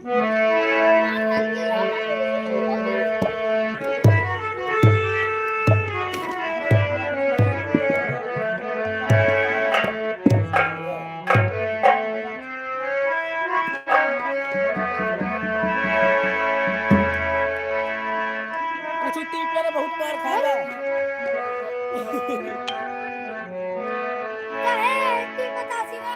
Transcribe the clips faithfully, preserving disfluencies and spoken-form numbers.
कुछ टीप करे बहुत मार खाएगा। काहे? टीप बतासी ना।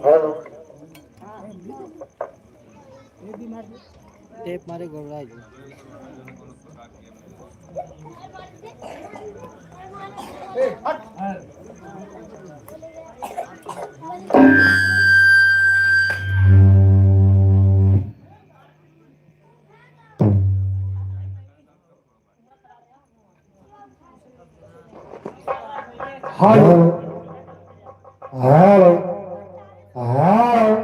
हेलो। टेप मारे गोबराई। हेलो। हेलो। हेलो।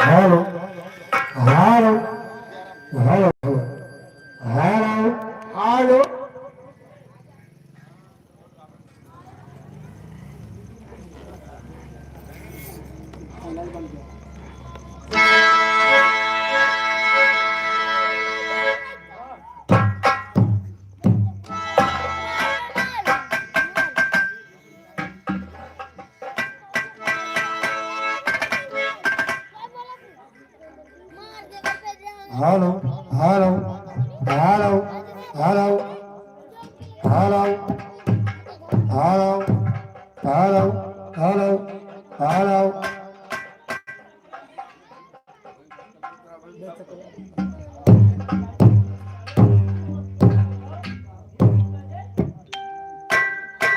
हेलो, हेलो, हेलो, हेलो, हेलो। हेलो, हेलो, हेलो, हेलो, हेलो, हेलो, हेलो, हेलो।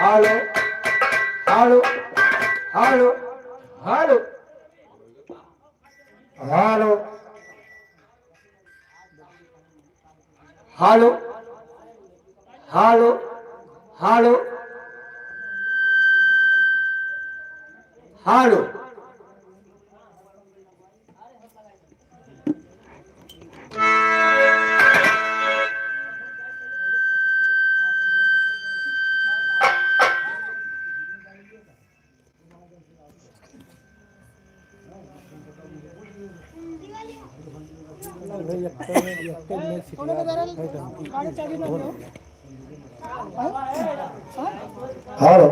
हेलो, हेलो, हेलो, हेलो। हेलो, हेलो, हेलो, हेलो। हारो। हेलो।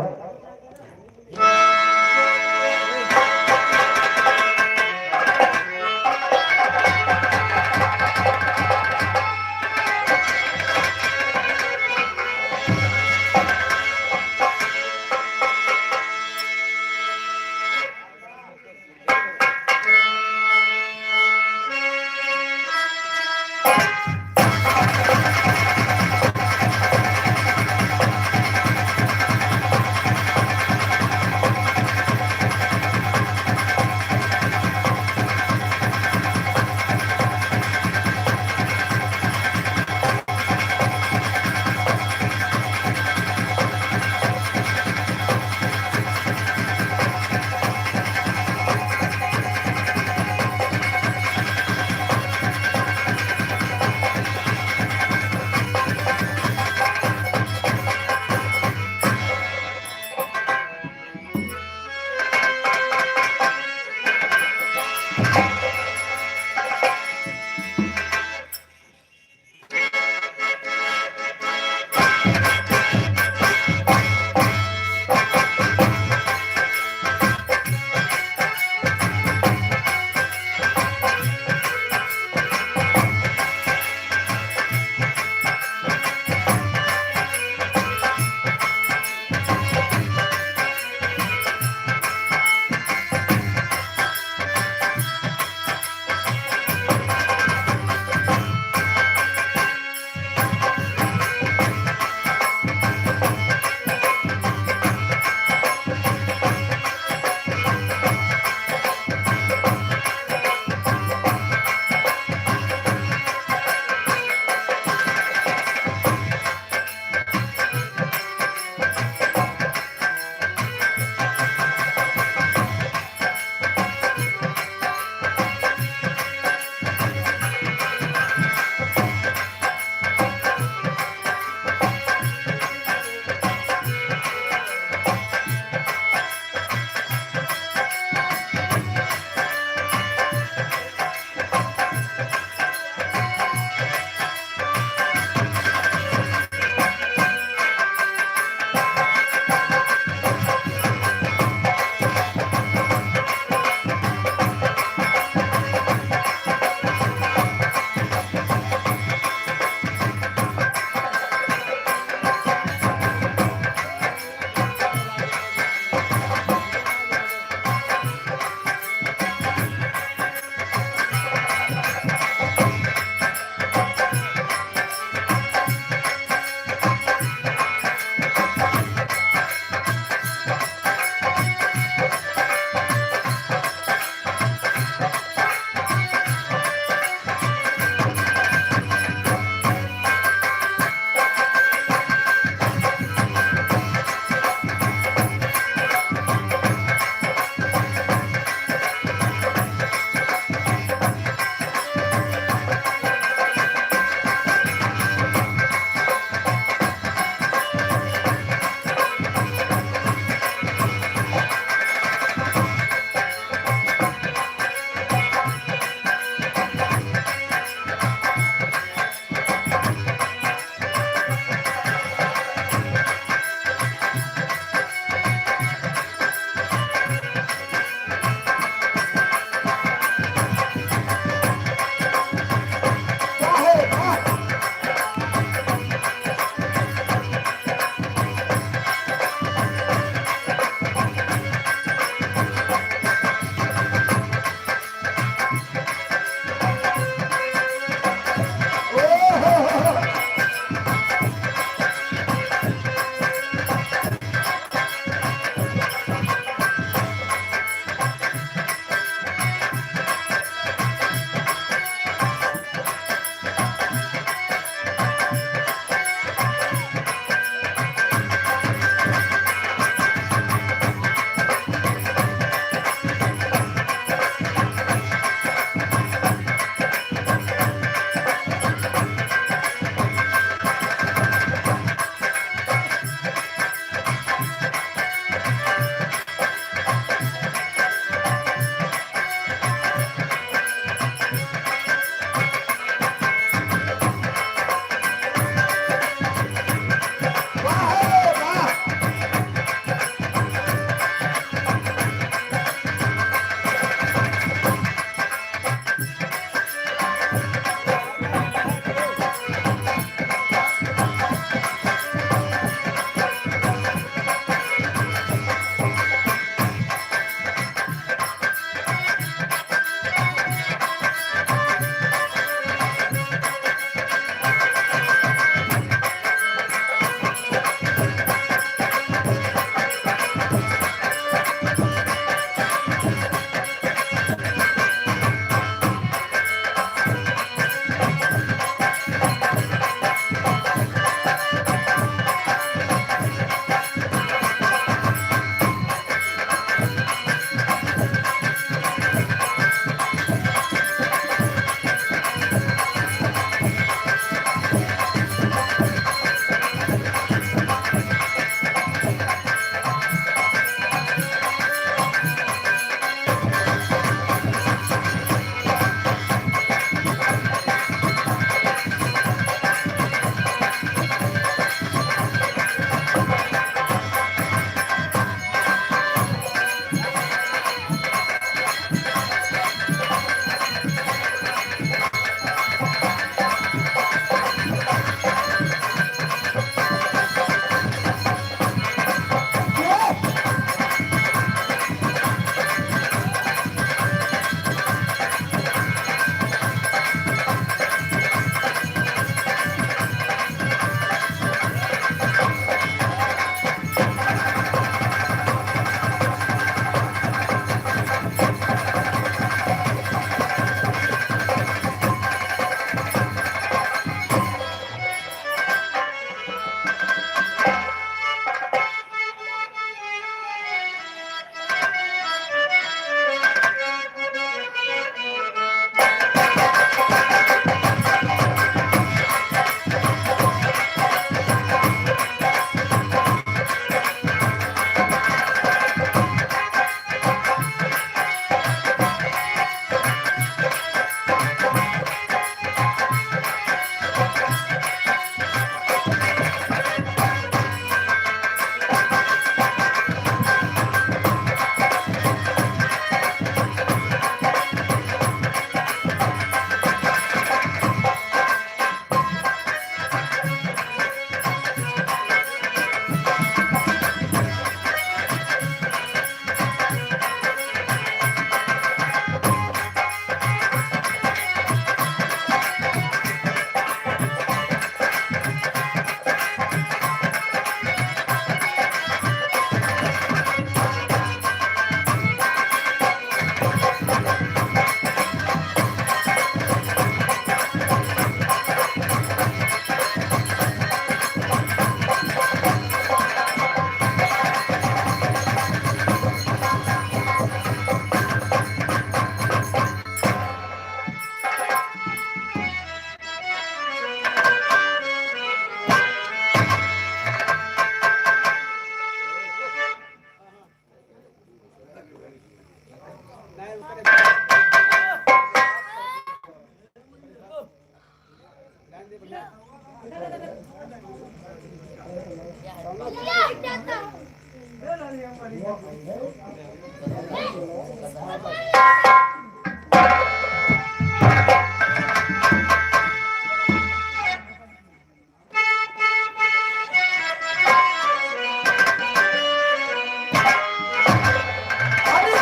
अरे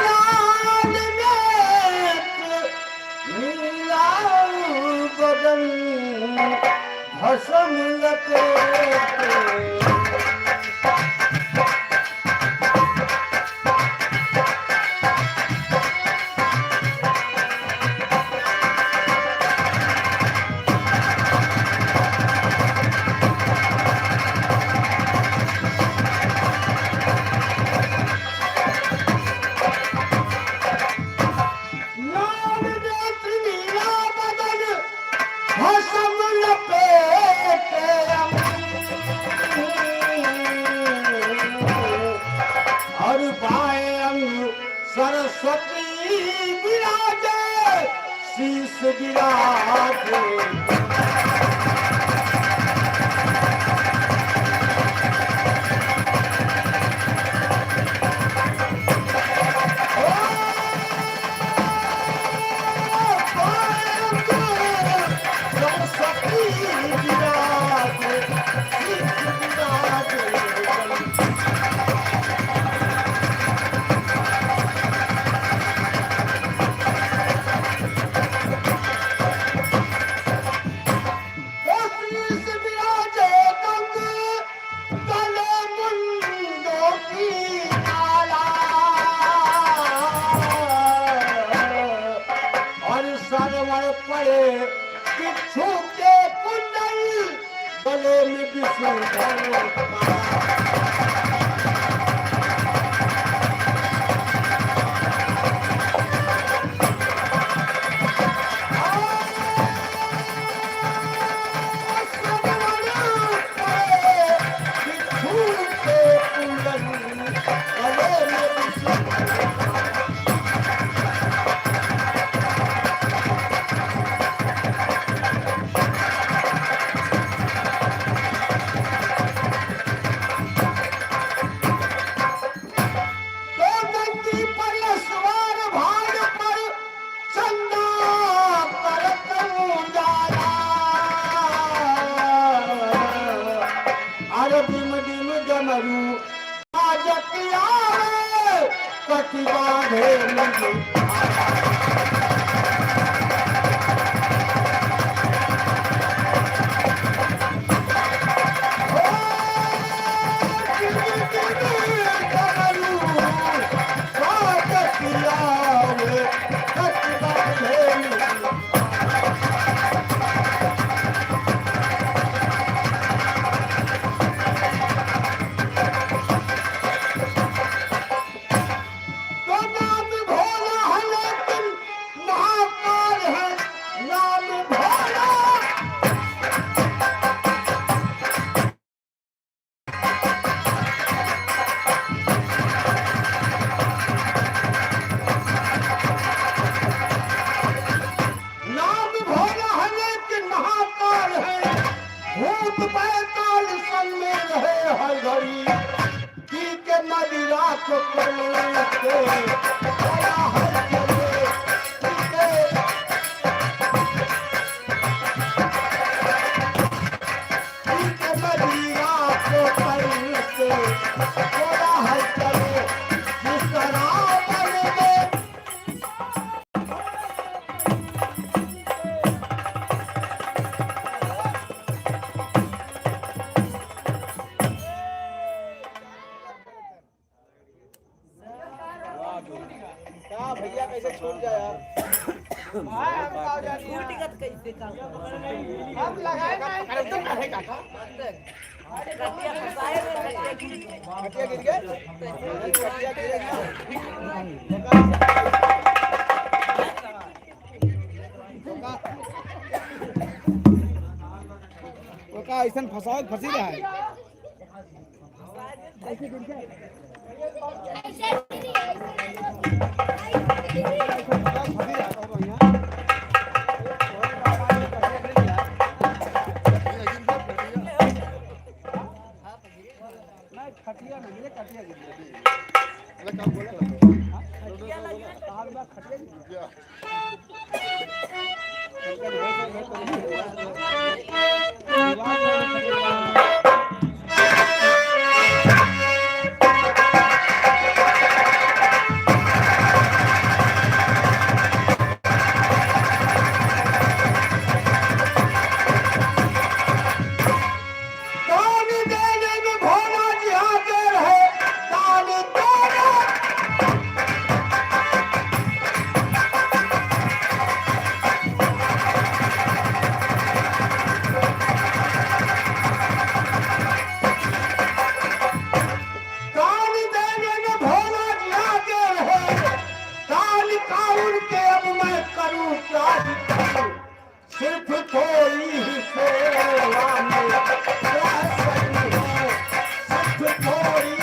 लाल नेत्र नीला बदन भस्म लपेटे। लाल नेत्र नीला बदन भस्म लपेटे अंग। और बाएं अंग सरस्वती विराजे, शीश विराजे। शीश विराजे गंग गले मुंडो की माला। और सरवण पड़े बिच्छू के कुंडल, गले में विष्णु धनुष। तो नंदी पर सवार भाग पर चंदा करत उजाला। अरे डिम डिम डमरू बाजत आवे, कटि बाँधे मुझे। तो नाम भोला है लेकिन महाकाल है, नाम भोला। नाम भोला है लेकिन महाकाल है, भूत बैताल संग में रहे हर घड़ी। पी के मदिरा को पलट के, बड़ा हर चले, पी के, पी के मदिरा को पलट के, बड़ा हर चले, जिस तरह बन में का भैया कैसे छूट गया यार? हम लगाए ना। अरे एकदम अरे काका। कटिया गिर गया? कटिया गिर गया? वो का ऐसन फंसाओ, फंसी रहा है। नहीं, खटिया नहीं, ये खटिया गिर गया। दान देने में भोला जी हाजिर है, दान देने। दान देने में भोला जी हाजिर है, दान का उनके अब मैं करूँ क्या ही करूँ। सिर्फ थोड़ी ही सेवा में रह सकी हूँ, सिर्फ थोड़ी,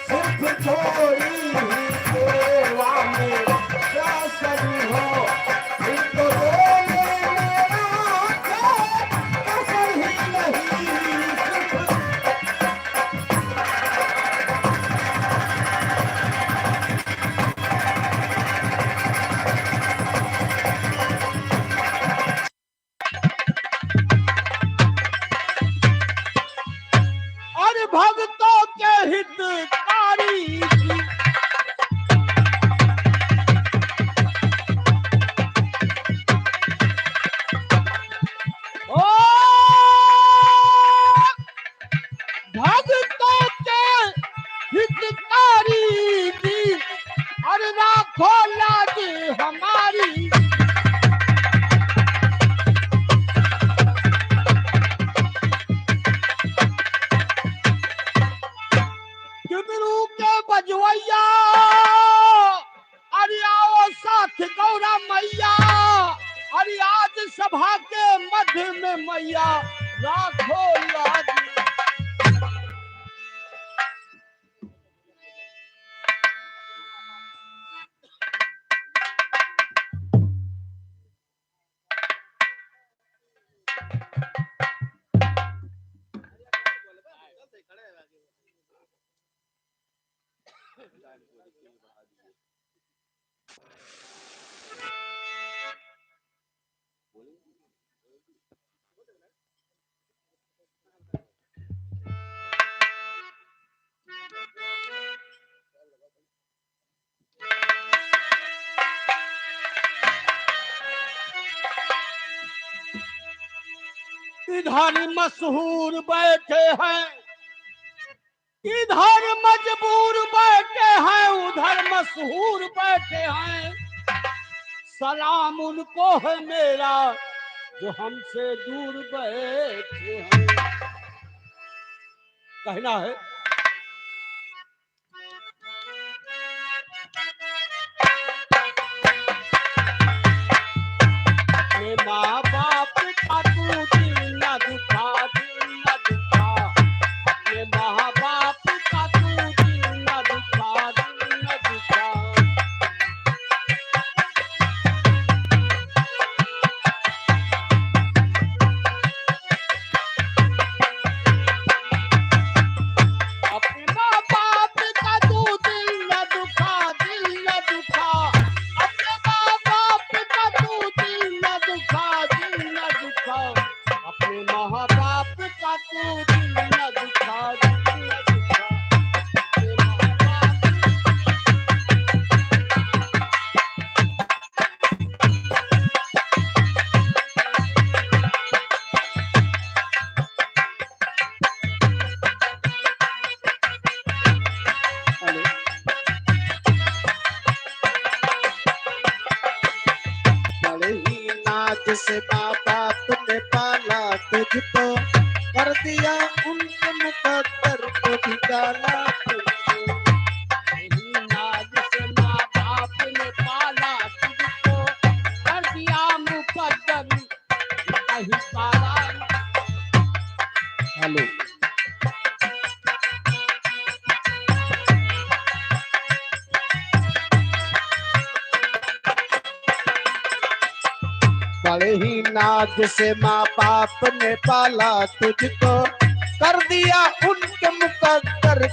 सिर्फ थोड़ी ही सेवा में रह सकी हूँ। फिर तो बोले मेरा कोई कसर ही नहीं, सिर्फ और भक्तों के हितकारी। ओ भक्तों के हितकारी जी, अरे राखो लाज हमारी। डुमरू के बजवैया, अरे आओ साथ गौरा मैया, अरे आज सभा के मध्य में मैया राखो लाज। इधर मशहूर बैठे हैं, इधर मजबूर बैठे हैं, उधर मशहूर बैठे हैं। सलाम उनको है मेरा जो हमसे दूर बैठे हैं। कहना है अपने माँ बाप का तू दिल न दुखा, दिल न दुखा। अपने माँ बाप का तू दिल न दुखा, दिल न दुखा। अपने माँ बाप का तू दिल न दुखा, दिल न दुखा। अपने माँ बाप का तू दिल न दुखा, दिल न दुखा। अपने माँ बाप का तू दिल न दुखा, दिल न दुखा। अपने माँ बाप हेलो। बड़े ही नाज से माँ बाप ने पाला तुझको, कर दिया उनके मुकद्दर को भी काला तुझको। बड़े ही नाज से माँ बाप ने पाला तुझको, कर दिया मुकद्दर। हेलो। बड़े ही नाज से माँ बाप ने पाला तुझको, कर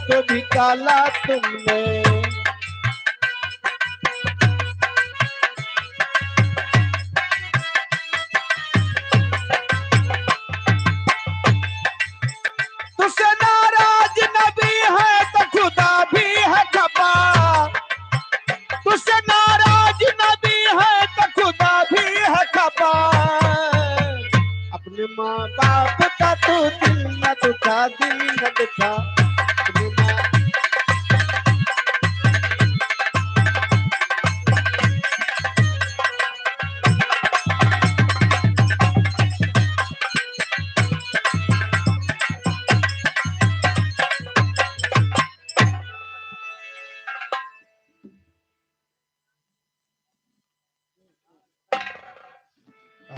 को भी काला तुमने। तुझसे नाराज नबी है तो खुदा भी है खफा। तुझसे नाराज नबी है तो खुदा भी है खफा। अपने माँ बाप का तू दिल न दुखा, दिल न दुखा। अपने माँ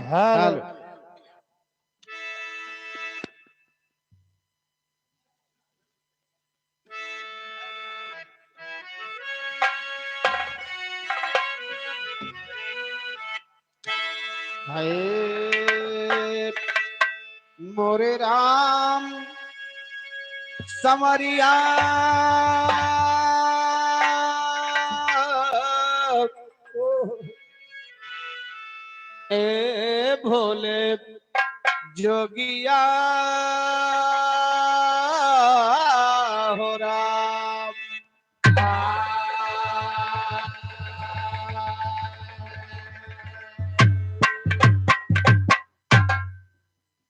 हेलो। हाय मोरे राम संवरिया, ए भोले जोगिया हो राम।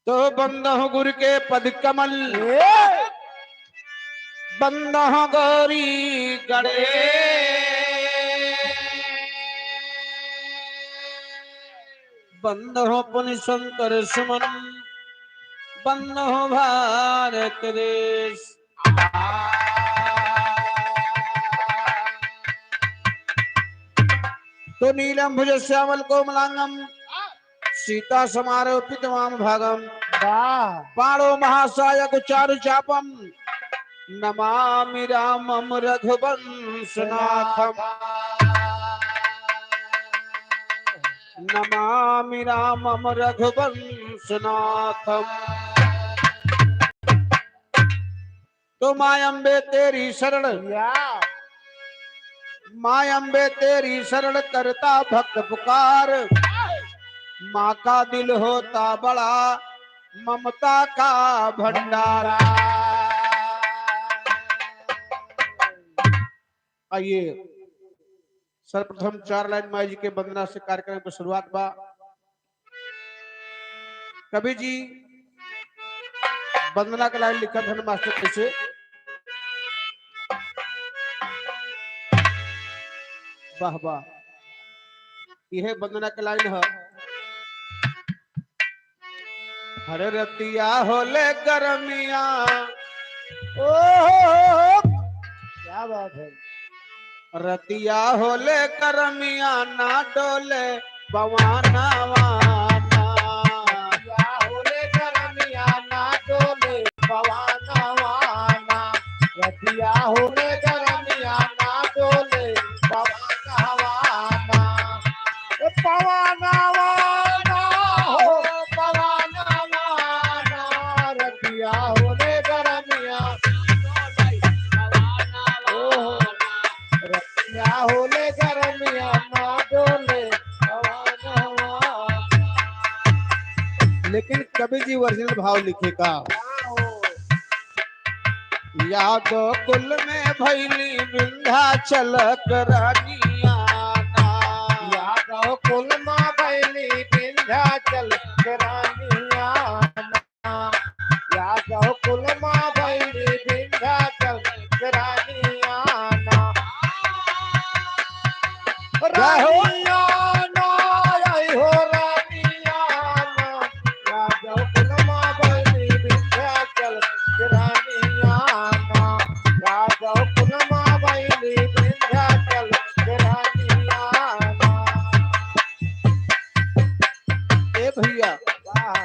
तो बंद हो गुरु के पद कमल, ए! बंद हो गौरी गणेश, बंद हो पुनि शंकर सुमन, बंद हो भारत देश। तो नीलम भुज श्यामल कोमलांगम सीता समारोपित वाम भागम। वाह। पाणो महासायक चारु चापम। नमामि रामम रघुवंशनाथम। नमामि रामम रघुवंशनाथम। तो माँ अम्बे तेरी शरण, या। माँ अम्बे तेरी शरण करता भक्त पुकार। माँ का दिल होता बड़ा ममता का भंडारा। आइए, सर्वप्रथम चार लाइन माई जी के वंदना से कार्यक्रम के शुरुआत बा। कवि जी वंदना के लाइन लिखत हन मास्टर कैसे? वाह, वाह, यह वंदना के लाइन है। हर रतिया होले गरमिया। ओहो, क्या बात है। रतिया होले गरमिया ना डोले पवनवा ना। रतिया होले गरमिया ना डोले पवनवा ना। रतिया होले गरमिया ना डोले पवनवा ना। ए पवनवा ना हो, पवनवा ना, रतिया होले गरमिया। ओ, रतिया होले गरमिया ना डोले पवनवा। लेकिन कवि जी original भाव लिखे का। यादव कुल में भैली विंध्याचल के रानिया ना। यादव कुल में भैली विंध्याचल के रानिया ना। यादव कुल में भैली विंध्याचल के रानिया ना। रानिया ना, आई हो रानिया ना। राजा कुलमा बनी विंध्याचल के रानिया ना। राजा कुलमा बनी विंध्याचल के रानिया ना। ए भैया, वाह।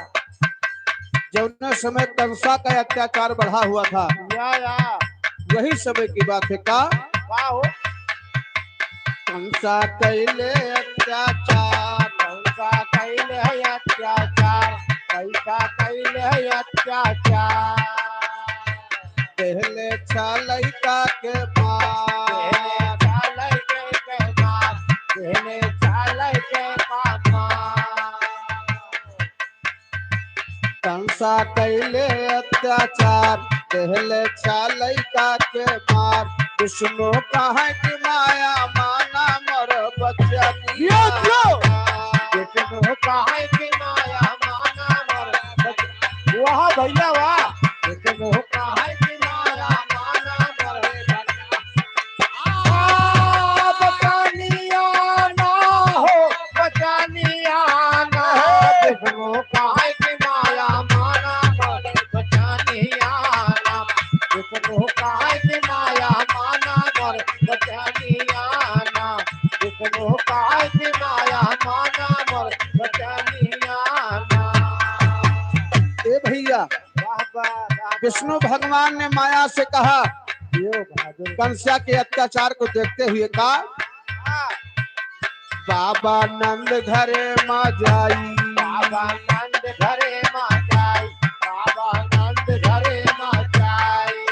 जौना समय कंसा का अत्याचार बढ़ा हुआ था, या, या। वही समय की बात है का? वाह हो। कंसा कैले अत्याचार। कंसा कैले अत्याचार। कंसा कैले अत्याचार। देहले छा लइका के मार। देहले छा लइका के मार। देहले छा लइका के मार। कंसा कैले अत्याचार, देहले छा लइका के मार। विष्णु कहे कि माया माना मोर बचनिया। यो, यो। विष्णु कहे कि माया माना मोर बच-, वाह भैया वाह। विष्णु कहे कि माया माना मोर बचनिया। आ, बचनिया ना हो, बचनिया ना। विष्णु कहे कि माया माना मोर बचनिया ना। विष्णु कहे कि माया माना मोर बचनिया ना। विष्णु कहे कि माया माना मोर बचनिया ना। ए भैया, वाह, वाह, वाह, वाह। विष्णु भगवान ने माया से कहा, यो, बहादुर। कंसा के अत्याचार को देखते हुए कहा, हाँ। बाबा नंद घरे मा जाई। बाबा नंद घरे मा जाई। बाबा नंद घरे मा जाई।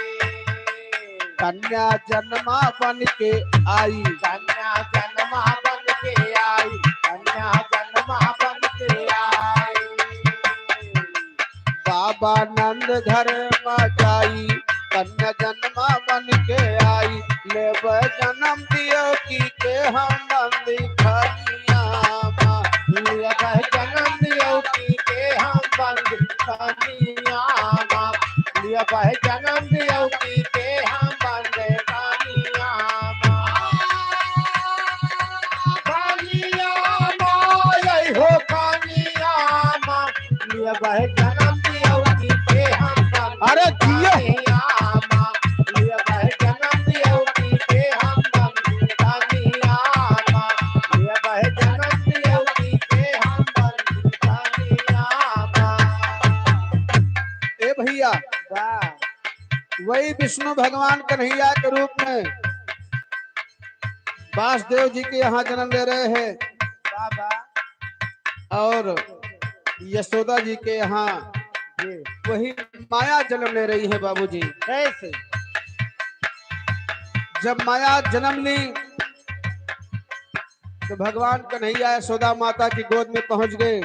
कन्या जन्मा बन के आई। कन्या जन्मा बन के आई। कन्या जन्मा बन के आई। बाबा नंद घर मा जाई, कन्या जन्मा बन के आई। लेबे जन्म दियो की के हम बंदी खनिया मा। लेबे जन्म दियो की के हम बंदी खनिया मा। लेबे जन्म दियो की के हम बंदी खनिया मा। खनिया मा, यही हो खनिया मा। लेबे जन्म दियो की के हम बंदी अरे जियो। खनिया मा। लेबे जन्म दियो की के हम बंदी खनिया मा। लेबे जन्म दियो की के हम बंदी खनिया मा। ए भैया, वाह। वही विष्णु भगवान कन्हैया के रूप में वासुदेव जी के यहाँ जन्म ले रहे हैं। वाह, वाह। और यशोदा जी के यहाँ जी। वही माया जन्म ले रही है बाबूजी। कैसे? जब माया जन्म ली तो भगवान कन्हैया यशोदा माता की गोद में पहुंच गए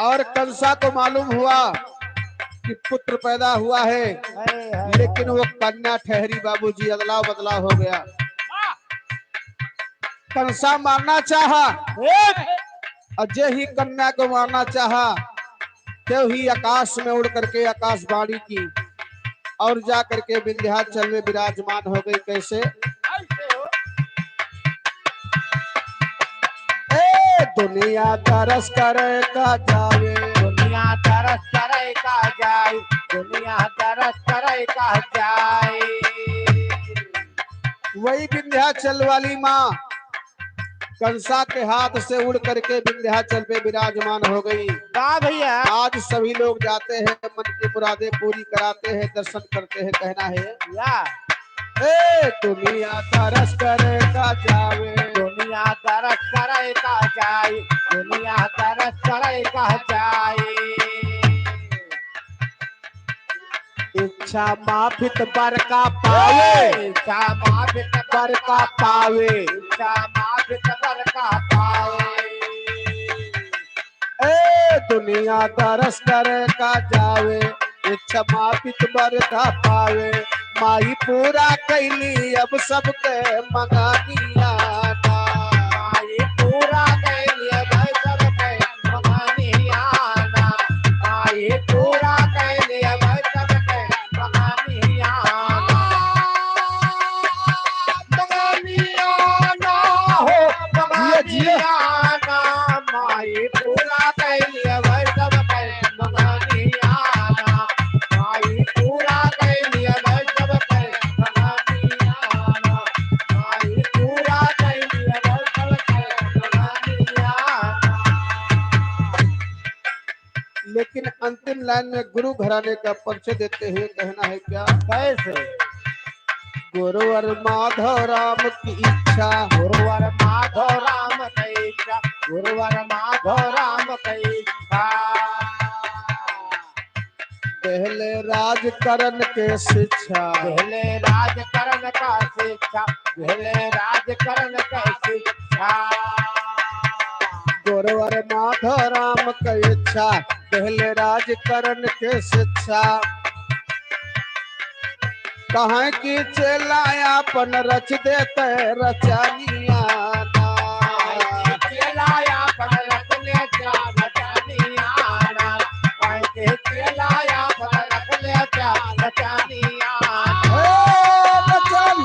और कंसा को मालूम हुआ कि पुत्र पैदा हुआ है, हाय, हाय, लेकिन हाय। वो कन्या ठहरी बाबूजी, अदला बदला हो गया। कंसा मारना चाहा, एक। और जे ही कन्या को मारना चाहा, तो ही आकाश में उड़ करके आकाशवाणी की और जा करके विंध्याचल में विराजमान हो गई। कैसे? ए दुनिया तरस करे का जावे। दुनिया तरस करे का जाए। दुनिया तरस करे का जाए। वही विंध्याचल वाली माँ कंसा के हाथ से उड़ करके विंध्याचल पे विराजमान हो गई। वाह भैया। आज सभी लोग जाते हैं, मन की मुरादें पूरी कराते हैं, दर्शन करते हैं, कहना है या। ए दुनिया तरस करे का जावे। दुनिया तरस करे का जाए। दुनिया तरस करे का जाए। इच्छा माफित बर का पावे। इच्छा माफित बर का पावे। इच्छा माफित बर का पावे। ए दुनिया तरस करे का जावे, इच्छा माफित बर का पावे। माई पूरा कैली अब सबके मंगानिया ना। माई पूरा कैली अब सबके मंगानिया ना। माई पूरा कैली अब सबके मंगानिया ना। मंगानिया ना हो, जिया, जिया। मंगानिया ना। माई पूरा कैली अब सबके मंगानिया ना। माई पूरा कैली अब सबके मंगानिया ना। माई पूरा कैली अब सबके मंगानिया ना। लेकिन अंतिम लाइन में गुरु घराने का परिचय देते हुए कहना है क्या? कैसे? गुरुवर माधव राम की इच्छा। गुरुवर माधव राम की इच्छा। गुरुवर माधव राम की इच्छा। पहले राजकरण के शिक्षा। पहले राजकरण का शिक्षा। पहले राजकरण का शिक्षा। गुरुवर माधव राम के इच्छा। पहले राजकरण के शिक्षा। कहाँ की चेला आपन रच देते रचनिया ना। चेला आपन रच लेते रचनिया ना। कहाँ की चेला आपन रच लेते रचनिया ना। ए, रचन।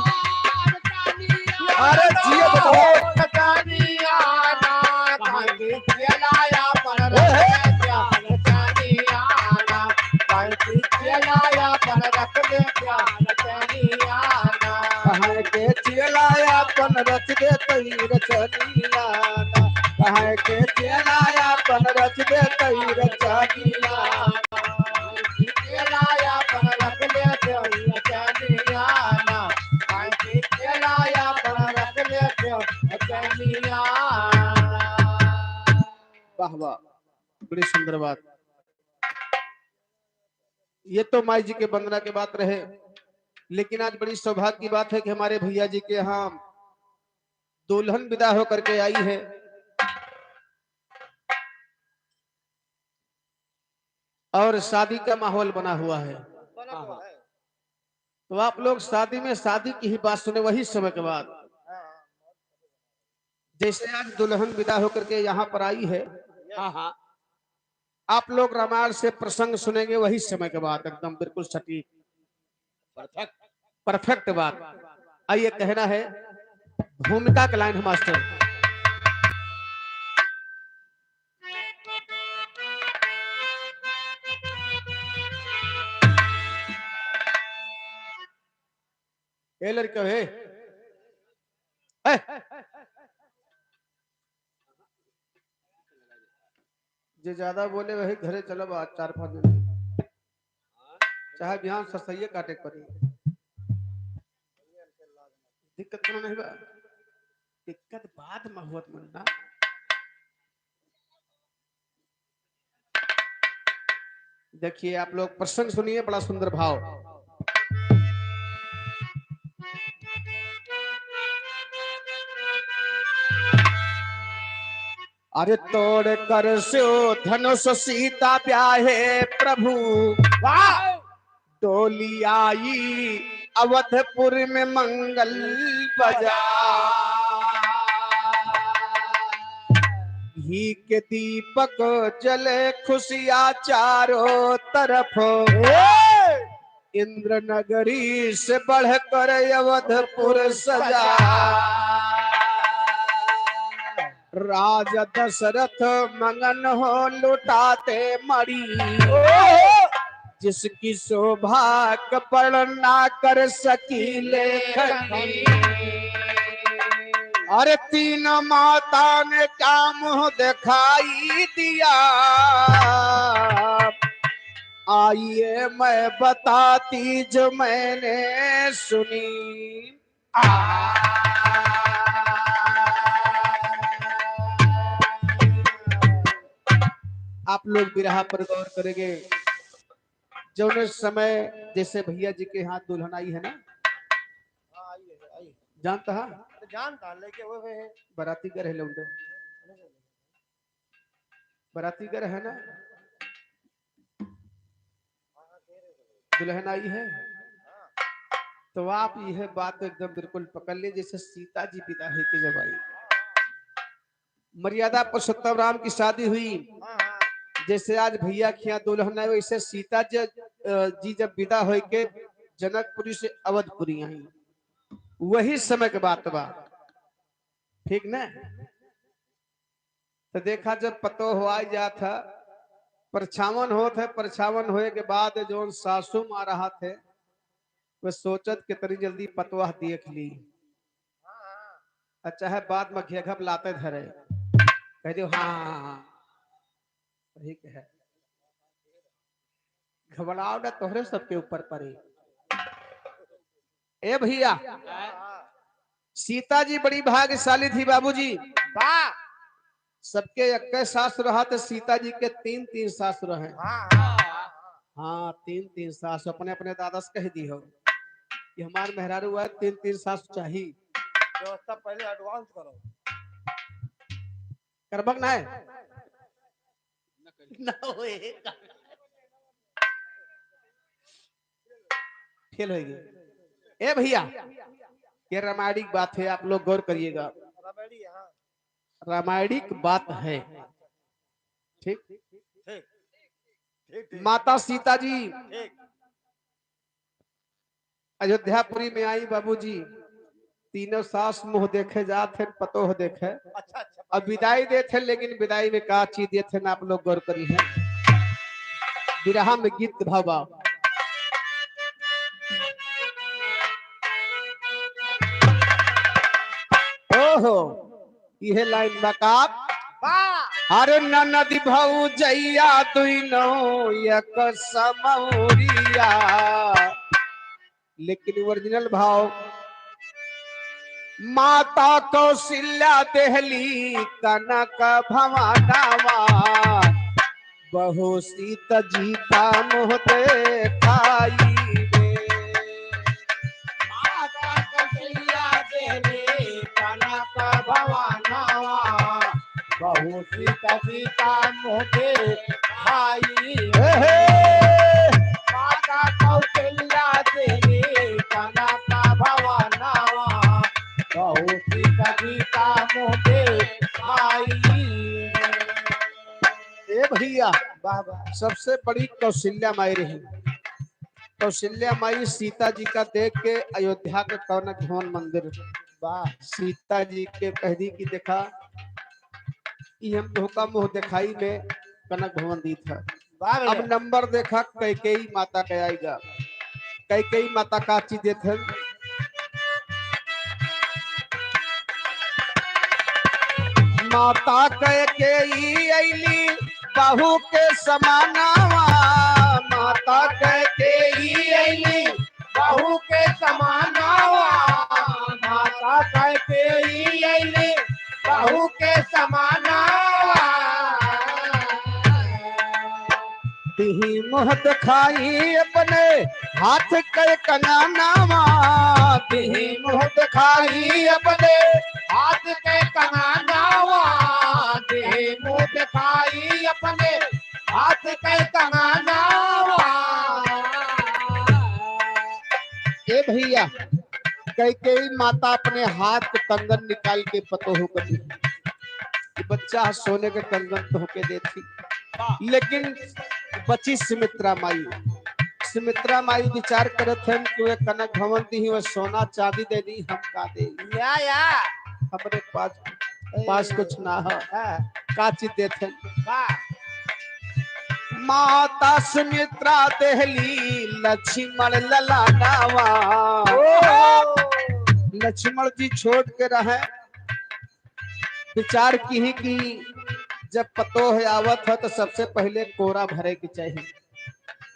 अरे जियो बेटवा। रचनिया ना। कहाँ की चेला आपन रच लेते रचनिया ना। कहाँ की चेला आपन रच लेते रचनिया ना। कहाँ के चेला आपन रच देतई रचनिया ना। कहाँ के चेला आपन रच देतई रचनिया ना। चेला आपन रच लेतई रचनिया ना। कहाँ के चेला आपन रच लेतई रचनिया ना। वाह, वाह, बड़ी सुंदर बात। ये तो माई जी के वंदना के बात रहे, लेकिन आज बड़ी सौभाग्य की बात है कि हमारे भैया जी के यहाँ दुल्हन विदा होकर के आई है और शादी का माहौल बना हुआ है। बना हुआ है। तो आप लोग शादी में शादी की ही बात सुने, वही समय के बाद। हाँ, हाँ। जैसे आज दुल्हन विदा होकर के यहाँ पर आई है, हाँ, हाँ। आप लोग रामायण से प्रसंग सुनेंगे, वही समय के बाद एकदम बिल्कुल सटीक, परफेक्ट। परफेक्ट बात। आइए, कहना है भूमिका के लाइन है मास्टर। ए लड़का हे, ए, जे ज्यादा बोले वही घरे चलब आज चार पाँच दिन, चाहे बिहान ससैये काटे के पड़ी। दिक्कत कोनो नहीं बा, दिक्कत बाद में होत मुन्ना। देखिए, आप लोग प्रसंग सुनिए, बड़ा सुंदर भाव। अरे तोड़ कर स्यो धनुष सीता ब्याहे प्रभु। वाह! डोली आई अवधपुर में मंगल बजा। घी के दीपक जले खुशिया चारों तरफ। इंद्र नगरी से बढ़कर अवधपुर सजा। राजा दशरथ मगन हो लुटाते मणि। जिसकी शोभा कपर्ण ना कर सकी लेखनी। अरे तीन माता ने क्या मुँह दिखाई दिया। आइए मैं बताती जो मैंने सुनी। आप लोग बिरहा पर गौर करेंगे। जौने समय जैसे भैया जी के यहाँ दुल्हन आई है ना, हाँ, आई है, आई है। जानता है? अरे जानता, लेके वो है। बराती घर है लौंडे। बराती घर है ना, दुल्हन आई है, तो आप यह बात एकदम बिल्कुल पकड़ ले, जैसे सीता जी विदा होके जब आई, मर्यादा पुरुषोत्तम राम की शादी हुई, जैसे आज भैया के यहाँ दुल्हन आई, वैसे सीता जी, अ, जी जब विदा होके जनकपुरी से अवधपुरी आई, वही समय के बात बा, ठीक ना? तो देखा, जब पतोह हो आई जात है, परछावन होत है, परछावन होए के बाद जौन सासू माँ रहत है, वे सोचत कितनी जल्दी पतोह देख ली। अच्छा है, बाद में घेघब लाते धरे, कह दो, "हाँ, हाँ, हाँ, हाँ।" सही कहे। घबराव ना, तोहरे सबके ऊपर पड़ी। ए भैया, सीता जी बड़ी भाग्यशाली थी बाबूजी। बा। सबके एक सास रहा, तो सीता जी के तीन, तीन सास रहे। हाँ, हाँ, हाँ। हाँ, तीन तीन सास अपने अपने दादा से कह दी हो कि हमार मेहरारू है, तीन तीन सास चाही। व्यवस्था पहले advance करो। करबक ना है? ना होए। फेल होइगे। ए भैया, ये रामायणिक बात है, आप लोग गौर करिएगा। रामायणिक बात है। ठीक? ठीक, ठीक, ठीक। माता सीता जी ठीक। अयोध्यापुरी में आई बाबूजी, तीनों सास मुँह देखे जात हैं, पतोह देखे। अच्छा, अच्छा। अब विदाई देत हैं, लेकिन विदाई में का चीज देत हैं, आप लोग गौर करी हैं। बिरहा में गीत भावा। ओहो, इहे लाइन बा का? बा। अरे ननद भौजैया दुइनो एक समौरिया। लेकिन ओरिजिनल भाव, माता कौशल्या देहली कनक भवनवा, बहू सीता जी का मुँह देखाई रे। माता कौशल्या देहली कनक भवनवा, बहू सीता जी का मुँह देखाई। हे, हे। माता कौशल्या देहली कनक भवनवा, बहू सीता जी का मुँह देखाई। ए भैया, वाह, वाह। सबसे बड़ी कौशल्या माई रही। कौशल्या माई सीता जी का देख के अयोध्या के कनक भवन मंदिर, वाह। सीता जी के कह दी कि देखा, ई हम तोहका मुँह देखाई में कनक भवन दीत है। वाह भैया। अब नंबर देखा कैकेयी माता के आएगा। कैकेयी माता का चीज देत है? माता कैकेयी अइली बहू के समानवा, माता कैकेयी अइली बहू के समानवा, माता कैकेयी अइली बहू के समानवा। दिही मुँह देखाई अपने हाथ के कंगनवा, दिही मुँह देखाई अपने हाथ के कंगनवा, दिही मुँह देखाई अपने हाथ के कंगनवा। ए भैया, कैकेयी माता अपने हाथ के कंगन निकाल के पतोह को दी कि बच्चा सोने के कंगन तोहके देती। लेकिन बची सुमित्रा माई। सुमित्रा माई विचार करत हन कि वे कनक भवन दी, वे सोना चांदी दे दी, हम का दे? या, या। हमरे पास, पास कुछ ना है। हाँ। का चीज देत हन? का? माता सुमित्रा देहली लक्ष्मण ललानावा। ओ। लक्ष्मण जी छोट के रहे, विचार किही कि जब पतोह आवत है तो सबसे पहले कोरा भरे के चाही।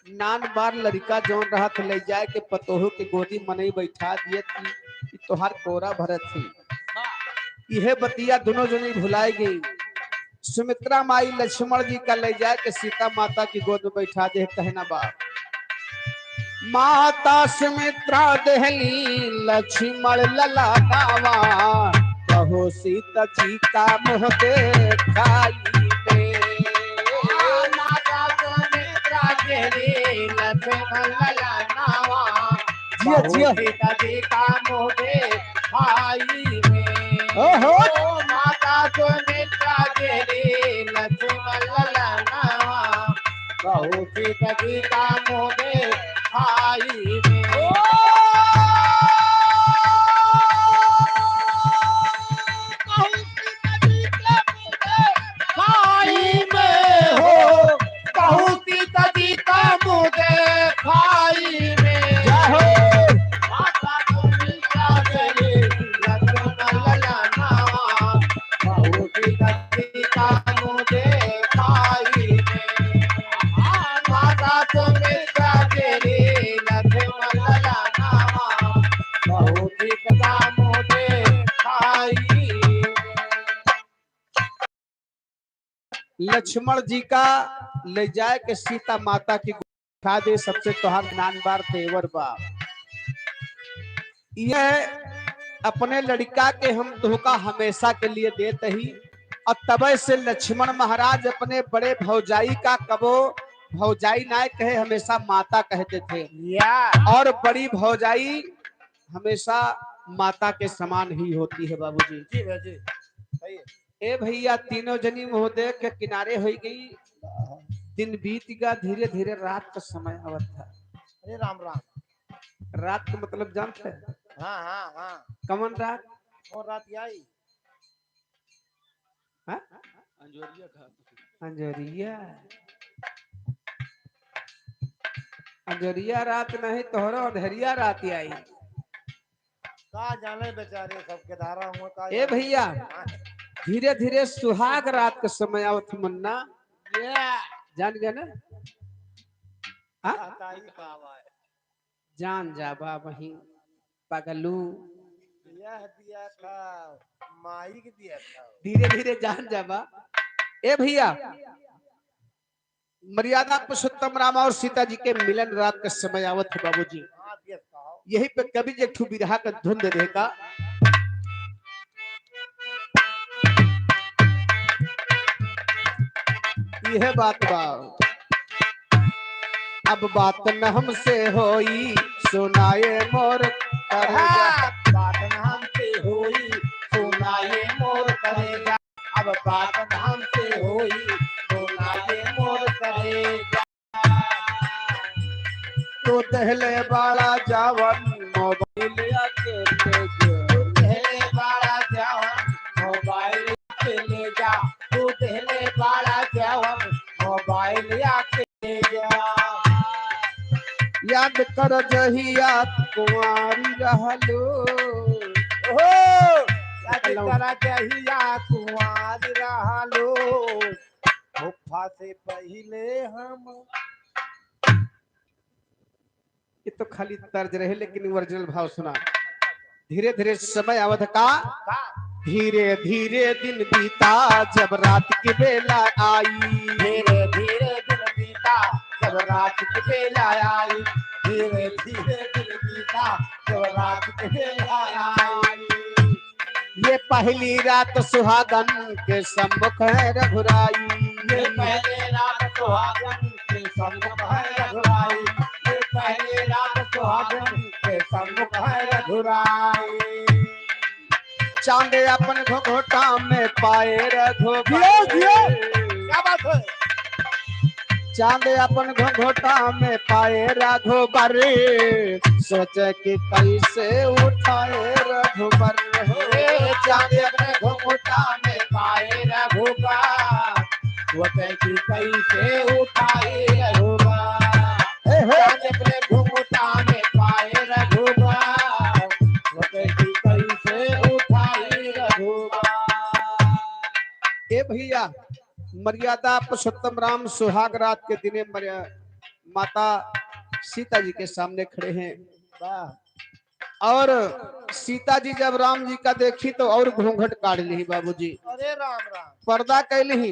नान बार लड़िका जौन रहत ले जाए के पतोह के गोदी मनई बैठा दिए कि, कि तोहार कोरा भरत ही। इहे बतिया दुनो जनी भुलाए गई। सुमित्रा माई लक्ष्मण जी का ले जाए के सीता माता की गोद में बैठा दे, कहना बा। माता सुमित्रा देहली लक्ष्मण ललानावा, बहू सीता जी का मुँह देखाई में। माता सुमित्रा देहली लक्ष्मण ललानावा, जिया, जिया। बहू सीता जी का मुँह देखाई में। ओहो। ओ माता सुमित्रा देहली लक्ष्मण ललानावा, बहू सीता जी का मुँह देखाई में। ओ। बहू सीता जी का मुँह देखाई में हो, बहू सीता जी का मुँह देखाई में। जय हो। माता सुमित्रा देहली लक्ष्मण ललानावा, बहू सीता जी का मुँह देखाई में। माता सुमित्रा देहली लक्ष्मण ललानावा, बहू सीता का मुँह देखाई में। लक्ष्मण जी का ले जाए के सीता माता की उठा दे, सबसे तोहार नान बार देवर बा। यह अपने लड़िका के हम तोहका हमेशा के लिए देत ही। और तबे से लक्ष्मण महाराज अपने बड़े भौजाई का कबो भौजाई ना कहे, हमेशा माता कहते थे। या। और बड़ी भौजाई हमेशा माता के समान ही होती है बाबूजी। जी भैया जी, सही है। ए भैया, तीनों जनी महोदय के किनारे होई गई। दिन बीत गया, धीरे धीरे रात का समय आवत था। अरे राम राम। रात का मतलब जानते हैं? हाँ, हाँ, हाँ। कमन रात? वो रात आई। हाँ? अंजोरिया था। अंजोरिया। अंजोरिया रात नहीं, तोहरो अंधेरिया रात आई। का जाने बेचारे सबके धारा हुआ का ए जाने। भैया, हाँ। धीरे धीरे सुहाग रात के समय आवत मुन्ना। ये। जान गए ना? हाँ? बताई का बा। जान जाबा वहीं पगलू। यह दिया था, माइक दिया था। धीरे धीरे जान जाबा। ए भैया, मर्यादा पुरुषोत्तम राम और सीता जी के मिलन रात का समय आवत है बाबूजी। हाँ, दिया था। यही पे कवि जी एक ठू बिरहा का धुन दे देगा। यह बात बा। अब बात न हमसे होई, सुनाए मोर करेजा। हाँ, बात न हमसे होई, सुनाए मोर करेजा। अब बात न हमसे होई, सुनाए मोर करेजा। तू देहले बाड़ा जावन मोबाइल आके ले जा। तू देहले बाड़ा जावन मोबाइल आके ले जा। तू देहले बाड़ा जावन मोबाइल आके ले जा। याद कर जहिया कुंवारी रहलू। हो, याद कर जहिया कुंवारी रहलू। फूफा से पहिले हम। ये तो खाली तर्ज रहे, लेकिन ओरिजिनल भाव सुना। धीरे धीरे समय आवत का। का? धीरे धीरे दिन बीता, जब रात की बेला आई। धीरे धीरे दिन बीता, जब रात की बेला आई। धीरे धीरे दिन बीता, जब रात की बेला आई। ये पहली रात सुहागन के सम्मुख है रघुराई। ये पहली रात सुहागन के सम्मुख है रघुराई। ये पहली रात सुहागन के सम्मुख है रघुराई। चांद अपन घुघुटा में पाए रघुबर। जियो, जियो। क्या बात है? चांद अपन घुघुटा में पाए रघुबर, सोचे कि कैसे उठाए रघुबर हो। ए, चांद अपने घुघुटा में पाए रघुबर, सोचे कि कैसे उठाए रघुबर। हे, हे। चांद अपने घुघुटा में पाए रघुबर, सोचे कि कैसे उठाए रघुबर। ए भैया, मर्यादा पुरुषोत्तम राम सुहाग रात के दिने मर्या-, माता सीता जी के सामने खड़े हैं। वाह। और सीता जी जब राम जी का देखी तो और घूंघट काढ़ ली बाबूजी। अरे राम राम। पर्दा कैली।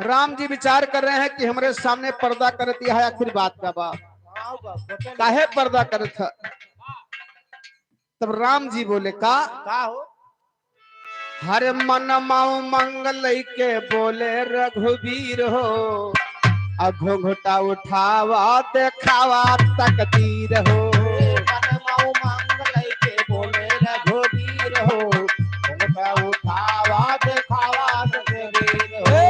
राम जी विचार कर रहे हैं कि हमरे सामने पर्दा करती है, आखिर बात का बा। हाँ बा, बतल। काहे पर्दा करत है? तब राम जी बोले, का? का हो? हर मन माऊ मंगल के बोले रघुबीर हो, आ घुंघटा उठावा देखावा तकदीर हो। मन माऊ मंगल के बोले रघुबीर हो, घुंघटा उठावा देखावा तकदीर हो। ए,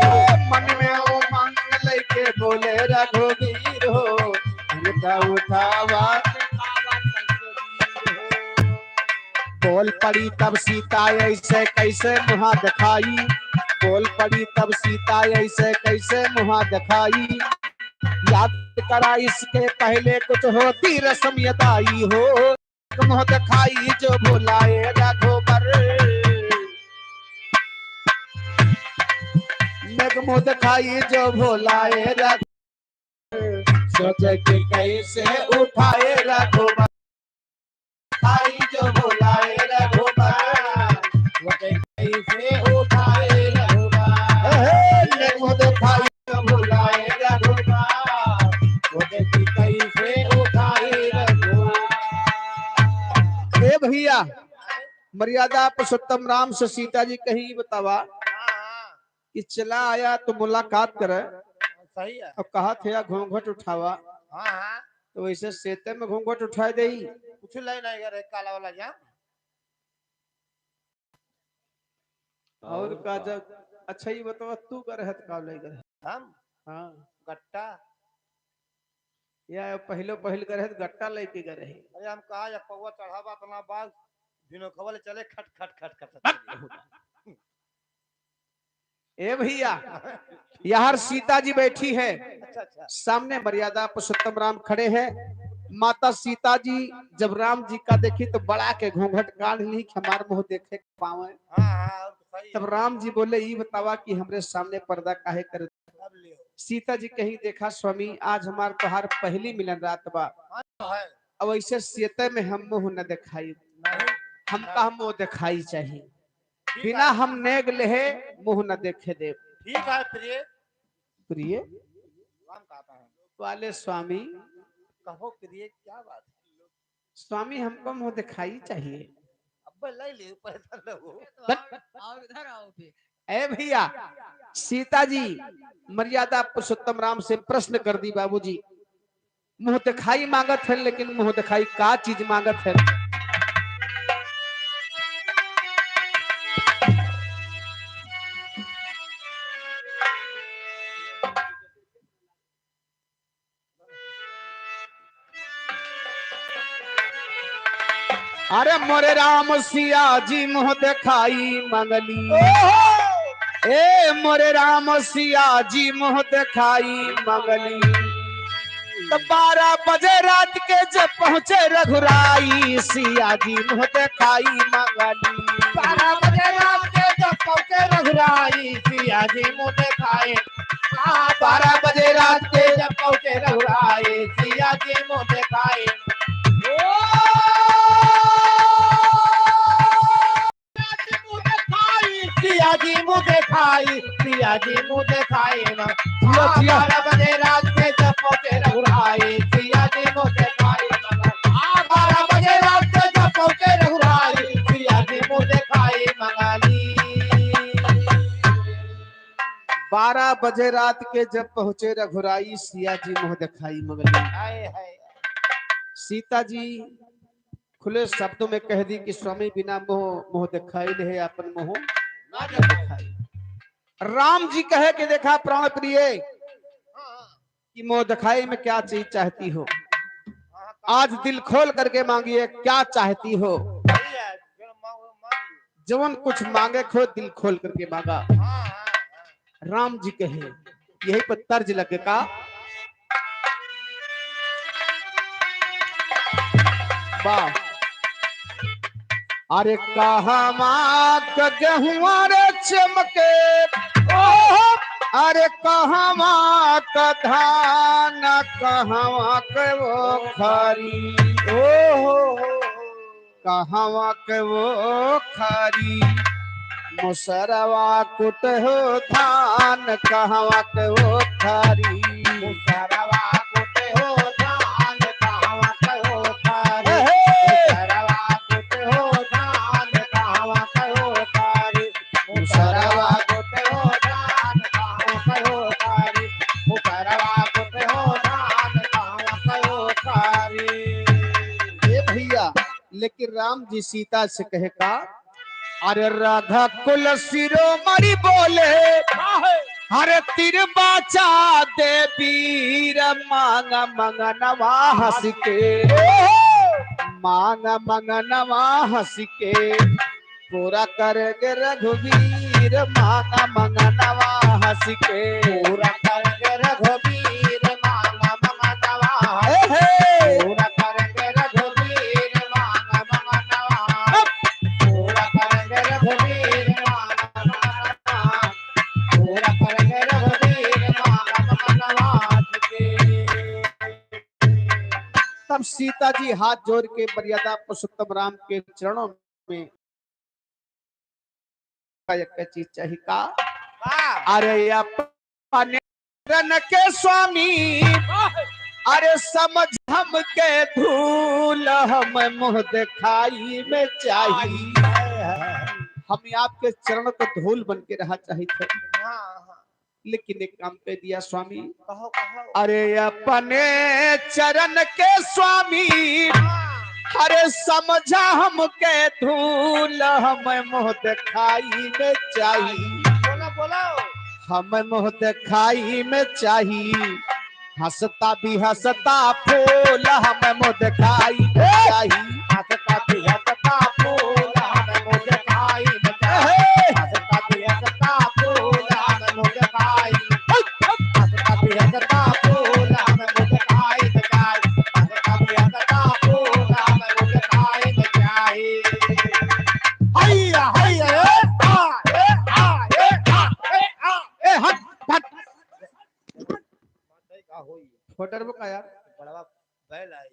मन में ओ मंगल के बोले रघुबीर हो, घुंघटा उठावा देखावा तकदीर हो। बोल पड़ी तब सीता ऐसे कैसे मुहा दिखाई, बोल पड़ी तब सीता ऐसे कैसे मुहा दिखाई। याद करा इसके पहले कुछ होती रस्म ये दाई हो, मुंह दिखाई जो भुलाए रघुबर, मेघ मुंह दिखाई जो भुलाए रघु सोचे कि कैसे उठाए रघुबर, आई जो बुलाए रघुबर, सोचे कैसे उठाए रघुबर। हे, हे, ले मुझे भाई जो बुलाए रघुबर, कैसे उठाई रघुआ। ए भैया, मर्यादा पुरुषोत्तम राम से सीता जी कहीं बतावा कि चला आया तो मुलाकात करे। सही है। और कहा थे या घूंघट उठावा। हाँ, हाँ। तो वैसे सेते में घूंघट उठाए देई। कुछ लाई नहीं करे, काला वाला जा। और और का का? जब, अच्छा, ये बतावा, तू गरहत का ले गरहत? हम? हाँ। गट्टा। या पहलो पहिल गरहत गट्टा लेके गरहे। अरे, हम कहा, या पौवा चढ़ावा अपना बाग, झिनोखवा ले चले, खट, खट, खट, खट, खट। बक! ए भैया, यहाँ सीता जी बैठी है, अच्छा, अच्छा। सामने मर्यादा पुरुषोत्तम राम खड़े हैं। माता सीता जी जब राम जी का देखी तो बड़ा के घूंघट काढ़ ली कि हमार मुंह देखे के पावे। हाँ, हाँ, और तो सही तब है। राम जी बोले, "ई बतावा कि हमरे सामने पर्दा काहे करत?" अब लियो। सीता जी कहीं, "देखा स्वामी, आज हमार तोहार पहली मिलन रात बा। हाँ, तो है। अब ऐसे सेते में हम मुंह न दिखाई, नहीं। हमका मुंह दिखाई चाहिए।" ठीक बिना है। हम नेग लेहे मुंह न देखे देव। ठीक है प्रिय। प्रिय? राम कहता है। वाले स्वामी। कहो प्रिय, क्या बात है? स्वामी, हमको मुंह दिखाई चाहिए। अब ले ले, पैसा लो। बन- आओ, इधर आओ फिर। ए भैया, सीता जी मर्यादा पुरुषोत्तम राम से प्रश्न कर दी, बाबूजी, मुंह दिखाई मांगत है, लेकिन मुंह दिखाई का चीज मांगत है? अरे मोरे राम सिया जी मुंह दिखाई मंगली। ओहो! ए मोरे राम सिया जी मुंह दिखाई मंगली। तो बारह बजे रात के जब पहुंचे रघुराई, सिया जी मुंह दिखाई मंगली। बारह बजे रात के जब पहुंचे रघुराई, सिया जी मुंह दिखाई। हाँ, बारह बजे रात के जब पहुंचे रघुराई, सिया जी मुंह दिखाई। ओ! सिया जी मुंह दिखाई, सिया जी मुंह दिखाई, सिया जी मुंह दिखाई ना। जिया, हाँ, जिया। बारह बजे रात के जब पहुंचे रघुराई, सिया जी मुंह दिखाई ना। हाँ, बारह बजे रात के जब पहुंचे रघुराई, सिया जी मुंह दिखाई मंगली। बारह बजे रात के जब पहुंचे रघुराई, सिया जी मुंह दिखाई मंगली। हाय, हाय। सीता जी खुले शब्दों में कह दी कि स्वामी बिना मुंह, मुंह दिखाई ले आपन मुंह ना दिखाई। राम जी कहे कि देखा प्राण प्रिय, कि मुंह दिखाई में क्या चीज चाहती हो? आज दिल खोल करके मांगिए, क्या चाहती हो? जवन कुछ मांगे को दिल खोल करके मांगा। राम जी कहे, यही पर तर्ज लगे का? वाह। अरे कहवा क गेहुआ रे चमके, ओहो, अरे कहवा क धान, कहवा क वो खरी, ओहो, कहवा के वो खारी, मुसरवा कुट हो धान, कहवा के वो खारी। मुसरवा कुट हो धान, कहवा के वो खारी। हे, हे। मुसरवा कुट हो धान, कहवा के वो खारी। मुसरवा कुट हो धान, कहवा के वो खारी। मुसरवा कुट हो धान, कहवा के वो खारी। ए भैया, लेकिन राम जी सीता से कहे का, अरे राधा कुल शिरोमणि बोले, अरे तिर बाचा दे वीर मांग मंगनवा हंस के, मांग मंगनवा हंस के, पूरा करेंगे रघुवीर मांग मंगनवा हंस के। पूरा करेंगे रघुवीर मांग मंगनवा हंस के। हे, हे। पूरा करेंगे रघुवीर मांग मंगनवा। हप। पूरा करेंगे रघुवीर मांग मंगनवा। पूरा करेंगे रघुवीर मांग मंगनवा हंस के। तब सीता जी हाथ जोड़ के मर्यादा पुरुषोत्तम राम के चरणों में एक चीज चाहिए का? का? अरे अपने रन के स्वामी, अरे समझ हमके धूल, हम मुँह देखाई में चाही। हम आपके चरण के धूल बन के रहा चाहित है। हाँ, हाँ। लेकिन एक काम कह दिया स्वामी। कहो, कहो। अरे अपने चरण के स्वामी, हाँ। अरे समझा हमके धूल, हम मुँह देखाई में चाही। बोलो, बोलो। हम मुँह देखाई में चाही, हँसता भी हँसता फूल, हम मुँह देखाई में चाही। हँसता भी हँसता फूल, हम मुँह देखाई में चाही। हँसता भी हँसता फूल, हम मुँह देखाई। हँसता भी हँसता फूल, हम मुँह देखाई में चाही। हँसता भी हँसता फूल, हम मुँह देखाई में चाही। हैया, हैया, ए, आ, ए, आ, ए, आ, ए, आ, ए, हट, हट। फोटरबो का यार? बड़वा बैल आई।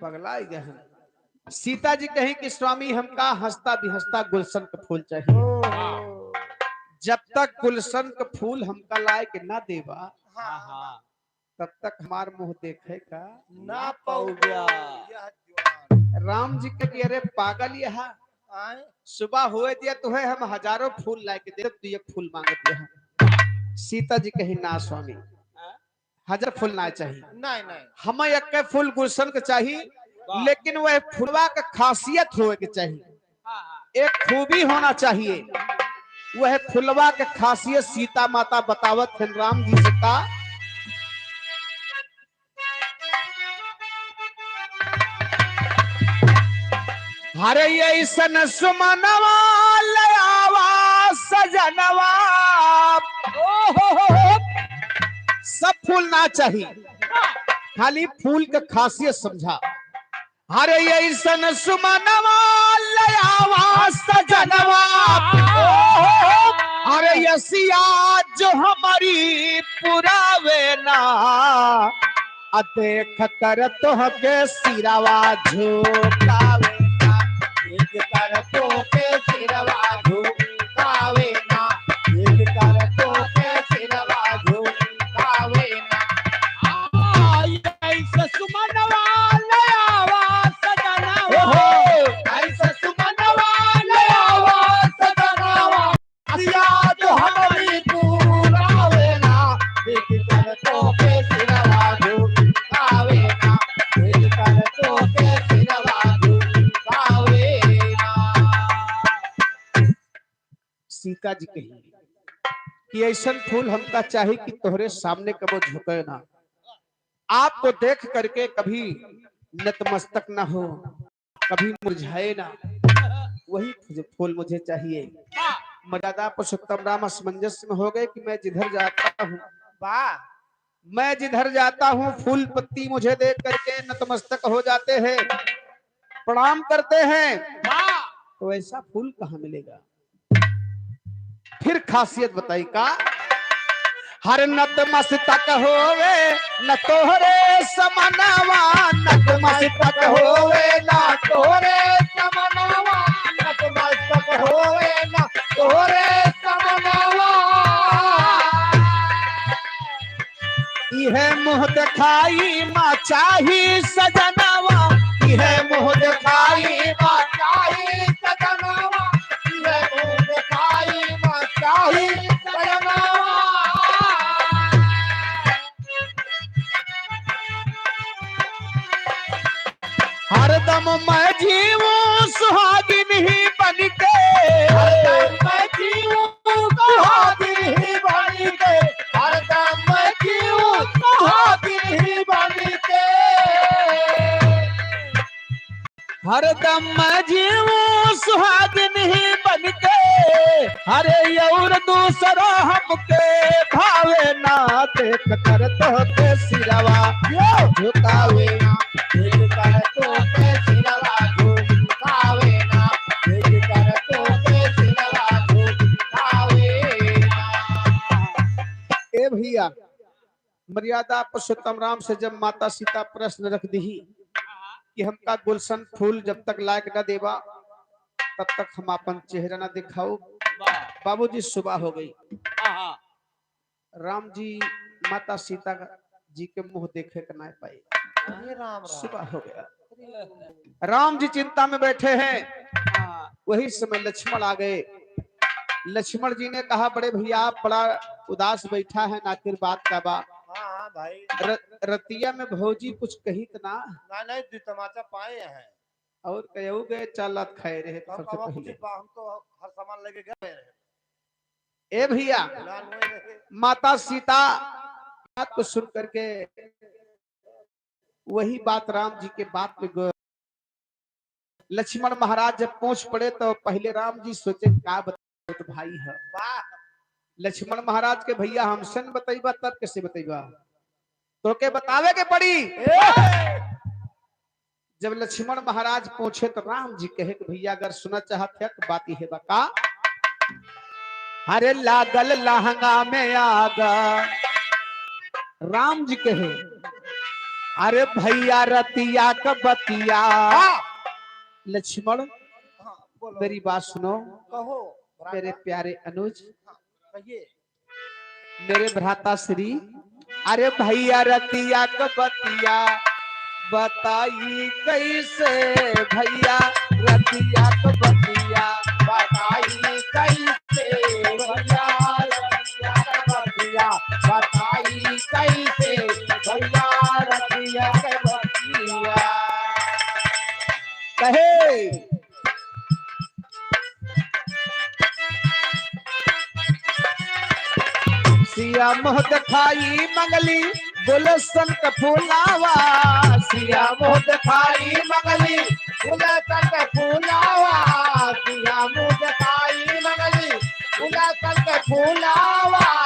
पगला ही गए हैं। सीता जी कहीं कि स्वामी, हमका हँसता भी हँसता गुलशन का फूल चाहिए। जब तक गुलशन का फूल हमका लाए के ना देबा, हाँ, हाँ। तब तक हमार मुँह देखे का ना पाऊबा। राम जी के कि अरे पागल यहाँ, आए? सुबह हुए दिया तुहे, हम हजारों फूल लाए के दे, तू एक फूल मांगत यहाँ। सीता जी कहीं ना स्वामी, हाँ? हजार फूल ना चाहिए। नहीं, नहीं। हमें एक फूल गुलशन के चाहिए, वाह। लेकिन वह फुलवा का खासियत होए के चाहिए। एक खूबी होना चाहिए। वह फुलवा के खासियत सीता माता बतावत हैं राम जी से का, हरे ऐसन सुमनवा ले आवा सजनवा। ओहो हो हो। सब फूल ना चाहिए, खाली फूल के खासियत समझा। हरे ऐसन सुमनवा ले आवा सजनवा। ओहो, हरे यसिया जो हमारी पुरावे ना, आ देख कर तोहके सिरवा झुकावे ना, देख कर तोहके सिरवा झुकावे ना, देख कर तोहके सिरवा झुकावे ना। आ, ऐसे सुमनवा ले आवा सजनवा। ओहो। ऐसे सुमनवा ले आवा सजनवा। सिया जो हमारी पुरावे ना, देख कर तोहके सिरवा झुकावे ना, देख कर तोहके सिरवा झुकावे ना। सीता जी कही कि ऐसन फूल हमका चाही कि तोहरे सामने कबो झुके ना, आपको देख करके कभी नतमस्तक ना हो, कभी मुरझाए ना, वही फूल मुझे चाहिए। मर्यादा पुरुषोत्तम राम असमंजस में हो गए कि मैं जिधर जाता हूँ, वाह। मैं जिधर जाता हूँ, फूल पत्ती मुझे देख करके नतमस्तक हो जाते हैं, प्रणाम करते हैं। वाह। तो ऐसा फूल कहाँ मिलेगा? फिर खासियत बताई का? हर नतमस्तक होवे न तोहरे समनवा, नतमस्तक होवे ना तोहरे समनवा, नतमस्तक होवे ना तोहरे समनवा। इहे मुँह देखाई मा चाही सजनवा, इहे मुँह देखाई मा चाही सजनवा, इहे मुँह देखाई मा चाही सजनवा। हरदम मैं जीऊँ सुहागिन ही बनिके। हरदम मैं जीऊँ सुहागिन ही बनिके। हरदम मैं जीऊँ सुहागिन ही बनिके। हरदम मैं जीऊँ सुहागिन ही बनिके। अरे और दूसरा हमके भावे ना, देख कर तोहके सिरवा यो झुकावे ना, देख कर तोहके सिरवा झुकावे ना, देख कर तोहके सिरवा झुकावे ना। ए भैया, मर्यादा पुरुषोत्तम राम से जब माता सीता प्रश्न रख दिही कि हमका गुलशन फूल जब तक लायक न देबा, तब तक हम आपन चेहरा न दिखाओ। वाह। बाबूजी, सुबह हो गई। आहा। राम जी माता सीता का जी के मुँह देखे के ना पाई। अरे राम राम। सुबह हो गया। राम जी चिंता में बैठे हैं। हाँ। वही समय लक्ष्मण आ गए। लक्ष्मण जी ने कहा, "बड़े भैया, आप बड़ा उदास बैठा है, आखिर बात का बा?" हाँ, हाँ भाई। र-, रतिया में भौजी कुछ कही त ना? ना, नहीं, दो तमाचा पाए हैं। और कहू गए, "चार लात खाए रहे तो हम, सबसे हम पहले।" कुछ बा-, हम तो हर सामान लेके गए रहे। ए भैया, लाल वही रहे। माता सीता बात को सुन करके वही बात राम जी के बात में गए। लक्ष्मण महाराज जब पहुंच पड़े तो पहले राम जी सोचे, "का बता, तो भाई है।" वाह। लक्ष्मण महाराज के, "भैया, हमसे न बतैबा तब कैसे बतैबा? तो के बतावे के पड़ी।" ए! जब लक्ष्मण महाराज पूछे तो राम जी कहे कि भैया अगर सुना चाहत है तो बात यह बा का, "अरे लागल लहंगा में आग।" राम जी कहे, "अरे भैया रतिया क बतिया।" हाँ। लक्ष्मण, हाँ, बोलो। मेरी बात सुनो। कहो, मेरे प्यारे अनुज। हाँ, कहिए। मेरे भ्राता श्री, अरे भैया रतिया क बतिया बताई कैसे, भैया रतिया क बतिया बताई कैसे, भैया रतिया क बतिया बताई कैसे, भैया रतिया क बतिया। कहे सिया मोह देखाई मंगली गुलशन क फूलावा, सिया मोह देखाई मंगली गुलशन क फूलावा, सिया मोह देखाई मंगली गुलशन क फूलावा।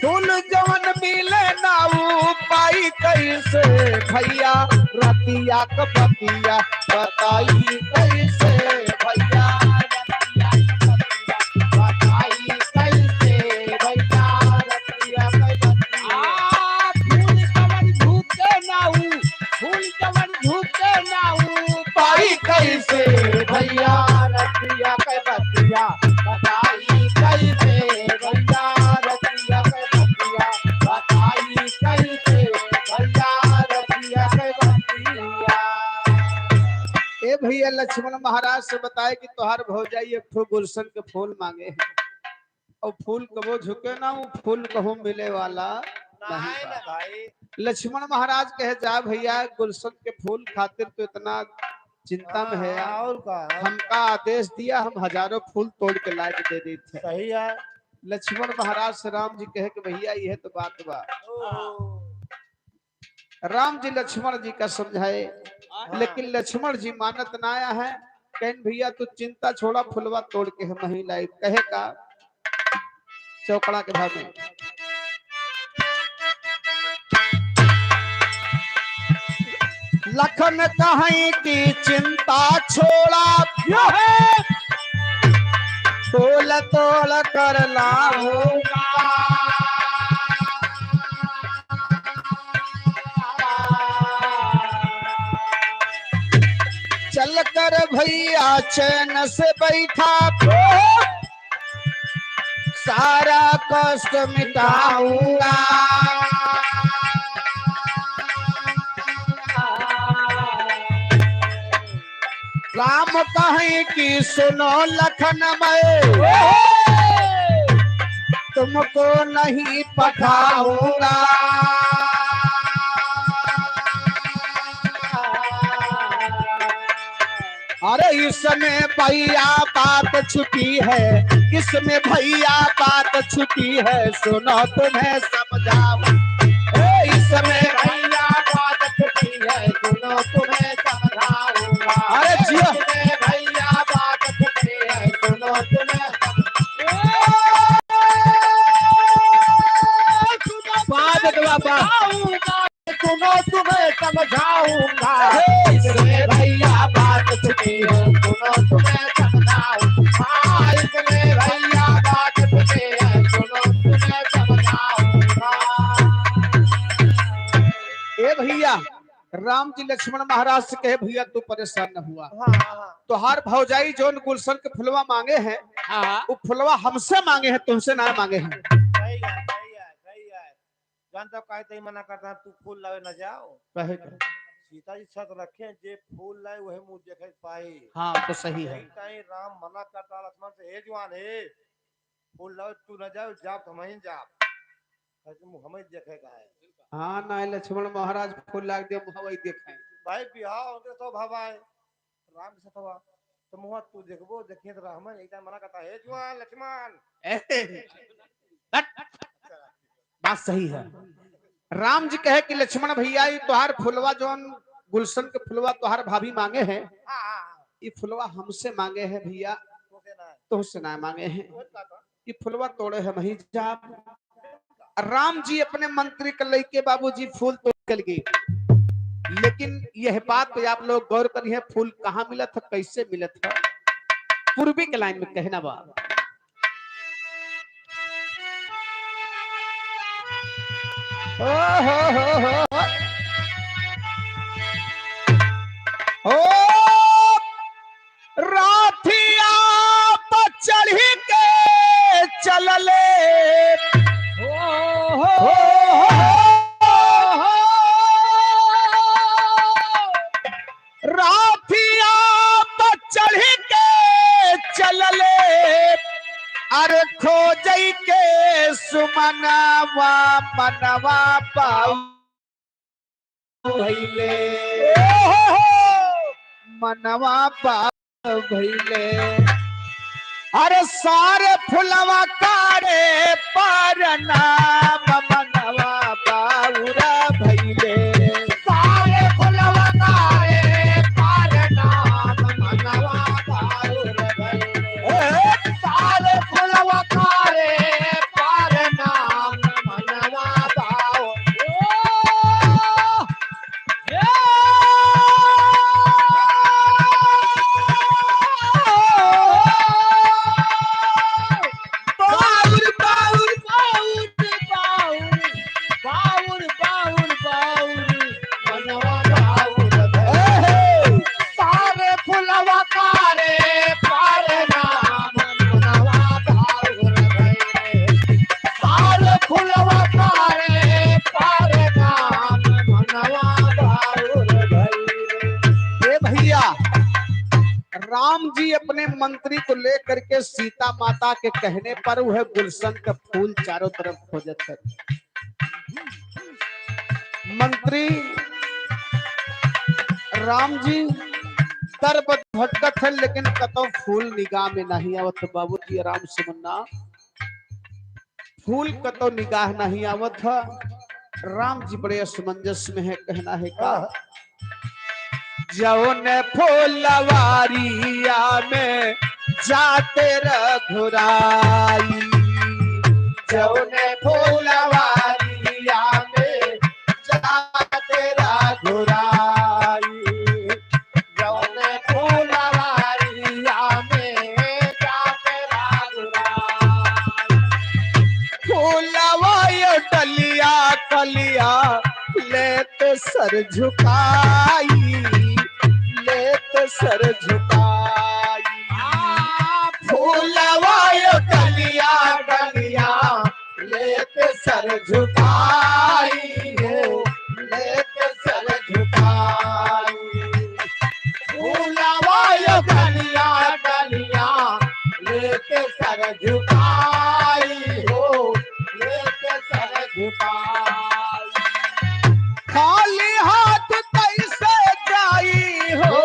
फूल जवन मिले ना ऊ पाई कैसे भैया, रतिया क बतिया बताई कैसे भैया, रतिया क बतिया बताई कैसे भैया, रतिया क बतिया। आ, फूल जवन झुके ना ऊ, फूल जवन झुके ना ऊ पाई कैसे भैया, रतिया क बतिया बताई कैसे भैया, रतिया क बतिया बताई कैसे भैया, रतिया क बतिया। ए भैया, लक्ष्मण महाराज से बताए कि तोहार भौजाई एक ठो गुलशन के फूल मांगे है। और फूल कबो झुके ना, वो फूल कहूँ मिले वाला नहीं नहीं बा। ना भाई। लक्ष्मण महाराज कहे, "जा भैया, गुलशन के फूल खातिर तो इतना चिंता में है यार। हाँ, और का? हमका आदेश दिया, हम हजारों फूल तोड़ के ला के दे देते हैं।" सही है। लक्ष्मण महाराज से राम जी कहे कि भैया, यह तो बात बा। ओ। राम जी लक्ष्मण जी का समझाए, हाँ। लेकिन लक्ष्मण जी मानत ना आया है। कहेन, "भैया तू चिंता छोड़ा, फुलवा तोड़ के हम ही लाई।" कहे का चौकड़ा के भाव में, लखन कहीं की चिंता छोड़ा, यो है। फूल तोड़ कर लाऊंगा। चल कर भैया चैन से बैठा, सारा कष्ट मिटाऊंगा। राम कहें कि सुनो लखन, मैं तुमको नहीं पठाऊंगा। अरे इसमें भैया बात छुपी है, इसमें भैया बात छुपी है, सुनो तुम्हें समझाऊं। ए, इसमें भैया बात छुपी है, सुनो तुम्हें समझाऊंगा। अरे जियो। इसमें भैया बात छुपी है, सुनो तुम्हें समझाऊंगा। बात बाबा। सुनो तुम्हें समझाऊंगा। इसमें भैया बात छुपी है, सुनो तुम्हें समझाऊंगा। हाँ, इसमें भैया बात छुपी है, सुनो तुम्हें समझाऊंगा। ए भैया, राम जी लक्ष्मण महाराज से कहे, "भैया तू परेशान न हुआ, हाँ, हाँ, हाँ। तोहार भौजाई जौन गुलशन के फुलवा मांगे हैं, हाँ। वो फुलवा हमसे मांगे हैं, तुमसे ना मांगे हैं।" सही है। तो काहे तई मना करता है, तू फूल लावे ना जाओ। कहे का? सीता जी शर्त रखे, जे फूल लाए वही मुँह देखे के पाई। हाँ, तो सही है। यही ताई राम मना करता लक्ष्मण से, "हे जवान, हे, फूल लाओ, तू ना जाओ, जाओ तो हम ही जाओ।" ऐसे मुँह हमें देखे का है। हाँ, ना लक्ष्मण महाराज फूल लाग दे, मुँह वही देखे। भाई बिहाव उनके तो भावा है। राम के साथ हुआ, तो मुँह तू देखबो, देखिए तो राम एक मना करता है, "हे जुआन लक्ष्मण।" ए, हट। बात सही है। राम जी कहे कि लक्ष्मण भैया, ई तोहार फुलवा, जौन गुलशन के फुलवा तोहार भाभी मांगे है, हाँ, हाँ, हाँ। ई फुलवा हमसे मांगे है भैया, तोहसे ना है। तोहसे ना मांगे है। ई फुलवा तोड़े हम ही जाब। राम जी अपने मंत्री के लइके बाबूजी फूल तोड़ के लगे। लेकिन यह बात पे आप लोग गौर करिए, फूल कहाँ मिलत है, कैसे मिलत है। पूर्वी के लाइन में कहना बा। ओ हो हो हो। ओ राथिया पर चढ़ी के चलले। हो, हो, हो, हो। राथिया पर चढ़ी के चलले। अरे खोजई के सुमनवा मनवा पाऊ भइले। ओहो! मनवा पागल भइले। अरे सारे फुलवा कारे पार नाम मनवा बाउर भइले। सारे फुलवा कारे पार नाम मनवा बाउर भइले। ए, सारे फुलवा कारे पार नाम मनवा बाउर। ओ! बाउर, बाउर, बाउर, बाउर, बाउर, बाउर, बाउर, मनवा बाउर। सारे फुलवा कारे पार नाम मनवा बाउर भइले। सारे फुलवा कारे पार नाम मनवा बाउर भइले। ए भैया, राम जी अपने मंत्री को लेकर के सीता माता के कहने पर वह गुलशन का फूल चारों तरफ खोजत है। मंत्री राम जी दर बद भटकत है, लेकिन कतौ फूल निगाह में नहीं आवत है। बाबूजी आराम से मुन्ना, फूल कतौ निगाह नहीं आवत है। राम जी बड़े असमंजस में है, कहना है का? जौन फुलवारिया में जाते रघुराई, जौन फुलवारिया में जाते रघुराई, जौन फुलवारिया में जाते रघुराई। फुलवा यो डलिया कलिया लेत सर झुकाई, लेत सर झुकाई। आ, फुलवा यो डलिया डलिया लेत सर झुकाई हो, लेत सर झुकाई। फुलवा यो डलिया डलिया लेके सर झुकाई हो, लेके सर झुकाई। खाली हाथ कैसे जाई हो,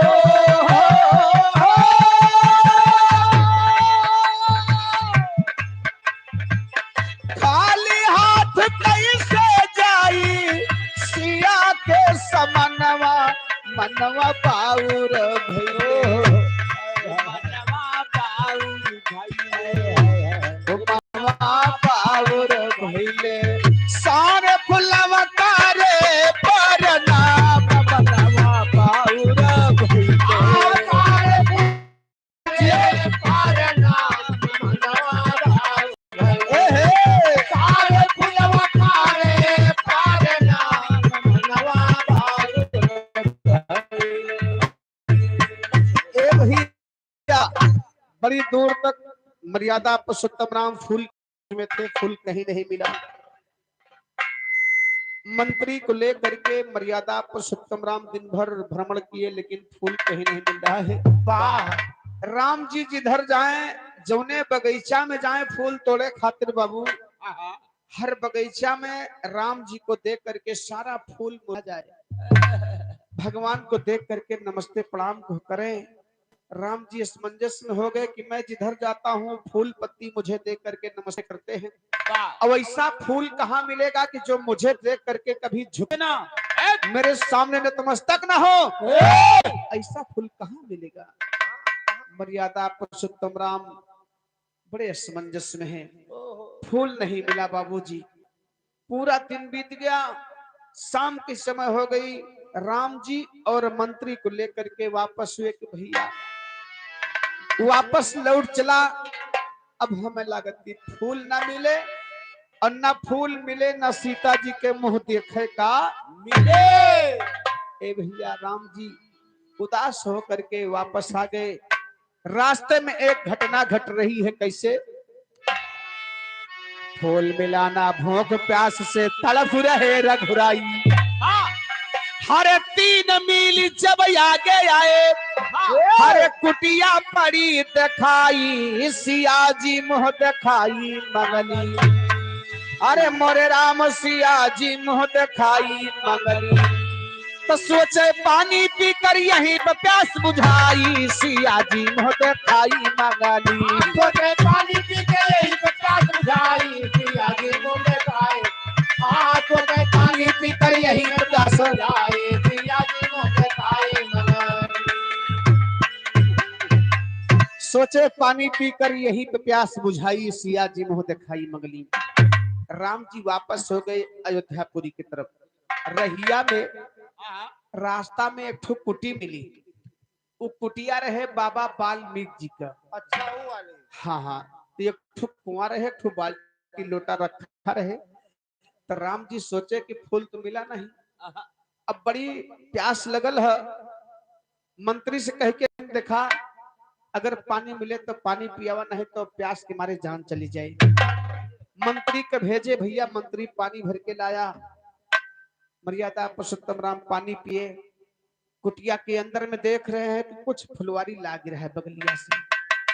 खाली हाथ कैसे जाई सिया के समनवा, मनवा बाउर भइले। मनवा बाउर भइले। ओ मनवा बाउर भइले। सारे फुलवा कारे परनाम, मनवा बाउर भइले। ए भैया, बड़ी दूर तक मर्यादा पुरुषोत्तम राम फूल में थे, फूल कहीं नहीं मिला। मंत्री को लेकर के मर्यादा पुरुषोत्तम राम दिन भर भ्रमण किए, लेकिन फूल कहीं नहीं मिल रहा है। वाह। राम जी जिधर जाएं, जौने बगीचा में जाएं फूल तोड़े खातिर बाबू, आहा। हर बगीचा में राम जी को देख करके सारा फूल मुरझा जाए। भगवान को देख करके नमस्ते प्रणाम को करें। राम जी असमंजस में हो गए कि मैं जिधर जाता हूँ, फूल पत्ती मुझे देख करके नमस्ते करते हैं। वाह। अब ऐसा फूल कहाँ मिलेगा कि जो मुझे देख करके कभी झुके ना, ए! मेरे सामने नतमस्तक ना हो? ए! ऐसा फूल कहाँ मिलेगा? मर्यादा पुरुषोत्तम राम बड़े असमंजस में हैं। ओहो। फूल नहीं मिला बाबूजी। पूरा दिन बीत गया, शाम के समय हो गई। राम जी और मंत्री को लेकर के वापस हुए कि भैया, वापस लौट चला। अब हमें लागत कि फूल ना मिले और ना फूल मिले, ना सीता जी के मुंह देखे का मिले। ए भैया, राम जी उदास होकर के वापस आ गए। रास्ते में एक घटना घट रही है। कैसे? फूल मिला ना भूख प्यास से तड़प रहे रघुराई। हाँ। हर तीन मील जब आगे आए, हाँ। हर कुटिया पड़ी दिखाई, सिया जी मुँह दिखाई मंगली। अरे मोरे राम सिया जी मुँह दिखाई मंगली। तो सोचे पानी पीकर यहीं पे प्यास बुझाई, सिया जी मुँह देखाई मंगली। सोचे पानी पी के यहीं पे प्यास बुझाई, सिया जी मुँह देखाई। हाँ, सोचे पानी पीकर यहीं पे प्यास बुझाई, सिया जी मुँह देखाई मंगली। सोचे पानी पीकर यहीं पे प्यास बुझाई, सिया जी मुँह देखाई मंगली। राम जी वापस हो गए अयोध्यापुरी की तरफ। रहिया में, हाँ। रास्ता में एक ठो कुटी मिली। वो कुटिया रहे बाबा वाल्मीकि जी का। अच्छा, वो वाले। हाँ, हाँ। तो एक ठो कुआं रहे, एक ठो बाल्टी लोटा रखा रहे। तो राम जी सोचे कि फूल तो मिला नहीं, हाँ। अब बड़ी प्यास लगल है। मंत्री से कह के देखा, अगर पानी मिले तो पानी पियावा, नहीं तो प्यास के मारे जान चली जाए। मंत्री के भेजे, भैया, मंत्री पानी भर के लाया। मर्यादा पुरुषोत्तम राम पानी पिए। कुटिया के अंदर में देख रहे हैं कि कुछ फुलवारी लाग रहा है बगलिया से।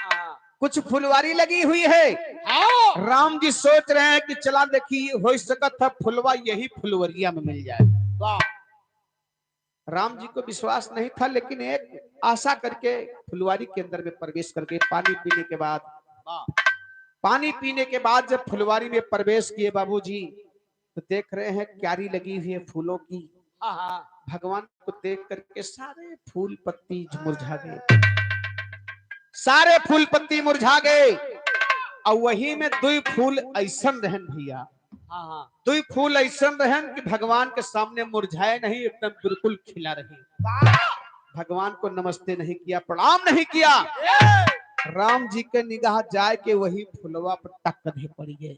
हाँ। कुछ फुलवारी लगी हुई है। हाँ। राम जी सोच रहे हैं कि चला देखी, हो सकत है फुलवा यही फुलवरिया में मिल जाए। वाह। राम जी को विश्वास नहीं था, लेकिन एक आशा करके फुलवारी के अंदर में प्रवेश करके पानी पीने के बाद, हाँ। पानी पीने के बाद जब फुलवारी में प्रवेश किए बाबूजी, तो देख रहे हैं क्यारी लगी हुई है फूलों की। हाँ, हाँ। भगवान को देख करके सारे फूल पत्ती मुरझा गए, सारे फूल पत्ती मुरझा गए। और वही में दुई फूल ऐसन रहन भैया, हाँ, हाँ। दुई फूल ऐसन रहन कि भगवान के सामने मुरझाए नहीं, एकदम बिल्कुल खिला रहे। वाह! भगवान को नमस्ते नहीं किया, प्रणाम नहीं किया। ए! राम जी के निगाह जाए के वही फुलवा पर टक दे पड़ी गए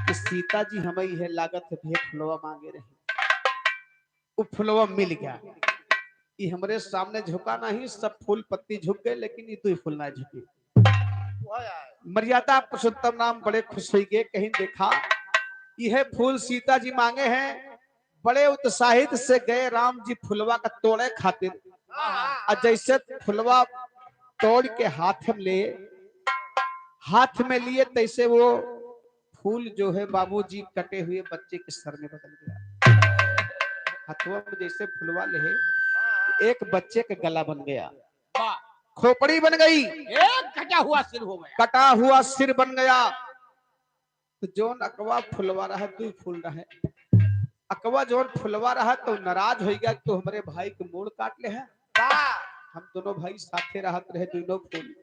कि सीता जी हमें यह लागत है, भैया फुलवा मांगे रहे, वो फुलवा मिल गया। ये हमरे सामने झुका नहीं, सब फूल पत्ती झुक गए, लेकिन ये दुई फूल ना झुके। मर्यादा पुरुषोत्तम राम बड़े खुश हुई गए, कहीं देखा यह फूल सीता जी मांगे हैं। बड़े उत्साहित से गए राम जी फुलवा का तोड़े खातिर। हाँ। और जैसे फुलवा तोड़ के हाथ में ले, हाथ में लिए, तैसे वो फूल जो है बाबूजी कटे हुए बच्चे के सर में बदल गया। हथवा में जैसे फुलवा ले, एक बच्चे का गला बन गया। वाह। खोपड़ी बन गई। एक कटा हुआ सिर हो गया। कटा हुआ सिर बन गया। तो जौन अकवा फुलवा रहा, दुई फूल रहे। अकवा जौन फुलवा रहा तो नाराज हो गया, तो हमरे भाई के मूड़ काट ले है। वाह। हम दोनों भाई साथे रहत रहे, दोनों फूल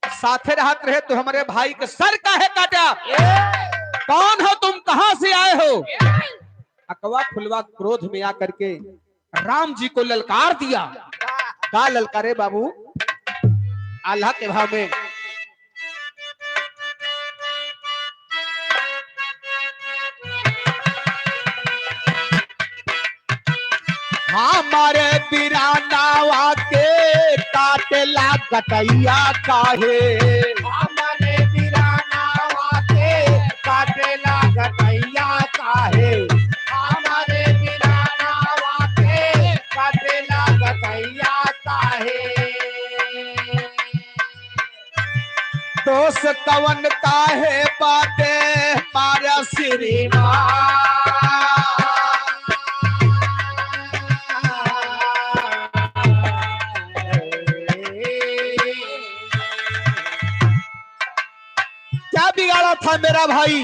साथे रहत रहे, तो हमरे भाई के सर काहे काटा? ए! कौन हो तुम, कहाँ से आए हो? ए! अकवा फुलवा क्रोध में आकर के राम जी को ललकार दिया। का ललकारे बाबू? आल्हा के भाव में। हमारे बिरानावा के काटेला गटैया काहे? हमारे बिरानावा के काटेला गटैया काहे? हमारे कवन काहे बाटे मारा श्रीमान। क्या बिगाड़ा था मेरा भाई,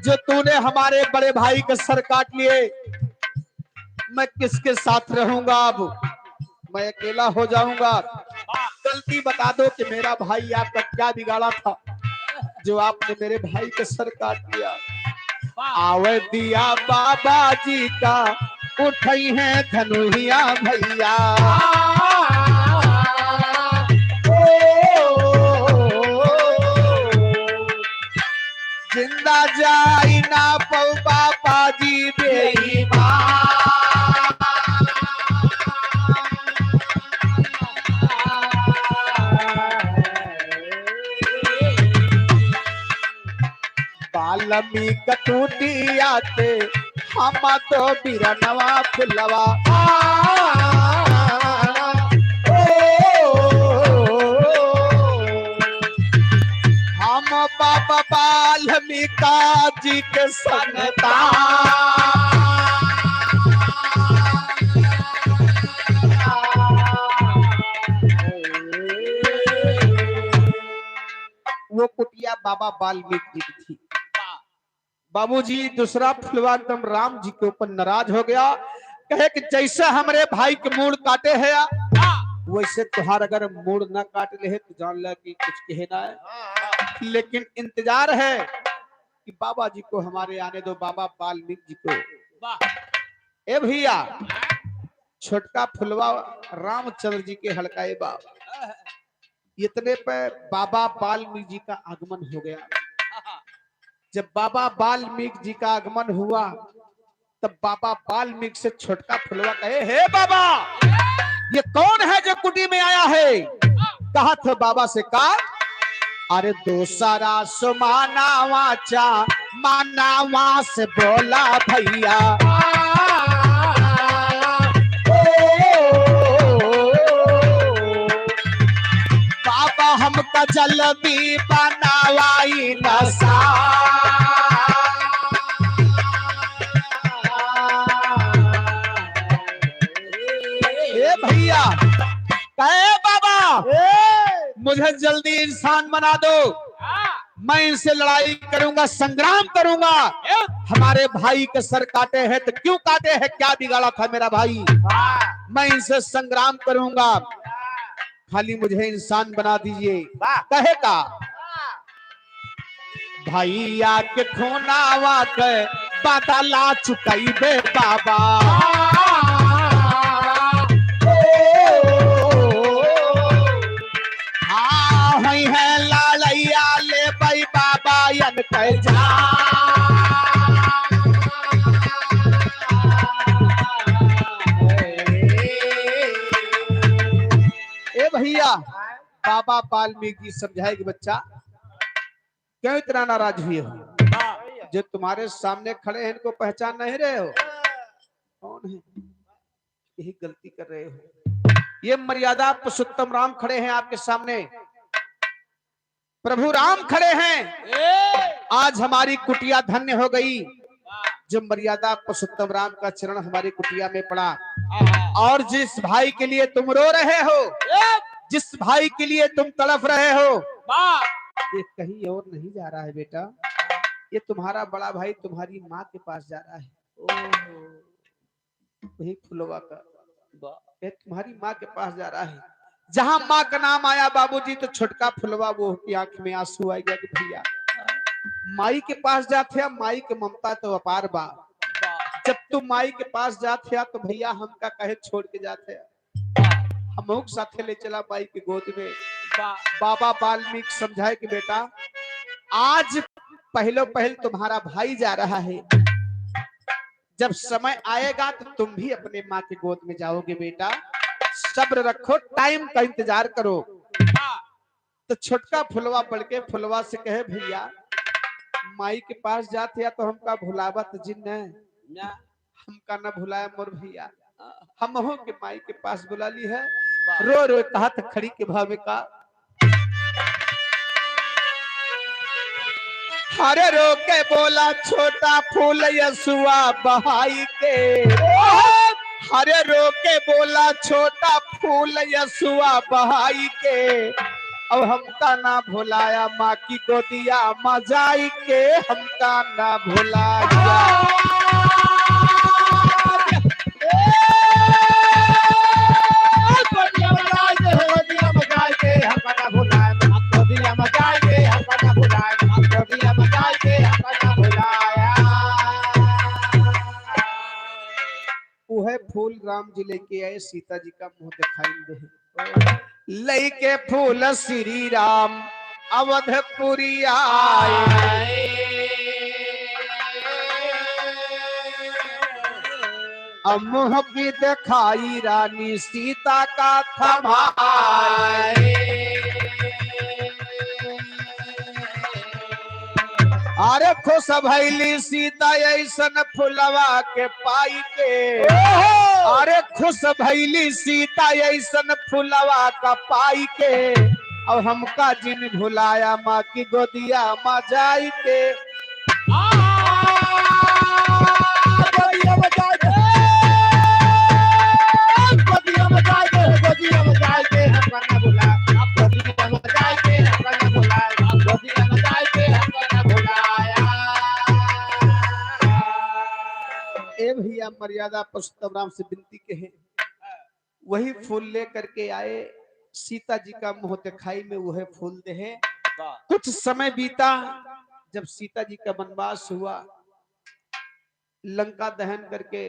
जो तूने हमारे बड़े भाई का सर काट लिए? मैं किसके साथ रहूंगा अब? मैं अकेला हो जाऊंगा। गलती बता दो कि मेरा भाई आपका क्या बिगाड़ा था, जो आपने मेरे भाई का सर काट दिया। आवे दिया बाबा जी का, उठई है धनुहिया भैया। ओ, जिंदा जाई ना पऊ बाबा जी बेईमान। बाल्मीक टूटिया ते हम तो बिरनवा फुलवा। आ, ओ, हम बाबा वाल्मीका जी के संतान। वो कुटिया बाबा वाल्मीकि जी की थी। बाबूजी, दूसरा फुलवा एकदम राम जी के ऊपर नाराज हो गया, कहे कि जैसे हमरे भाई के मूड़ काटे है, वैसे तुहार अगर मूड़ ना काट ले है तो जान ला कि कुछ कहे ना है। लेकिन इंतजार है कि बाबा जी को हमारे आने दो, बाबा वाल्मीकि जी को। वाह। ए भैया, छोटका फुलवा रामचंद्र जी के हड़काए बा। इतने पे बाबा वाल्मीकि जी का आगमन हो गया। जब बाबा वाल्मीकि जी का आगमन हुआ, तब बाबा वाल्मीकि से छोटका फुलवा कहे, "हे बाबा, ये कौन है जो कुटी में आया है?" कहा था बाबा से का, "अरे दूसरा सुमानावा चा मानावा से बोला भैया। ओ, बाबा हमका जल्दी बनावाई नसा।" ए भैया, कहे बाबा, ए! मुझे जल्दी इंसान बना दो, हाँ। मैं इनसे लड़ाई करूंगा, संग्राम करूंगा। ए! हमारे भाई के सर काटे हैं तो क्यों काटे हैं, क्या बिगाड़ा था मेरा भाई? हाँ। मैं इनसे संग्राम करूंगा, खाली मुझे इंसान बना दीजिए। वाह। कहे का? भैया के खूनावा के बदला चुकइबे बाबा। हाँ, होई है लड़ैया लेबै बाबा यन के जान। ए भैया, बाबा वाल्मीकि समझाए कि बच्चा, क्यों इतना नाराज हुए हो? हाँ। जो तुम्हारे सामने खड़े हैं, इनको पहचान नहीं रहे हो? कौन है? यही गलती कर रहे हो। ये मर्यादा पुरुषोत्तम राम खड़े हैं आपके सामने, प्रभु राम खड़े हैं। ए! आज हमारी कुटिया धन्य हो गई, जो मर्यादा पुरुषोत्तम राम का चरण हमारी कुटिया में पड़ा। आहा। और जिस भाई के लिए तुम रो रहे हो, ए! जिस भाई के लिए तुम तड़फ रहे हो, वाह! ये कहीं और नहीं जा रहा है बेटा, ये तुम्हारा बड़ा भाई तुम्हारी माँ के पास जा रहा है। ओहो। वही फुलवा का, वाह। ये तुम्हारी माँ के पास जा रहा है। जहाँ माँ का नाम आया बाबूजी, तो छोटका फुलवा वो की आँख में आंसू आ गया कि भैया, माई के पास जात है, माई के ममता तो अपार बा। वाह। जब तू माई के पास जात है तो भैया हमका कहे छोड़ के जात है, हमहू के साथे ले चला माई के गोद में। वाह। बाबा वाल्मीकि समझाए कि बेटा, आज पहलो पहल तुम्हारा भाई जा रहा है, जब समय आएगा तो तुम भी अपने माँ के गोद में जाओगे बेटा, सब्र रखो, टाइम का इंतजार करो। तो छोटका फुलवा बड़के फुलवा से कहे, भैया, माई के पास जात या तो हमका भुलावत जिन न, ना। हमका न भुलाया मोर भैया, हमहू के माई के पास बुला ली है। वाह। रो रो कहत खड़ी के भावे का, अरे रो के बोला छोटा फूल यसुआ बहाई के। अरे रो के बोला छोटा फूल यसुआ बहाई के। अब हमका ना भुलाया माँ की गोदिया मा जाई के, हमका ना भुलाया। उहे फूल राम जी लेके आए, सीता जी का मुँह देखाई दे। लइके फूल श्री राम अवधपुरी आए। अब मुँह की देखाई रानी सीता का थमाए। अरे खुश भैली सीता ऐसन फुलवा के पाई के। अरे खुश भैली सीता ऐसन फुलवा का पाई के। अब हमका जिन भुलाया माँ की गोदिया मा जाई के। आ, गोदिया मा जाई के। गोदिया मा जाई के, गोदिया मा जाई के, हमका ना भुला। गोदिया मा जाई के, हमका ना भुला। गोदिया मा जाई के, हमका ना भुलाया। ए भैया, मर्यादा पुरुषोत्तम राम से विनती कहे, वही फूल ले करके आए, सीता जी का मुँह देखाई में वह फूल देहे। वाह। कुछ समय बीता, जब सीता जी का वनवास हुआ, लंका दहन करके,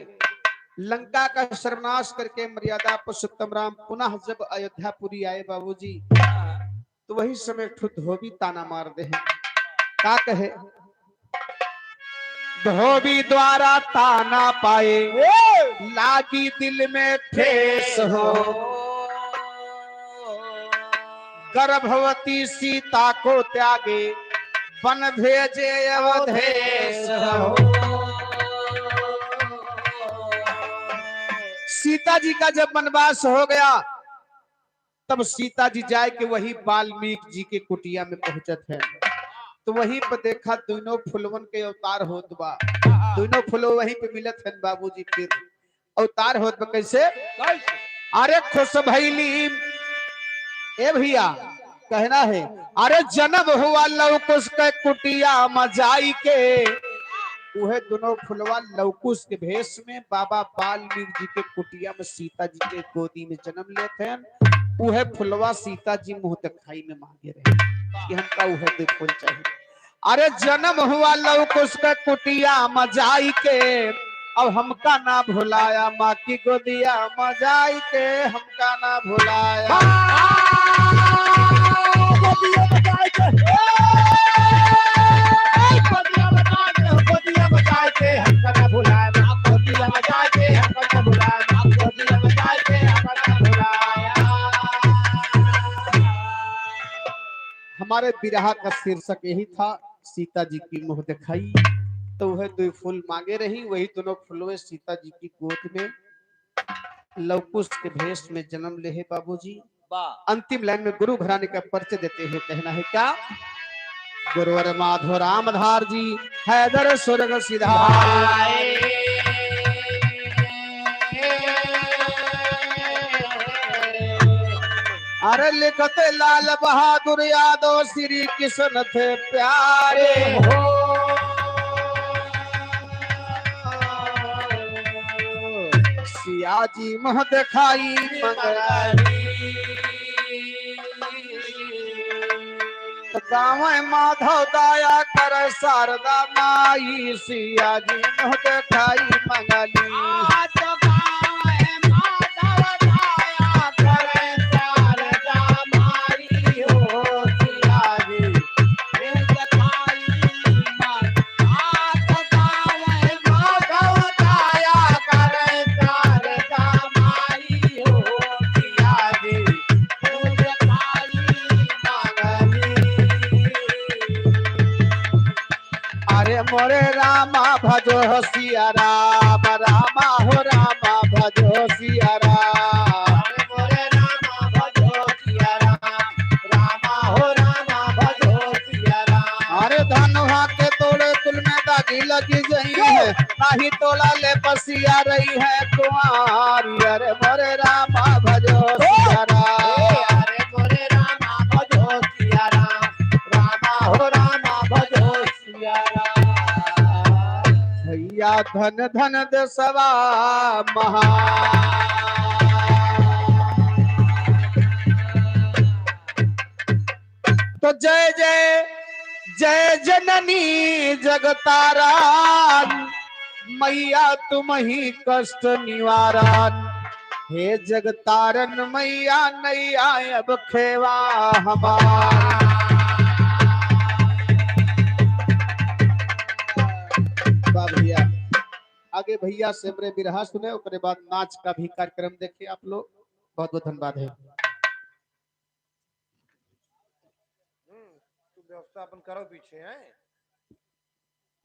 लंका का सर्वनाश करके मर्यादा पुरुषोत्तम राम पुनः जब अयोध्यापुरी आए बाबूजी, तो वही समय एक ठो धोबी ताना मार देहे। का कहे? धोबी द्वारा ताना पाए, लागी दिल में ठेस हो। गर्भवती सीता को त्यागे, वन भेजे अवधेश हो। सीता जी का जब वनवास हो गया, तब सीता जी जाए के वही वाल्मीकि जी के कुटिया में पहुंचत है, तो वहीं पर देखा दोनों फुलवन के अवतार होत बा। दोनों फुलवा वहीं पे मिलत है बाबूजी। फिर अवतार होत बा कैसे? कैसे? अरे खुश भैली, ए भैया, कहना है, अरे जन्म हुआ लव कुश के कुटिया मा जाई के। उहे दोनों फुलवा लव कुश के भेष में बाबा वाल्मीकि जी के कुटिया में सीता जी के गोदी में जन्म लेत हैं। उहे फुलवा सीता जी मुँह देखाई में मांगे रहे कि हमका उहे दो फूल चाहिए। अरे जन्म हुआ लव कुश के कुटिया मा जाई के, अब हमका ना भुलाया माँ की गोदिया मा जाई के, हमका ना भुलाया। गोदिया मा जाई के, गोदिया मा जाई के, गोदिया मा जाई के, हमका ना भुलाया, गोदिया मा जाई के, हमका ना भुलाया, गोदिया मा जाई के, हमका ना भुलाया। हमारे बिरहा का शीर्षक यही था, सीता जी की मुँह देखाई। तो वह दो फूल मांगे रही, वही दोनों फुलवे सीता जी की गोद में लव कुश के भेष में जन्म लेहे बाबूजी। वाह। अंतिम लाइन में गुरु घराने का परिचय देते हुए कहना है क्या? गुरुवर माधो रामधार जी, हैदर स्वर्ग सिधाए। अरे लिखते लाल बहादुर यादव श्री कृष्ण थे प्यारे हो। सिया जी मुँह देखाई मंगली। गावे माधव दया कर शारदा माई, सिया जी मुँह देखाई मंगली। अरे मोरे रामा भजो सिया राम, रामा हो रामा भजो सिया राम। अरे मोरे रामा भजो सिया राम, रामा हो रामा भजो सिया राम। अरे धनुहा के कि लगी जइहैं, नाही तोला ले बसिया रहिहैं कुंवारी। अरे मोरे रामा भजो सिया राम। अरे मोरे रामा भजो सिया राम, रामा हो रामा भजो सिया राम। भैया धन धन देसवा महान। तो जय जय जय जननी जगतारण, मैया तुम ही कष्ट निवारण। हे जगतारण मैया नैया अब खेवा हमार। वाह भैया, आगे भैया से हमरे बिरहा सुने, ओकरे बाद नाच का भी कार्यक्रम देखे आप लोग। बहुत बहुत धन्यवाद है। हम्म, तू व्यवस्था अपन करो पीछे, हैं?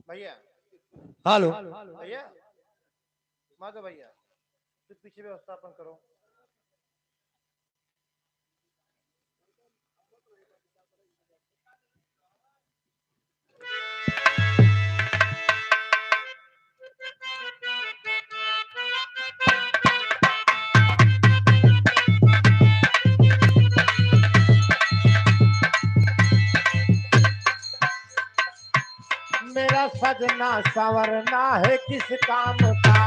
भैया। हेलो। भैया, माधव भैया, तू पीछे व्यवस्था अपन करो। मेरा सजना संवरना है किस काम का,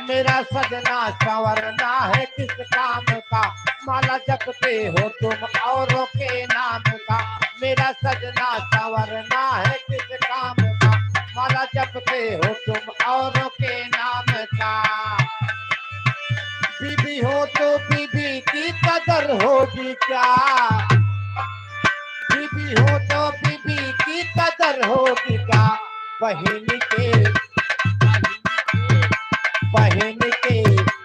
मेरा सजना संवरना है किस काम का, माला जपते हो तुम औरों के नाम का। मेरा सजना संवरना है किस काम का, माला जपते हो तुम औरों के नाम का। बीबी हो तो बीबी की कदर होगी क्या? बीबी हो तो बीबी की कदर होगी क्या? बहन के, बहन के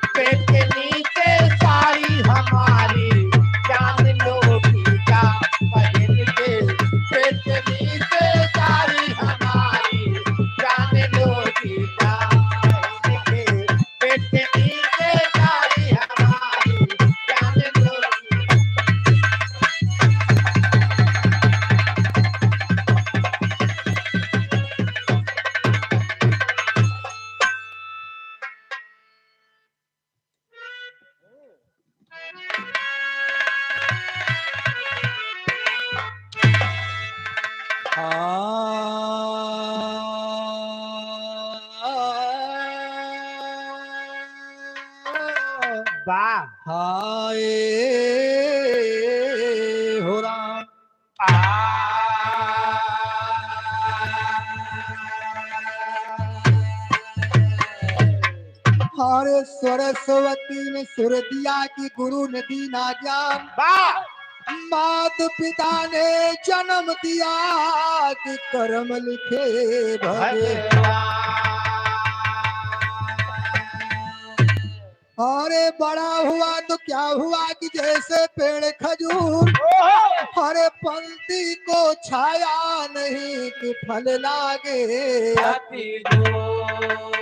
पेट के नीचे साड़ी हमारी जान लोगी क्या? बहन के पेट के नीचे साड़ी हमारी जान लोगी क्या? बहन के पेट के नीचे साड़ी हमारी जान लोगी। वाह। हाय हो राम। आ। अरे सरस्वती ने सुर दिया कि गुरु ने दीना ज्ञान। वाह। मात पिता ने जन्म दिया कि कर्म लिखे भगवान। अरे बड़ा हुआ तो क्या हुआ कि जैसे पेड़ खजूर, ओहो! अरे पंक्ति को छाया नहीं कि फल लागे अति दूर।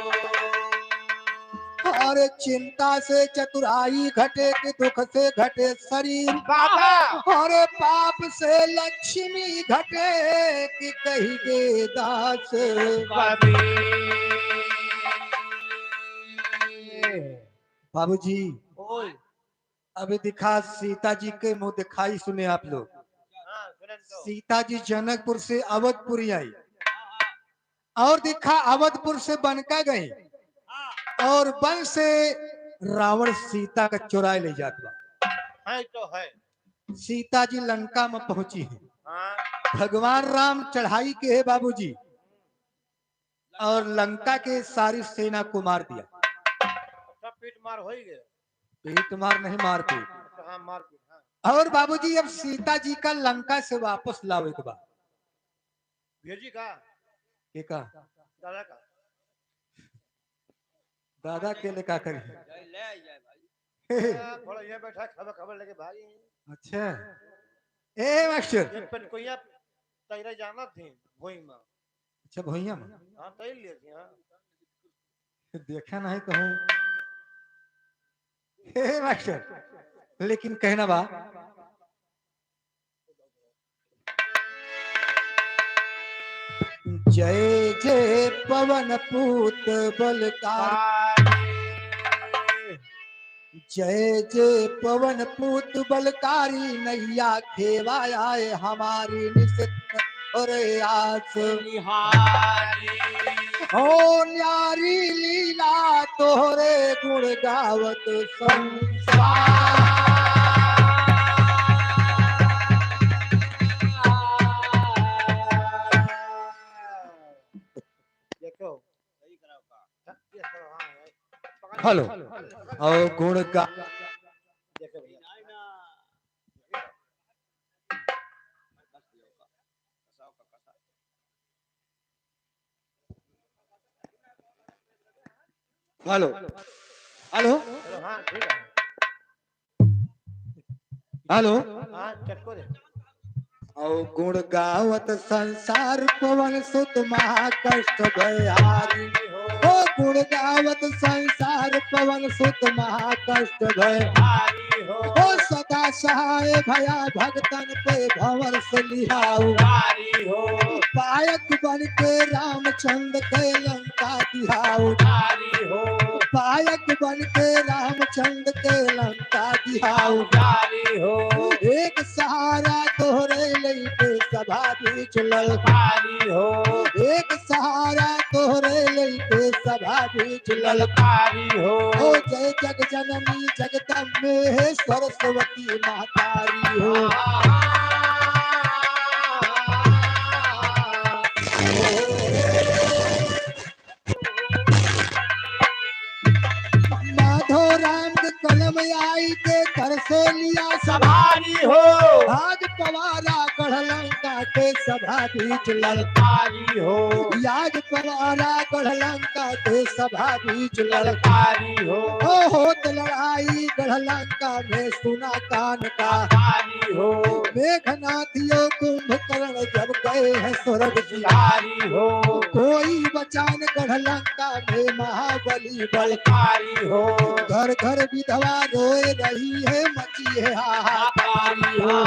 अरे चिंता से चतुराई घटे कि दुख से घटे शरीर। बाबा! अरे पाप से लक्ष्मी घटे कि कहिगे दास कबीर। बाबूजी, ओए। अभी दिखा सीता जी के मुँह दिखाई सुने आप लोग। हाँ, सुने तो। सीता जी जनकपुर से अवधपुरी आई और दिखा अवधपुर से बनका गई और बन से रावण सीता का चुराए ले जात बा। है तो है। सीता जी लंका में पहुंची है। हाँ। भगवान राम चढ़ाई के है बाबूजी। और लंका के सारी सेना को मार दिया। अच्छा, पीट मार हो ही गया। पीट मार नहीं, मारपीट। अच्छा, हाँ, मारपीट, हाँ। और बाबूजी, अब सीता जी का लंका से वापस लावे के बाद। भैया जी का? के का? दादा का। दादा के ले का करी? जाए, ले आई जाए भाई। आ, थोड़ा ये बैठा, खबर, खबर लेके भाई। अच्छा। ए मास्टर। ये पनकोइया तैरा जाना थे, भोई में। अच्छा, भोइया में? हाँ, तैर लिए थे, हाँ। देखा नहीं कहूँ। हे मास्टर, लेकिन कहना बा, जय जय पवन पूत बलकारी। जय जय पवन पूत बलकारी, नैया खेवा आए हमारी निशित प्रयास। निहारी। हो न्यारी लीला तोहरे गुण गावत संसार। देखो। हेलो। और गुण गा- हेलो। हेलो। हेलो। हाँ, चक्को दे। औ गुण गावत संसार पवन सुत महाकष्ट भय हारी। ओ गुण गावत संसार पवन सुत महाकष्ट भय हारी हो। ओ सदा सहाय भया भगतन पे भंवर से लिहाऊ। हारी हो। पायक बन के रामचंद्र के लंका दिहाऊ। हारी हो। पायक बन के रामचंद्र के लंका दिहाऊ। हारी हो। एक सहारा तोहरे लइके सभा बीच ललकारी हो। एक सहारा तोहरे लइके सभा बीच ललकारी हो। ओ जय जग जननी जगदम्बे हे सरस्वती महतारी हो। माधो राम के कलम आई के कर से लिया सवारी हो। आज पवारा गढ़ लंका के सभा बीच ललकारी हो। आज पवारा गढ़ लंका के सभा बीच ललकारी हो। ओ होत लड़ाई गढ़ लंका में सुना कान का। कारी हो। मेघनाथ यो कुंभकर्ण जब गए हैं स्वर्ग सिधारी हो। कोई बचान गढ़ लंका में महाबली बलकारी हो। घर घर विधवा रोए रही है, मची है हाहाकारी हो।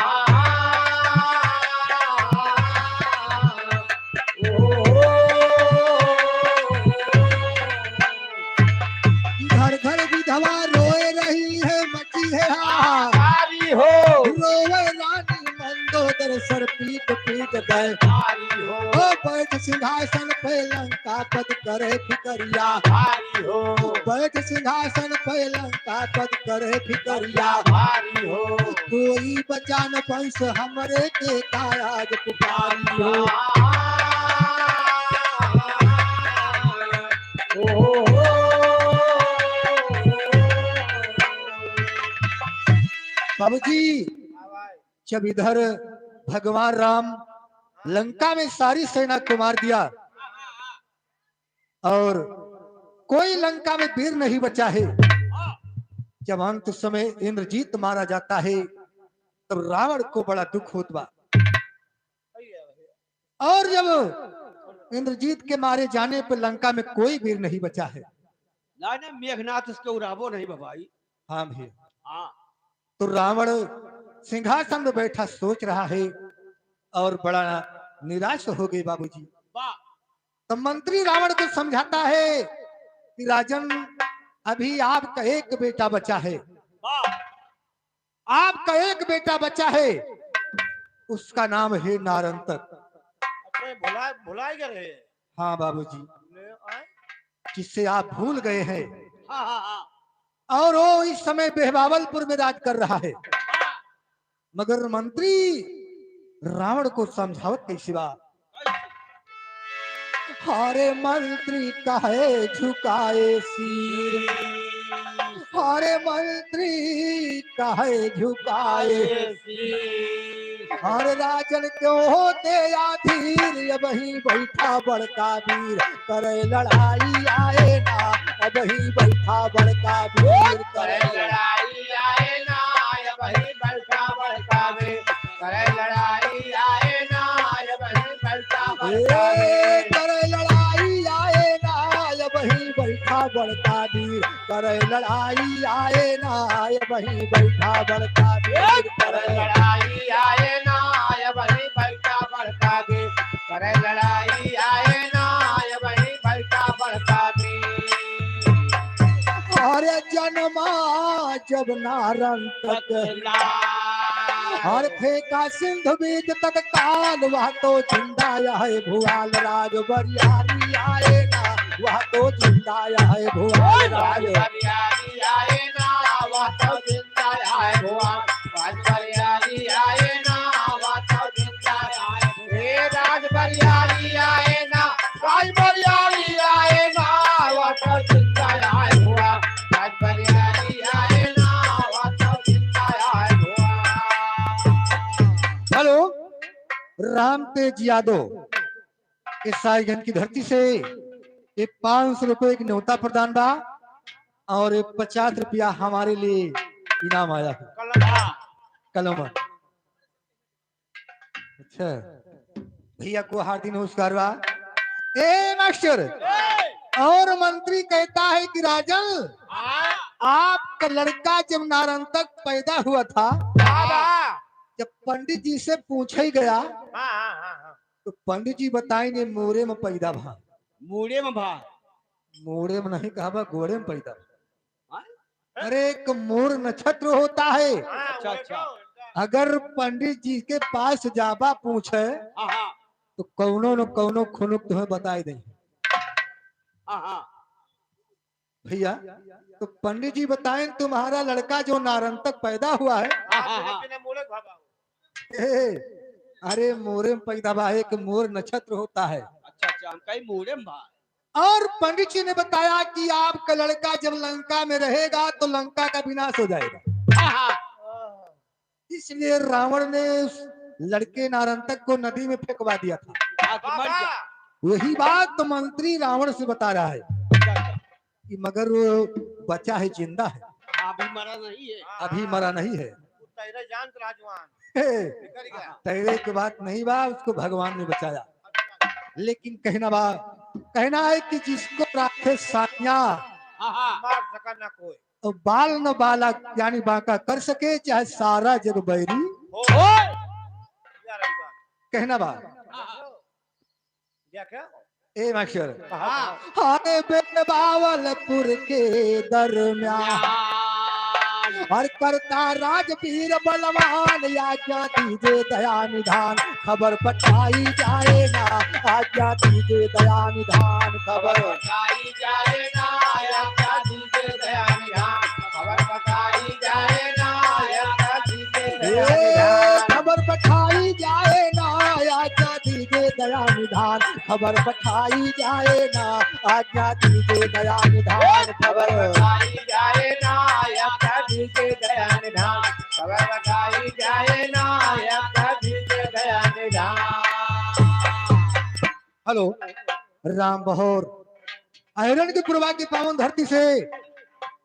घर घर विधवा रोए रही है, मची है हाहाकारी हो। रोवे रानी मंदोदर सर पीट पीट दे। कारी हो। ओ बैठ सिंहासन पे लंकापति करे फिकरिया। कारी हो। बैठ सिंहासन पे लंकापति करे फिकरिया। कारी हो। कोई बचा न वंश हमरे के का आज पुकारी हो। ओ हो। बाबूजी, जब इधर भगवान राम लंका में सारी सेना को मार दिया और कोई लंका में वीर नहीं बचा है, जब अंत समय इंद्रजीत मारा जाता है, तब रावण को बड़ा दुख होत बा। और जब इंद्रजीत के मारे जाने पर लंका में कोई वीर नहीं बचा है। ना, ना, मेघनाथ उसके उरावो नहीं बा भाई। हाँ भैया। हाँ। तो रावण सिंहासन में बैठा सोच रहा है और बड़ा निराश हो गए बाबूजी। वाह। तो मंत्री रावण को समझाता है कि राजन, अभी आपका एक बेटा बचा है। वाह। आपका एक बेटा बचा है, उसका नाम है नारंतक। अरे भुला, भुलाई गए रहे। हाँ बाबूजी, ले आए। जिससे आप भूल गए हैं। हाँ, हाँ, हाँ। और वो इस समय बेहबावलपुर में राज कर रहा है। हाँ। मगर मंत्री रावण को समझावत कैसे बा? हरे मंत्री कहे झुकाए शीश, हरे मंत्री कहे झुकाए शीश। हर राजन क्यों होते आधीर, अबहीं बैठा बड़का वीर, करे लड़ाई आए ना, अबहीं बैठा बड़का वीर, करे लड़ाई आए ना, अबहीं बैठा बड़का वीर, करे लड़ाई आए ना, अबहीं बैठा बड़का वीर। ए, करे लड़ाई आए ना, अबहीं बैठा बड़का वीर, करे लड़ाई आए ना, अबहीं बैठा बड़का वीर, करे लड़ाई आए ना, अबहीं बैठा बड़का वीर। करे लड़ाई आए ना, ये वही बैठा बड़का वीर। अरे जन्मा जब नारन तक। तक ना। और फेंका सिंधु बीच तक काल, वह तो जिंदा है भुआल। राज बरियारी आए ना, वह तो जिंदा है भुआल। राज राज बरियारी आए ना, वह तो जिंदा है भुआल। राज बरियारी आए ना, वह तो जिंदा है। हे राज बरियारी आए ना, राज बरियारी आए ना, वह तो जिंदा है भुआल। राज बरियारी आए ना, वह तो जिंदा है भुआल। हेलो, राम तेज यादव, इस साईगंज की धरती से ये पाँच सौ रुपए की न्योता प्रदान बा और ये पचास रुपया हमारे लिए इनाम आया है। कलमा। कलमा। अच्छा, भैया को हार्दिक नमस्कार बा। ए मास्टर, और मंत्री कहता है कि राजन, हाँ। आपका लड़का जब नारन तक पैदा हुआ था, हाँ, हाँ। जब पंडित जी से पूछे गया, हाँ, हाँ, हाँ, हाँ। तो पंडित जी बताइन, ये मोरे में पैदा भा। मोरे में भा। मोरे में नहीं कहा बा, गोरे में पैदा। हाँ? अरे, एक मोर नक्षत्र होता है। हाँ, अच्छा, अच्छा। अगर पंडित जी के पास जाबा पूछे, हाँ, हाँ। तो कौनो न कौनो खुनुक तुम्हें बताई दें। हाँ, हाँ। भैया, तो पंडित जी बताएं, तुम्हारा लड़का जो नारन तक पैदा हुआ है, हाँ, हाँ, हाँ। ए, अरे मोरे में पैदा बा, एक मोर नक्षत्र होता है। अच्छा, अच्छा, हम कहीं मोरे में बा। और पंडित जी ने बताया कि आपका लड़का जब लंका में रहेगा तो लंका का विनाश हो जाएगा। हाँ, हाँ। इसलिए रावण ने उस लड़के नारंतक को नदी में फेंकवा दिया था। हाँ, कि मर जा। वही बात तो मंत्री रावण से बता रहा है कि मगर वो बचा है, जिंदा है। हाँ, अभी मरा नहीं है। अभी मरा नहीं है। वो तैरे जानत रहा जवान। हे, निकल गया। तैरे के बात नहीं बा, उसको भगवान ने बचाया। लेकिन कहना बा, कहना है कि जिसको राखे साइया, हाँ, हाँ। मार सका ना कोई। और बाल न बालक यानी बांका कर सके, चाहे सारा जग बैरी हो। हो। या रही बात। कहना बा। हाँ, हाँ। क्या, क्या? ए मास्टर। हाँ। हरे बेट बावलपुर के दरमियान। और करता राजवीर बलवान, आज्ञा दीजे दया निधान, खबर पठाई जाए ना, आज्ञा दीजे दया निधान, खबर पठाई जाए ना, आज्ञा दीजे दया निधान, खबर पठाई जाए ना, आज्ञा दीजे दया निधान। ए, खबर पठाई जाए ना, आज्ञा दीजे दया निधान, खबर पठाई जाए ना, आज्ञा दीजे दया निधान, खबर पठाई जाए ना, आज्ञा दीजे दया निधान, खबर पठाई जाए ना, आज्ञा दीजे दया निधान। हेलो, राम बहोर, अहिरन के पुरवा की पावन धरती से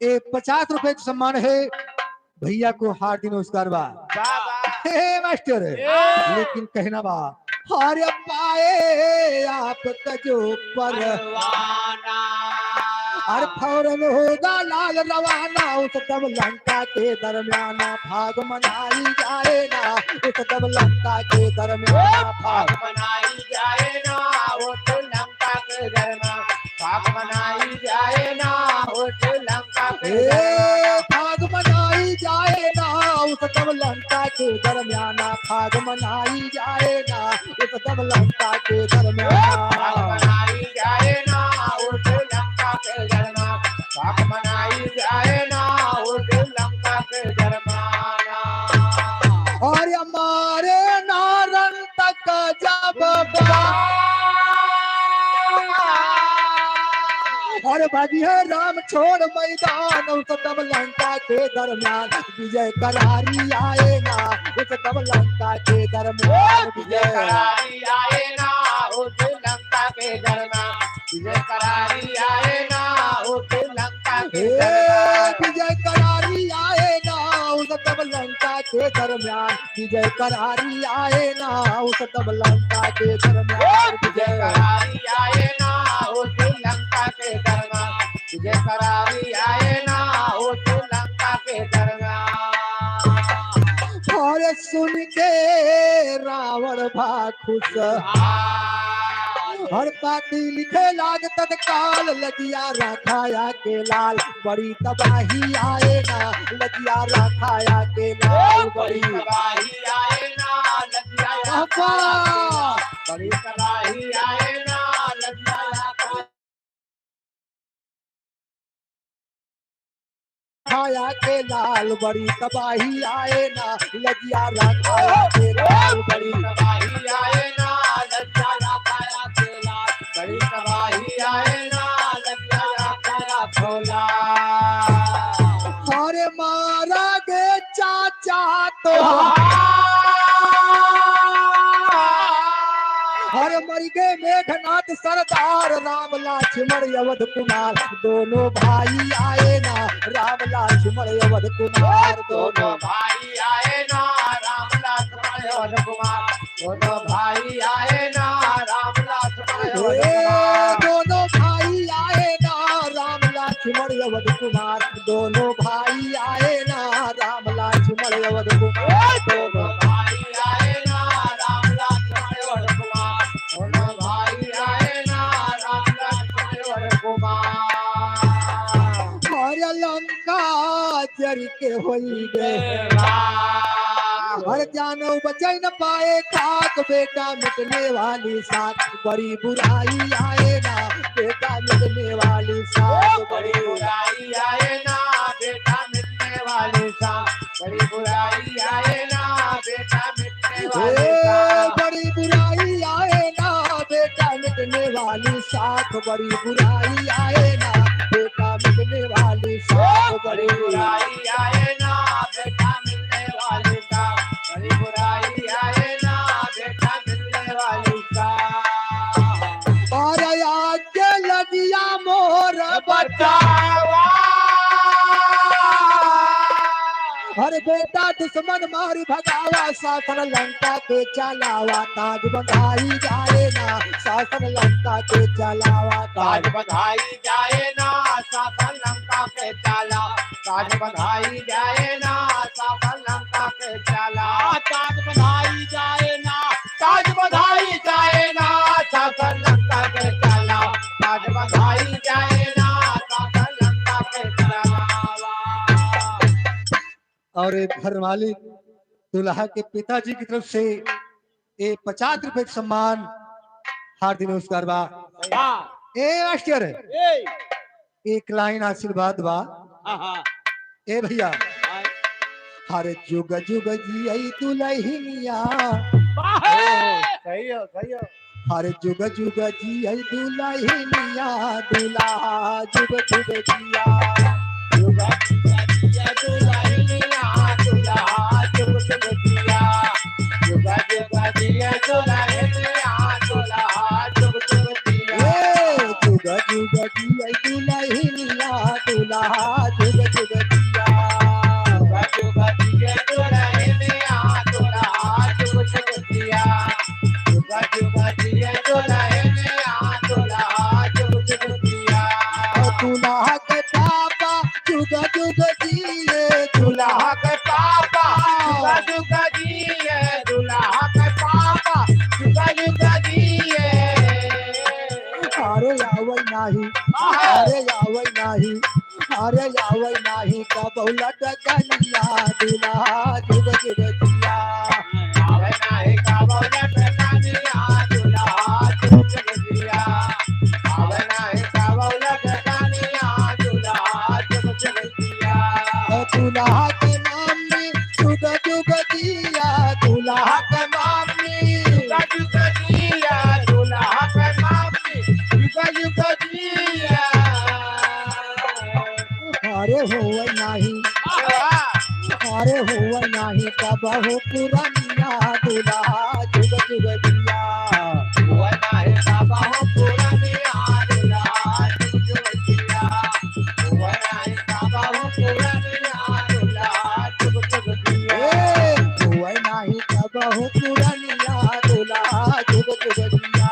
एक पचास रुपए का सम्मान है। भैया को हार्दिक नमस्कार बा। बा, बा। हे, हे मास्टर, ए। लेकिन कहना बा, हर पाए आपका जो परवाना। परवाना। हर फौरन होगा लाल रवाना, उस दम लंका के दरमियाना फाग मनाई जाए ना, उस दम लंका के दरमियाना फाग। फाग मनाई जाए ना, उस लंका के दरमियाना फाग मनाई जाए ना, उस लंका के ए, दरमियाना। फाग मनाई जाए ना, उस दम लंका के दरमियाना फाग मनाई जाए ना, उस दम लंका के दरमियाना। फाग मनाई जाए ना, उस लंका के दरमियाना, फाग मनाई जाए ना, उस लंका के दरमियाना। और हमारे नारन तक जब बा-, अरे भागी है राम छोड़ मैदान, उस दम लंका के दरमियान विजय करारी आए ना, उस दम लंका के दरमियान विजय करारी आए ना, उस लंका के दरमियान विजय करारी आए ना, उस लंका के ए, दरमियान। विजय करारी आए ना, उस दम लंका के दरमियान विजय करारी आए ना, उस दम लंका के दरमियान विजय करारी आए ना, उस लंका के दरमियान विजय करारी आए ना, उस लंका के दरमियान। और सुन के रावण भाग खुश। हर पाती लिखे लाग तत्काल, लजिया राखा या के लाल, बड़ी तबाही आए ना, लजिया राखा या के लाल, बड़ी तबाही आए ना, लजिया राखा या के लाल, बड़ी तबाही आए ना, लजिया राखा या के लाल, बड़ी तबाही आए ना, लजिया राखा या के लाल, बड़ी तबाही आए ना, लजिया राखा या के लाल, बड़ी तबाही आए ना, लजिया राखा या के लाल। अरे मारा गे चाचा तो। अरे मर गए मेघनाथ सरदार, राम लक्ष्मण अवध कुमार, दोनों भाई आए ना, राम लक्ष्मण अवध कुमार, दोनों भाई आए ना, राम लक्ष्मण अवध कुमार, दोनों भाई आए ना, राम लक्ष्मण अवध कुमार। दोनों भाई आए ना, राम लक्ष्मण अवध कुमार, दोनों भाई आए ना, राम लक्ष्मण अवध कुमार, दोनों भाई आए ना, राम लक्ष्मण अवध कुमार, दोनों भाई आए ना, राम लक्ष्मण अवध कुमार। अरे लंका जर के होई गे। अरे जानो बचाई न पाए खाक, बेटा मिटने वाली साथ, बड़ी बुराई आए ना, बेटा मिटने वाली साथ, बड़ी बुराई आए ना, बेटा मिटने वाली साथ, बड़ी बुराई आए ना, बेटा मिटने वाली साथ, बड़ी बुराई आए ना, बेटा मिटने वाली साथ, बड़ी बुराई आए ना, बेटा मिटने वाली साथ, बड़ी बुराई आए ना, बेटा मिटने वाली साथ, बड़ी बुराई आए ना, बेटा मिटने वाली साथ। अरे आज के लजिया मोर बचावा। अरे बेटा दुश्मन मारी भगावा, शासन लंका के चलावा, ताज बंधाई जाए ना, शासन लंका के चलावा, ताज बंधाई जाए ना, शासन लंका के चलावा, ताज बंधाई जाए ना, शासन लंका के चलावा, ताज बंधाई जाए ना, ताज बंधाई जाए ना, शासन लंका के चलावा, ताज बंधाई जाए ना, शासन लंका के चलावा। और एक घर मालिक दुल्हा के पिताजी की तरफ से ये पचास रुपए का सम्मान, हार्दिक नमस्कार बा। वाह। ए मास्टर, ए। एक लाइन आशीर्वाद बा। हाँ, हाँ। ए भैया। हाँ। हर जुग जुग जियई दुलहिनिया। वाह। सही हो, सही हो। हर जुग जुग जियई दुलहिनिया, दुल्हा जुग जुग जिया। जुग जुग जिया दुलहिनिया, दुल्हा जुग जुग जिया। जुग जुग जिया दुलहिनिया, दुल्हा जुग जुग जिया। ए, जुग जुग जिया दुलहिनिया, दुल्हा जुग जुग जिया। जुग जुग जिया दुलहिनिया, दुल्हा जुग जुग जिया। जुग जुग जिया दुलहिनिया, दुल्हा जुग जुग जिया। दुल्हा के पापा जुग जुग जिए, दुल्हा के पापा जुग जुग जिए, दुल्हा के पापा जुग जुग जिए। अरे आवै नाही, अरे आवै नाही, अरे आवै नाही कबहुँ लटकनिया, दुल्हा जुग जुग जिया। आवै नाही कबहुँ लटकनिया, दुल्हा जुग जुग जिया। आवै नाही कबहुँ लटकनिया, दुल्हा जुग जुग जिया। ओ दुल्हा के मम्मी जुग जुग जिया, दुल्हा के मम्मी जुग जुग जिया, दुल्हा के मम्मी जुग जुग जिया। अरे होवै नाही, अरे होवै नाही कबहुँ पुरनिया, दुल्हा जुग जुग जिया। होवै नाही कबहुँ पुरनिया, दुल्हा जुग जुग जिया। होवै नाही कबहुँ पुरनिया, दुल्हा जुग जुग जिया। ए, होवै नाही कबहुँ पुरनिया, दुल्हा जुग जुग जिया।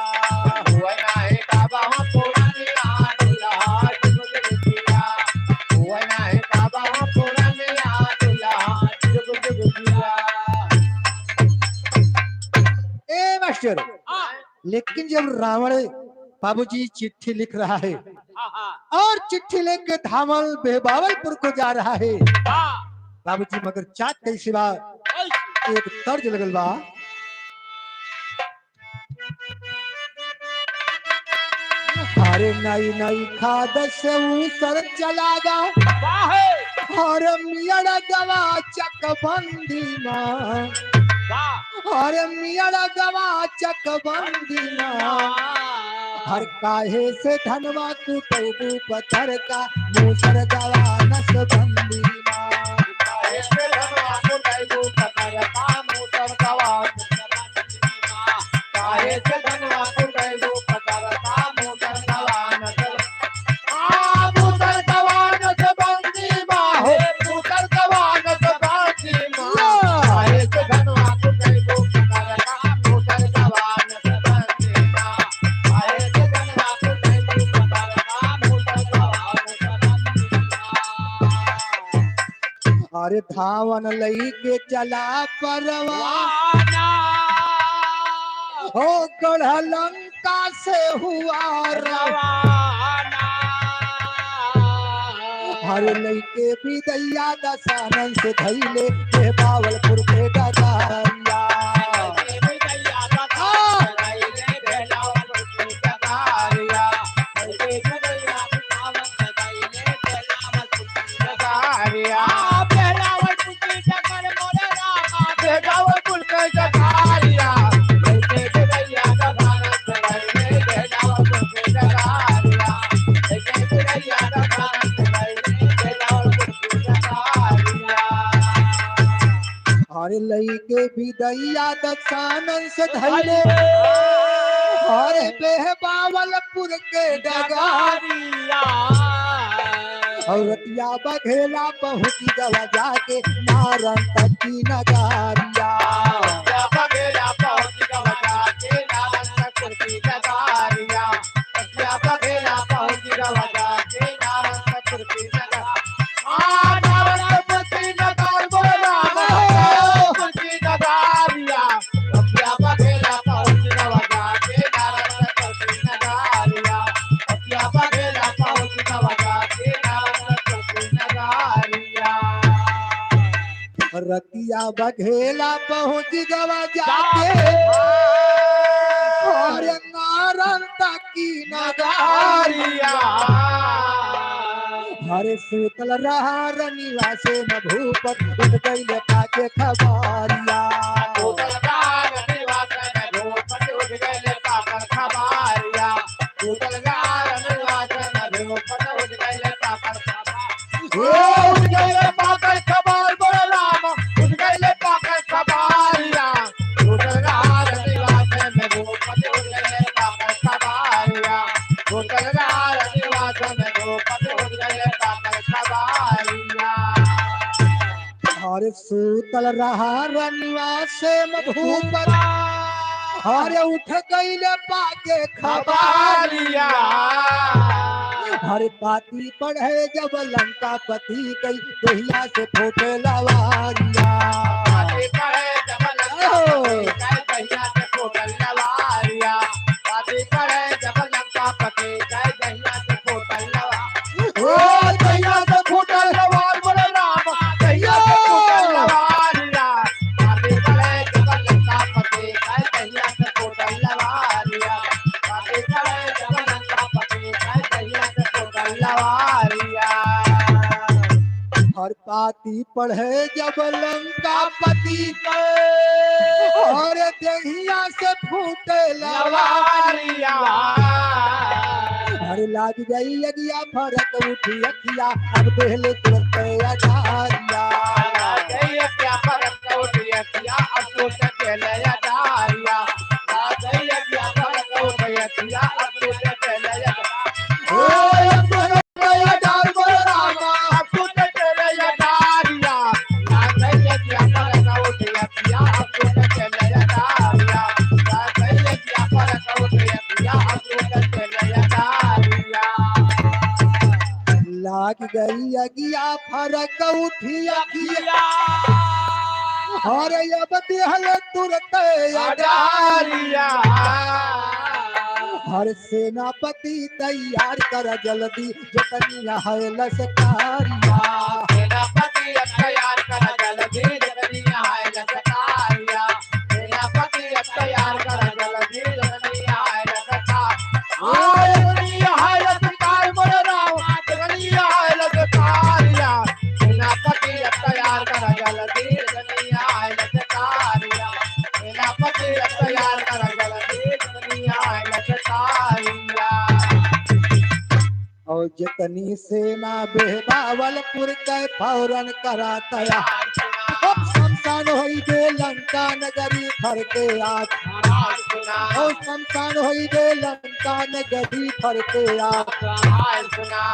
होवै नाही कबहुँ पुरनिया, दुल्हा जुग जुग जिया। होवै नाही कबहुँ पुरनिया, दुल्हा जुग जुग जिया। लेकिन जब रावण बाबूजी चिट्ठी लिख रहा है हाँ, हाँ। और चिट्ठी लेके धावल बेहबावलपुर को जा रहा है। हाँ। बाबूजी मगर चाँद कैसे बा? कैसे? एक तर्ज लगल बा। अरे नई नई खाद से ऊसर चला गा। वाह। अरे मियड़ गवा चकबंदी मा। वाह। अरे मियड़ गवा चकबंदी मा। हर काहे से धनवा कुटैबू पत्थर का, मूसर गवा नसबंदी मा। काहे से धनवा कुटैबू पत्थर का, मूसर गवा नसबंदी मा। काहे से धनवा कुटैबू पत्थर का, मूसर गवा नसबंदी मा। आ, मूसर गवा नसबंदी मा, हो, मूसर गवा नसबंदी मा। काहे से धनवा कुटैबू पत्थर का, मूसर गवा नसबंदी मा। काहे से धनवा कुटैबू पत्थर का, मूसर गवा नसबंदी मा। अरे धावन लइके चला परवाना। हो गढ़ लंका से हुआ रवाना। हर लइके बिदैया दसानन से धइले बेहबावलपुर के डगारिया। अरे लइके बिदैया दसानन से धइले। अरे बेहबावलपुर के डगारिया। औरतिया बघेला पहुँच गवा जाके नारन तक की नगारिया। औरतिया बघेला पहुँच गवा जाके नारन तक की नगारिया। औरतिया बघेला पहुँच गवा जाके नारन तक की नगारिया। आ, नारन तक की नगार बोला, नारन तक की नगारिया। औरतिया बघेला पहुँच गवा जाके नारन तक की नगारिया। औरतिया बघेला पहुँच गवा जाके नारन तक की नगारिया। रतिया बघेला पहुँच गवा जाके। जाके। अरे नारन तक की नगारिया। अरे सूतल रहा रनिवा से न भूपत, उठ गइले पाके खबारिया। सूतल रहा रनिवा से न भूपत, उठ गइले पाकर खबारिया। सूतल रहा रनिवा से न भूपत, उठ गइले पाकर खबारिया। ओ, उठ गइले पाकर खबार बोले राम, उठ गइले पाकर खबारिया। सूतल रहा रनिवा से न भूपत, उठ गइले पाकर खबारिया। सूतल रहा रनिवा से न भूपत, उठ गइले पाकर खबारिया। अरे सूतल रहा रनिवा से मधुकर, अरे उठ गइले पाके खबारिया। अरे पाती पढ़े जब लंकापति कई, देहिया से फूटे लवारिया। पाती पढ़े जब लंकापति कई, देहिया से फूटे लवारिया। पाती पढ़े जब लंकापति कई, देहिया से फूटे लवारिया। ओ, देहिया से फूटल लवार बोले राम, देहिया से फूटल लवारिया। पाती पढ़े जब लंकापति कई, देहिया से फूटल लवारिया। पाती पढ़े जब लंकापति कई, देहिया से फूटल लवारिया। और पाती पढ़े जब लंकापति के, अरे देहिया से फूटे लवारिया। अरे लाग गई अगिया फरक उठी अखिया, अब देहले तुरंत अटारिया। लाग गई अगिया फरक उठी अखिया, अब तुरंत देहले अटारिया। लाग गई अगिया फरक उठी अखिया, अब तुरंत देहले अटारिया। ओ, अब तुरंत अटार बोलो रामा, अब तुरंत देहले अटारिया। लाग गई अगिया फरक उठी अखिया, अब तुरंत देहले अटारिया। लाग गई अगिया फरक उठी अखिया, अब तुरंत देहले अटारिया। लाग गई अगिया फरक उठी अखिया। अरे अब देहले तुरंत अटारिया। हर सेनापति तैयार कर जल्दी, जतनिया है लसकारिया। सेनापति तैयार कर जल्दी, जतनिया है लसकारिया। सेनापति तैयार कर जल्दी, जतनिया है लसकारिया। आय जतनिया है लसकारिया, मोरे राम, जतनिया है लसकारिया। सेनापति तैयार कर जल्दी, जतनिया है लसकारिया। सेनापति तैयार कर जल्दी, जतनिया है लसकारिया। और जितनी सेना बेहबावलपुर के फौरन करा तैयार। अब शमशान होई दे लंका नगरी फरके आग। और शमशान होई दे लंका नगरी फरके आग।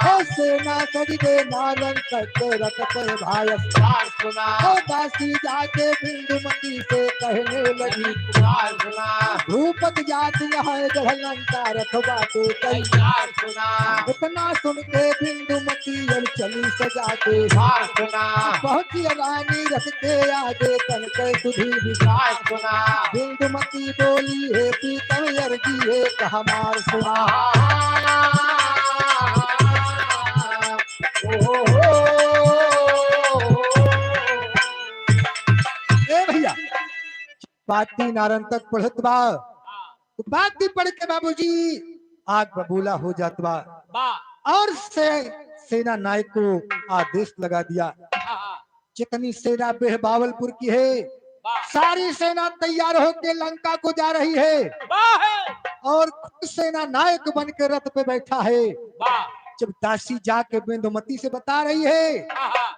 और सेना सज दे नारंतक के रथ पे भाई। और दासी जाके बिंदुमती से कहने लगी, भूपत जाति है गढ़ लंका रथ बाटे तैयार। इतना सुन के बिंदुमती अब चली सजा के। पहुंची रानी रथ के आगे, तन के सुधी विचार। बिंदुमती बोली, हे प्रीतम अर्जी एक हमार सुना। ए भैया, पाती नारंतक पढ़त बा, तो पाती पढ़ के बाबूजी आग बबूला हो जात बा। बा। और से सेना नायक को आदेश लगा दिया, हाँ, हाँ। जितनी सेना बेहबावलपुर की है, बा। सारी सेना तैयार होके लंका को जा रही है। बा है। और खुद सेना नायक बन के रथ पे बैठा है। बा। जब दासी जाके बिंदुमती से बता रही है, हाँ, हाँ।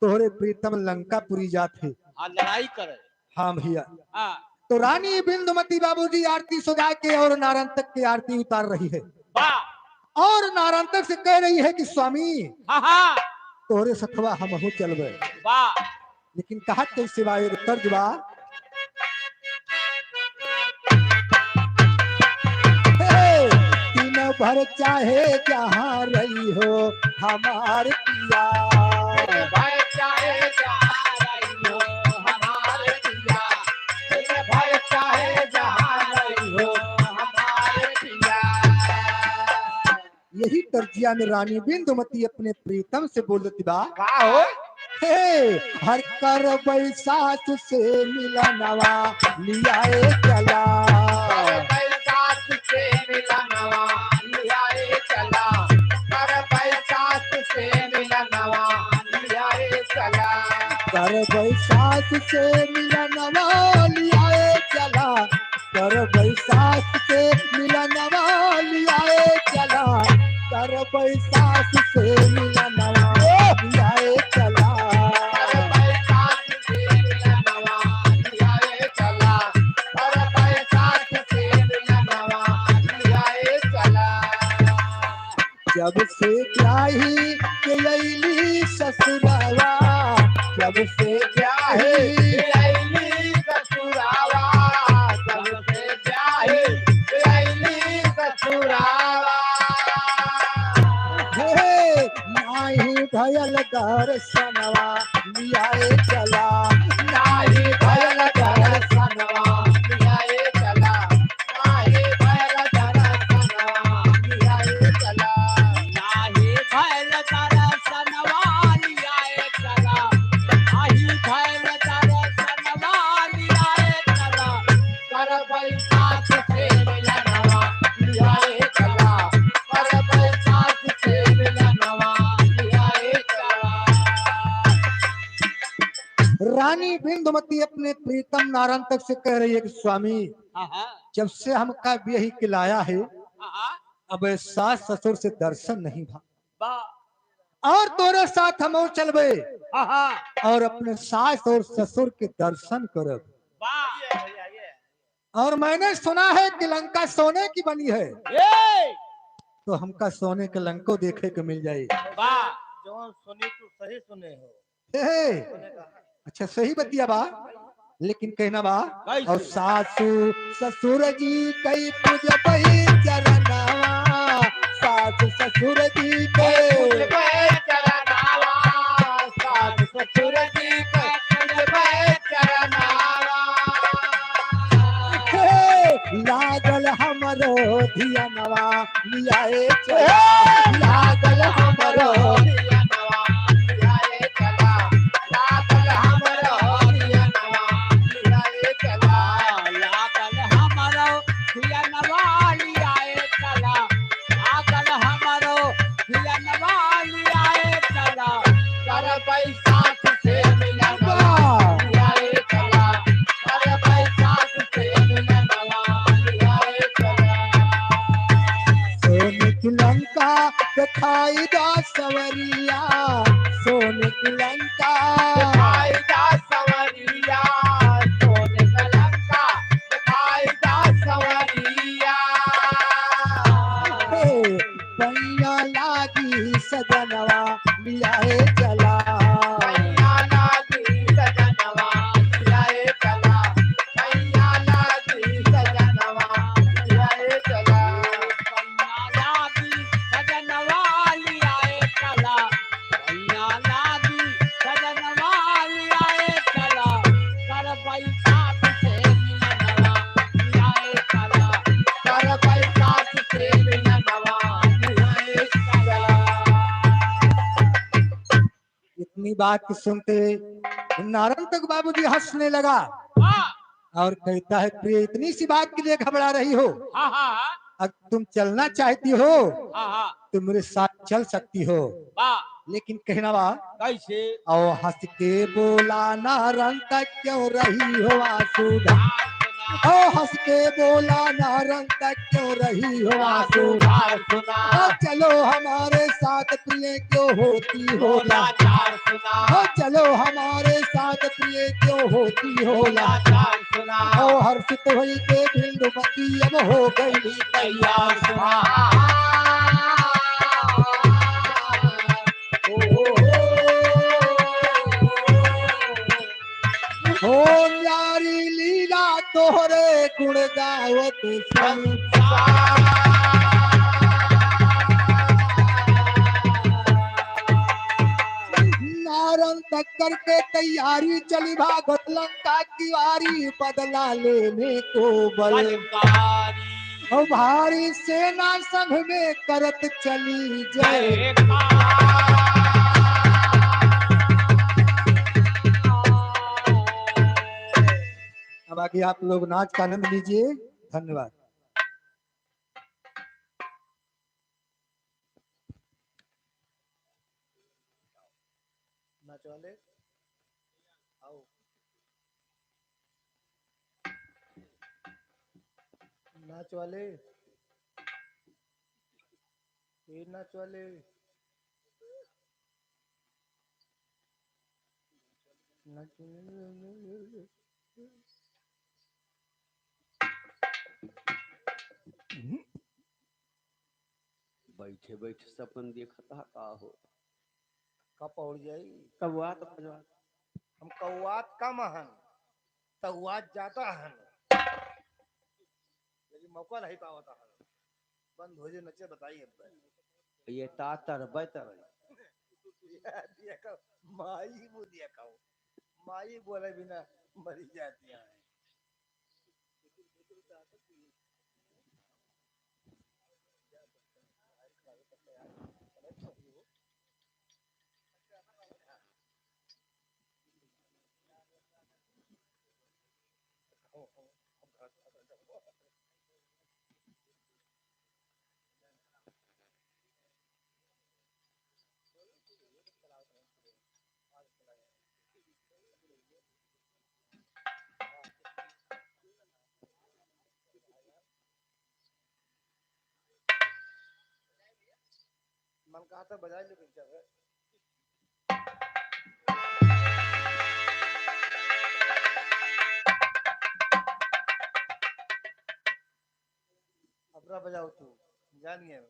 तोहरे प्रीतम लंकापुरी जात है। हाँ, लड़ाई करे। हाँ भैया। हाँ। तो रानी बिंदुमती बाबूजी आरती सजा के और नारंतक की आरती उतार रही है। वाह। और नारंतक से कह रही है कि स्वामी, हाँ, हाँ। तोहरे सथवा हमहू चलबे। वाह। लेकिन कहत कैसे बा, एक तर्ज बा। हे, दिन भर चाहे जहाँ रही हो हमार पिया। दिन भर चाहे जहाँ रही हो हमार पिया। दिन भर चाहे जहाँ रही हो हमार पिया। यही तर्जिया में रानी बिंदुमती अपने प्रीतम से बोलत बा। का हो? हे, हर करबै सास से मिलनवा लियाए चला। करबै सास से मिलनवा लियाए चला। करबै सास से मिलनवा लियाए चला। करबै सास से मिलनवा लियाए चला। करबै सास से मिलनवा लियाए चला। करबै सास से मिलनवा लियाए चला। करबै सास से मिलनवा लियाए चला। करबै सास से मिलनवा लियाए चला। जब से ब्याही के अइली ससुरावा, जब से ब्याही के अइली ससुरावा, जब से ब्याही के अइली ससुरावा। हे, नाही भयल दर्शनवा लियाए चला। नाही भयल दर्शनवा लियाए चला। नाही भयल दर्शनवा लियाए चला। नाही भयल दर्शनवा लियाए चला। नाही भयल दर्शनवा लियाए चला। करबै सास से मिलनवा लियाए चला। करबै सास से मिलनवा लियाए चला। रानी बिंदुमती अपने प्रीतम नारंतक से कह रही है कि स्वामी, हाँ, हाँ। जब से हमका ब्याही के लाया है, हाँ, हाँ। अब सास ससुर से दर्शन नहीं भा। बा। और तोरे साथ हम और चलबे। हाँ, हाँ। और अपने सास और ससुर के दर्शन करब। बा। और मैंने सुना है कि लंका सोने की बनी है। ए! तो हमका सोने के लंको देखे के मिल जाए। बा। जौन सुनी तू सही सुने हो। हे, हे। अच्छा, सही बतिया बा, लेकिन कहना बा, कैसे? और सासू ससुर जी कई पूजबई चरनावा, सास ससुर जी कई पूजबई चरनावा, सास ससुर जी कई पूजबई चरनावा। हे, लागल हमरो धिया नवा लियाए चला, लागल हमरो धियनवा लियाए चला, लागल हमरो धियनवा लियाए चला, लागल हमरो धियनवा लियाए चला, लागल हमरो धियनवा लियाए चला। करबै साथ से मिलनवा, वाह। लियाए चला। करबै साथ से मिलनवा, लियाए चला। सोने की लंका दिखाई दा सवरिया, सोने की लंका। दिखाई दा सवरिया, सोने की लंका दिखाई दा सवरिया। हे, पैया लागी सजनवा, लियाए चला। पैया लागी सजनवा, लियाए चला। पैया लागी सजनवा, लियाए चला। पैया लागी सजनवा, लियाए चला। पैया लागी सजनवा, लियाए चला। करबै साथ से मिलनवा, लियाए चला। करबै साथ से मिलनवा, लियाए चला। इतनी बात को सुनते नारायण तक बाबूजी हंसने लगा। हाँ। और कहता है, "प्रिय, इतनी सी बात के लिए घबरा रही हो? हाँ, हाँ, हाँ। अब तुम चलना चाहती हो, हाँ, हाँ। तो मेरे साथ चल सकती हो।" वाह। लेकिन कहना बा, कैसे? "ओ हंस के बोला नारायण तक क्यों रही हो आंसू ढार सुना। ओ हंस के बोला नारायण तक क्यों रही हो आंसू ढार सुना। ओ चलो हमारे साथ प्रिय क्यों होती हो लाचार सुना। ओ चलो हमारे साथ प्रिय क्यों होती हो लाचार सुना। ओ हर्षित होई के भिंडुमती अब हो गई तैयार सुना।" ओ, ओ, ओ, ओ, ओ। हो न्यारी लीला तोहरे गुण गावत संसार। नारन टक्कर के तैयारी चली भागत लंका की वारी बदला लेने को बल। बलकारी। ओ भारी सेना संग में करत चली जय। जयकार। अब आगे आप लोग नाच का आनंद लीजिए। धन्यवाद। नाच वाले, आओ। नाच वाले, ए नाच वाले, नाच वाले। बैठे बैठे सपन देखत हा का हो? का पौड़ जाई? कौआत बजवा। हम कौआत कम हन, तौआत ज्यादा हन। यदि मौका नहीं पावत हन, बंद हो जे नचे बताई अब। ये ता तरबे तरई। ये दिया का माई बोलिया का, माई बोले बिना मरी जाती है। मन कहा था बजाए, लेकिन जब है अबरा बजाओ तू, जान गया।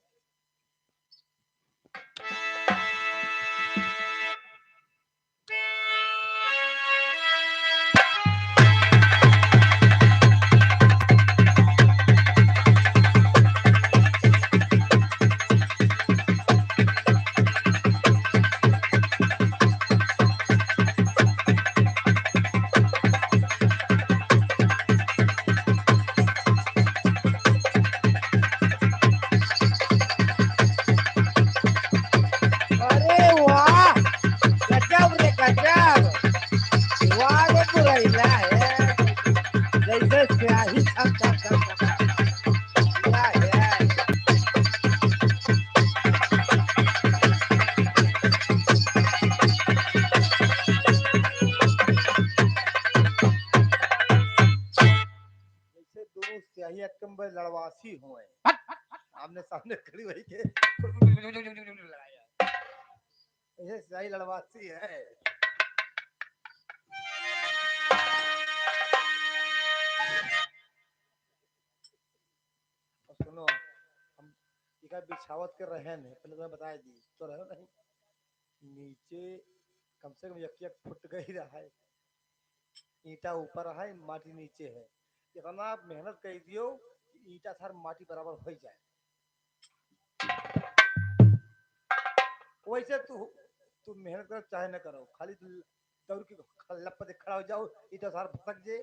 हुए। आमने सामने खड़ी हुई के ये सही लड़वासी है। और सुनो, हम इका बिछावत के रहे नहीं, पहले तुम्हें बताए दी तो रहे नहीं। नीचे कम से कम एक एक फुट गई रहा है, ईंटा ऊपर है, माटी नीचे है। इतना मेहनत कर दियो कि ईंटा सार माटी बराबर हो जाए। वैसे तू तू मेहनत करो चाहे न करो, खाली तू दौड़ के खल्ला पर खड़ा हो जाओ, ईंटा सार भटक जे।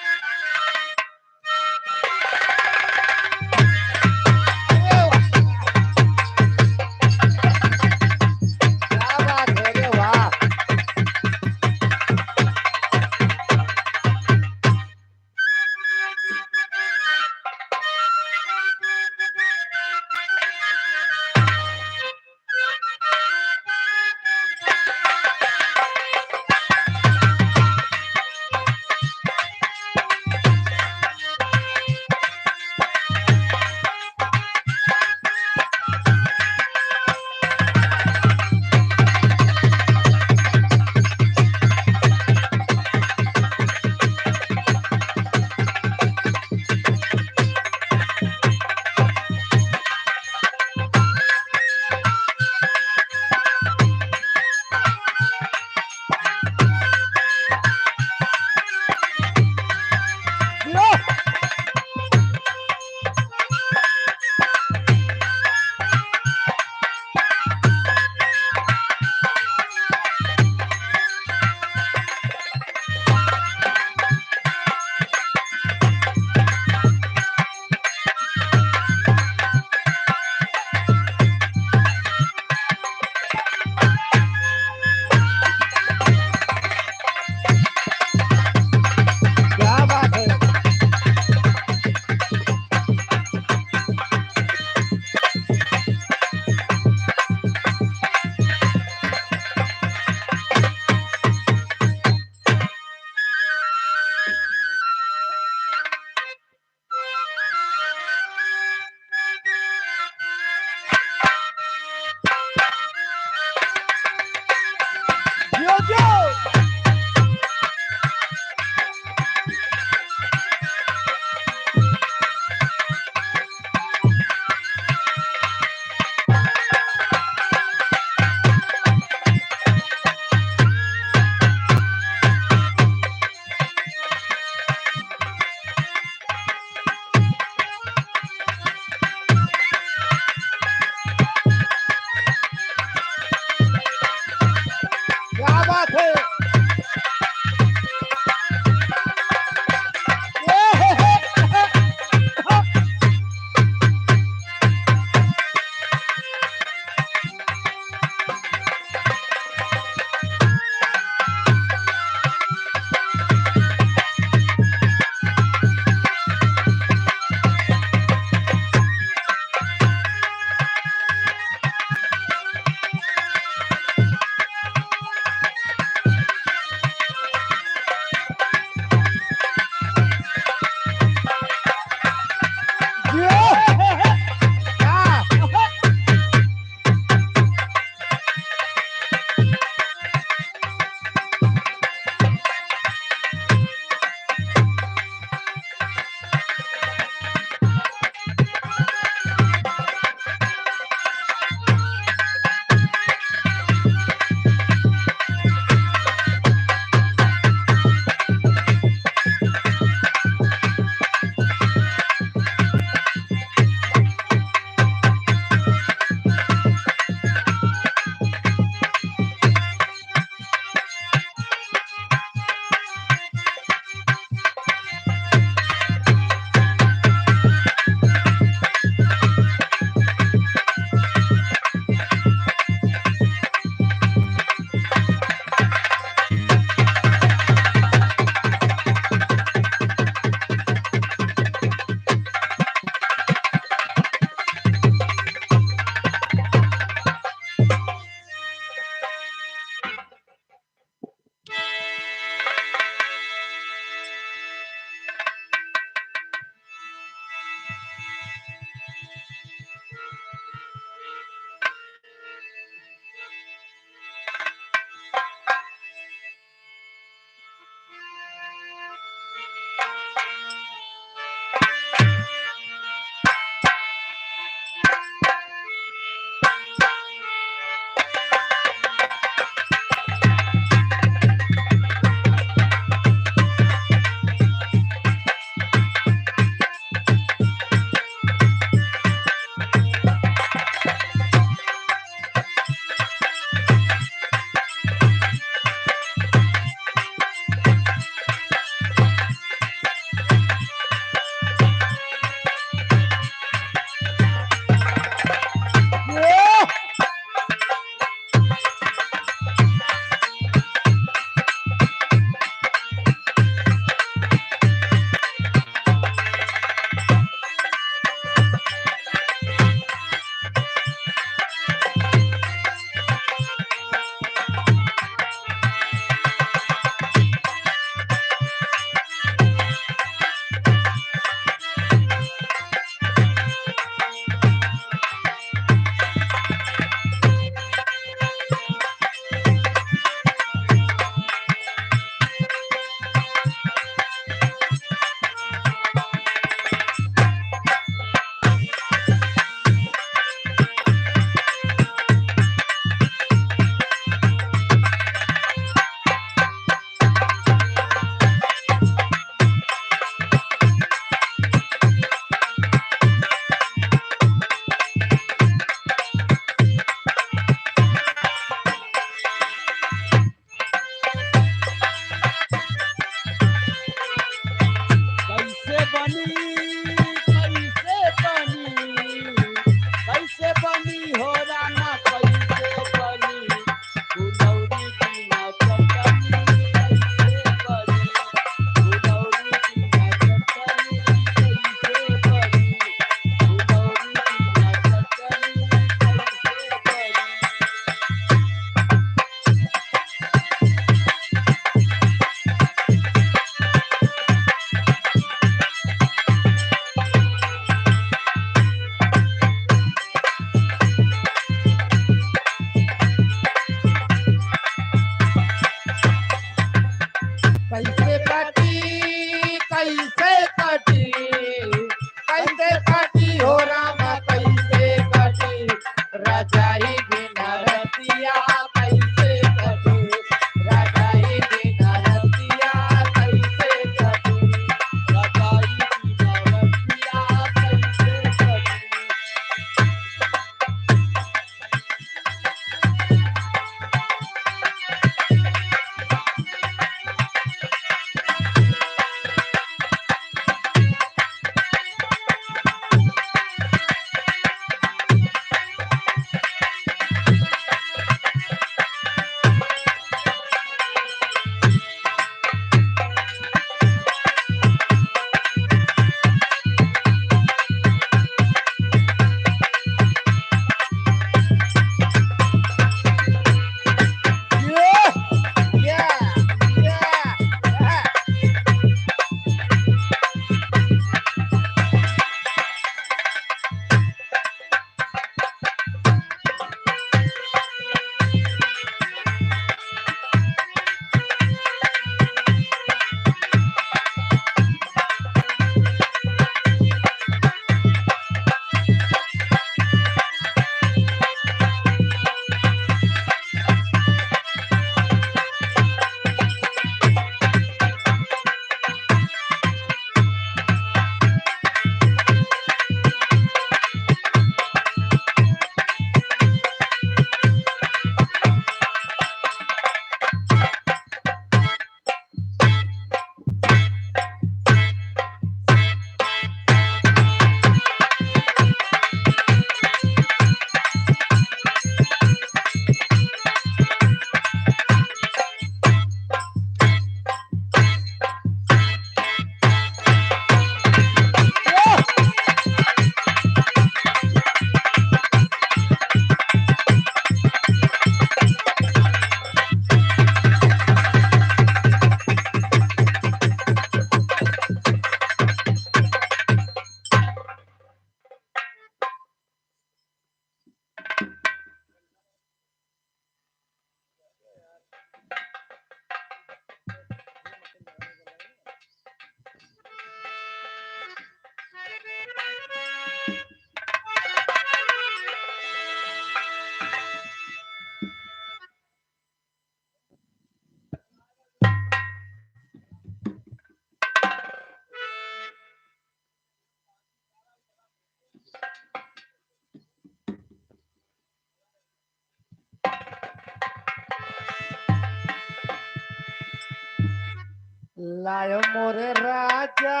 लायो मोरे राजा,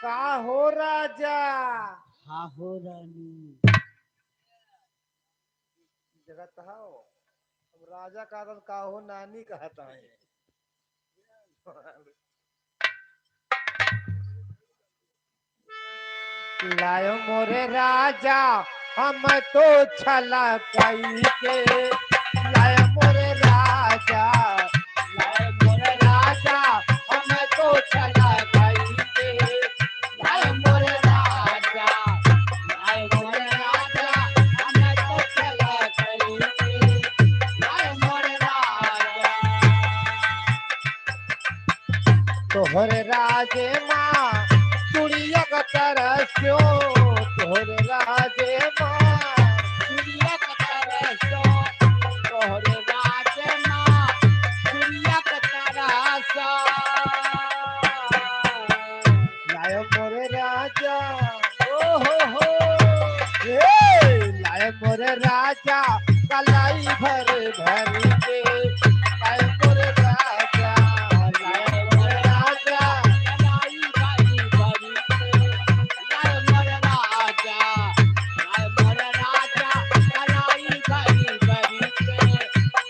का हो राजा? हाँ हो रानी। जगत हो, अब राजा का दन का हो नानी कहत है। लायो मोरे राजा, हम तो छला कई के। लायो मोरे राजा, लायो मोरे राजा, हम तो छला कई के। लायो मोरे राजा, लायो मोरे राजा, हम तो छला कई के। लायो मोरे राजा। तोहरे राजे माँ चुड़िया का तरस्यो, तोहरे राजे माँ चुड़िया का तरस्यो, तोहरे राजे माँ चुड़िया का तरस्यो। लायो मोरे राजा, ओ हो हो, ए, लायो मोरे राजा, कलाई भर भर के। लायो मोरे राजा, लायो मोरे राजा, कलाई भर भर के। लायो मोरे राजा, लायो मोरे राजा, कलाई भर भर के।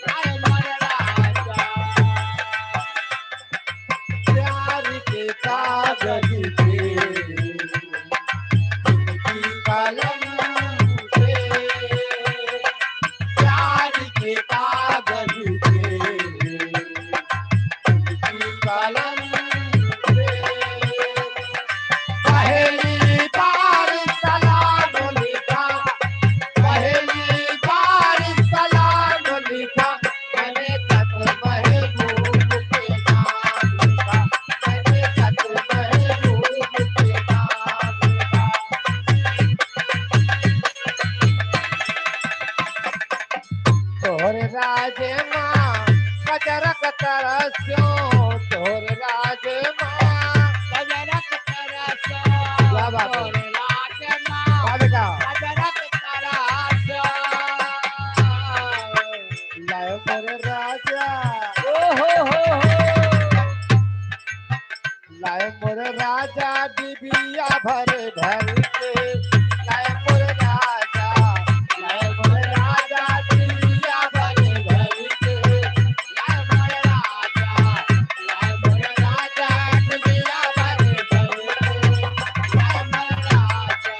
लायो मोरे राजा। प्यार के कागज पे, उनकी कलम पे, प्यार के कागज पे, उनकी कलम पे। पहली बार सलाम लिखा, पहली बार सलाम लिखा, मैंने तक महबूब के नाम लिखा, मैंने तक महबूब के नाम लिखा। तोहरे राजे माँ कजरक तरस्यो, तोहरे राजे माँ कजरक तरस्यो, क्या बात है? तोहरे राजे माँ वाह बेटा। कजरक तरस्यो। लायो मोरे राजा, ओ हो हो हो। लाए मोर राजा डिबिया भर भर के, लाए मोर राजा, लाए मोर राजा डिबिया भर भर के, लाए मोर राजा, लाए मोर राजा डिबिया भर भर के, लाए मोर राजा,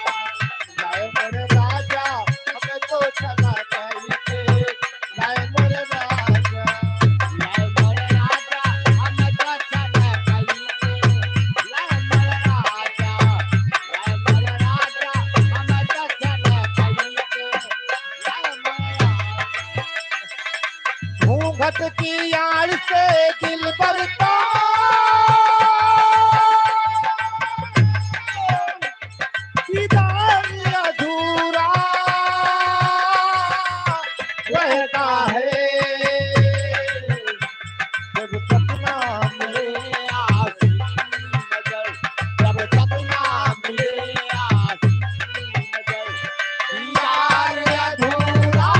लाए मोर राजा, हमें तो छला कई के, लाए मोर राजा, लाए मोर राजा, हम दर्शन कइके। लाए मोर राजा, लाए मोर राजा, हम दर्शन कइके। लाए मोर राजा। घूंघट की आड़ से दिलबर का दीदार अधूरा रहता है। जब तक ना मिले आशिक की नजर, जब तक ना मिले आशिक की नजर, दीदार अधूरा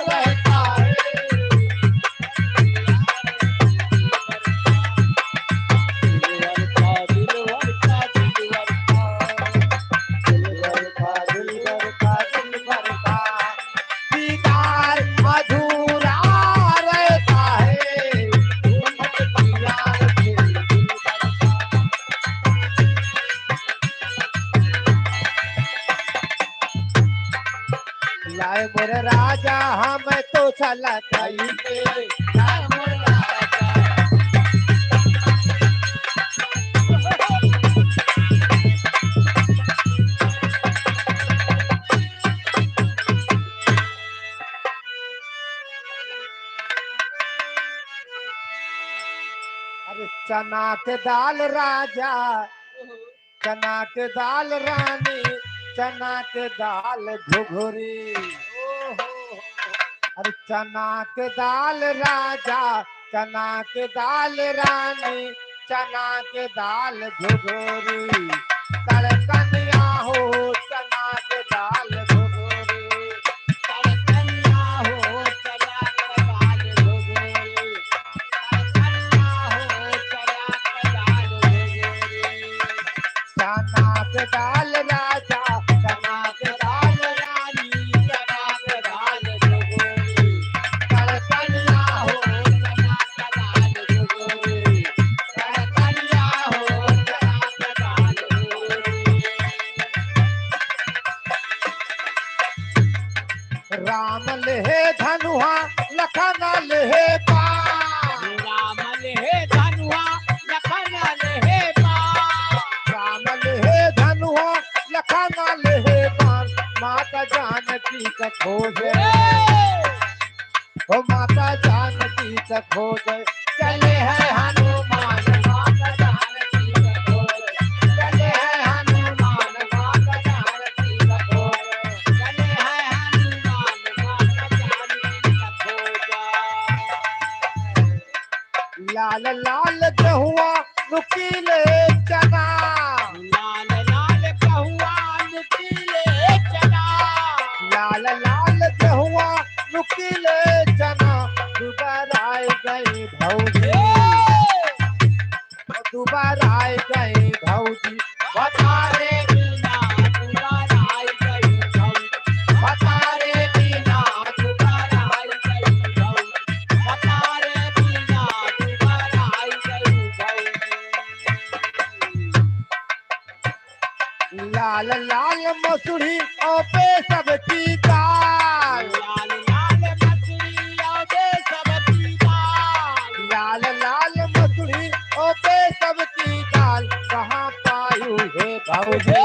रहता है। दिलबर का, दिलबर का, दिलबर का, दिलबर का, दिलबर का, दिलबर का दीदार अधूरा रहता है। लाए मोर राजा, हम तो छला कइके। लाए मोर राजा। अरे चना के दाल राजा, चना के दाल रानी, चना के दाल घुघुरी। अरे चना के दाल राजा, चना के दाल रानी, चना के दाल घुघुरी। तड़कनिया हो चना के दाल घुघुरी। तड़कनिया हो चना के दाल घुघुरी। तड़कनिया हो चना राम लेहे धनुहा, लखन लेहे बाण। राम लेहे धनुहा, लखन लेहे बाण। राम लेहे धनुहा, लखन लेहे बाण। माता जानकी का खोज। हे! ओ माता जानकी का खोज। चले हैं हनुमान, माता जानकी का खोज। चले हैं हनुमान, माता जानकी का खोज। चले हैं हनुमान, माता जानकी का खोज। लाल लाल गेहुआ नुकीले चना। लाल लाल गेहुआ नुकीले चना। लाल लाल गेहुआ नुकीले चना। दुबराई गई भौजी। हे! दुबराई गई भौजी। भतारे बिना दुबराई गई भौजी। भतारे बिना दुबराई गई भौजी। भतारे बिना दुबराई गई भौजी। लाल लाल मसूरी और बेसन की दाल। लाल लाल मसूरी और बेसन की दाल। लाल लाल मसूरी और बेसन की दाल। कहाँ पायू हे भौजी? हे!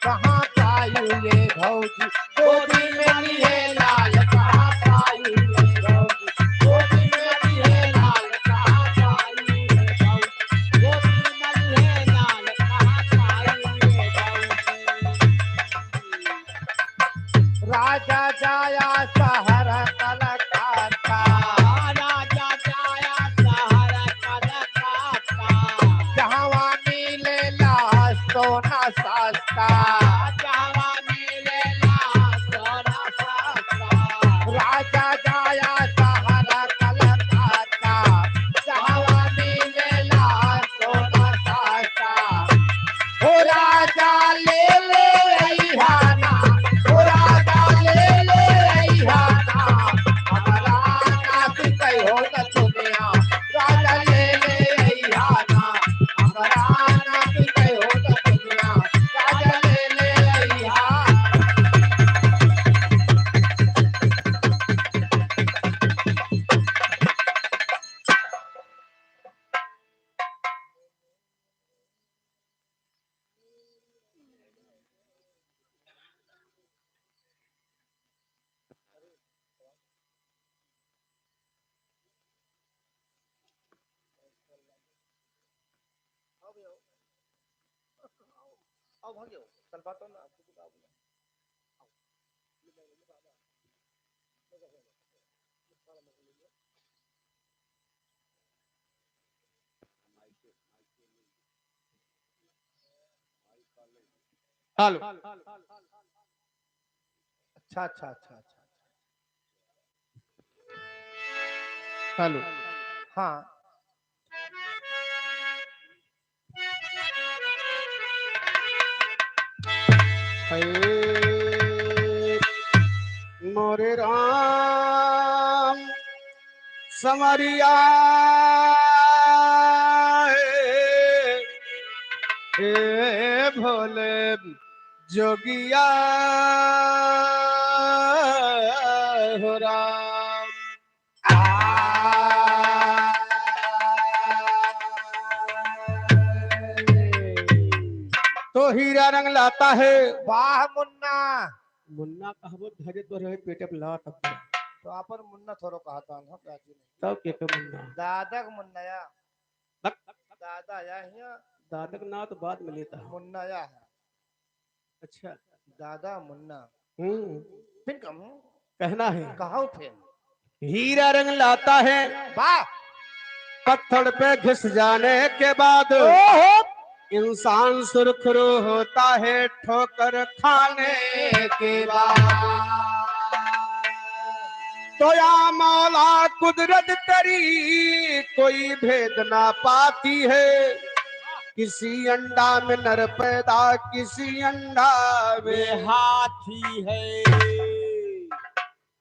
कहाँ पायू ये भौजी? गोदी में लिए लाल, कहाँ पायू ये भौजी? गोदी में लिए लाल, कहाँ पायू ये भौजी? गोदी में लिए लाल, कहाँ पायू ये भौजी? राजा जाया शहर कलकत्ता। राजा जाया शहर कलकत्ता। जहवा मिलेला सोना सस्ता। जहवा मिलेला सोना सस्ता। राजा जाया शहर कलकत्ता। जहवा मिलेला सोना सस्ता। हो राजा ले ले अइहा ना, हो राजा ले ले अइहा ना, हमरा नाती कई हो न दुनिया। राजा ले ले अइहा ना, हमरा नाती कई हो न दुनिया। राजा ले ले अइहा। आओ भैया, आओ। आओ भाग्यो, चल बात हो ना, आपको बुलाओ ना। आओ। हेलो। अच्छा, अच्छा, अच्छा, अच्छा, अच्छा। हेलो। हाँ। हे मोरे राम संवरिया, हे, हे भोले जोगिया हो राम। तो हीरा रंग लाता है। वाह मुन्ना। मुन्ना कहबो धरे तो रहे पेटे पे लात अब। तो आपन मुन्ना थोड़ो कहता हम राजी नहीं। तब के के मुन्ना? दादा के मुन्ना या। बक। दादा या हिया। दादा के नाम तो बाद में लेता है। मुन्ना या है। अच्छा। दादा मुन्ना। हम्म। फिर कहूँ? कहना है। कहो फिर। हीरा रंग लाता है। वाह। पत्थर पे घिस जाने के बाद ओहो। इंसान सुरखरू होता है ठोकर खाने के बाद। तो या मौला कुदरत तेरी कोई भेद ना पाती है। किसी अंडा में नर पैदा, किसी अंडा में हाथी है।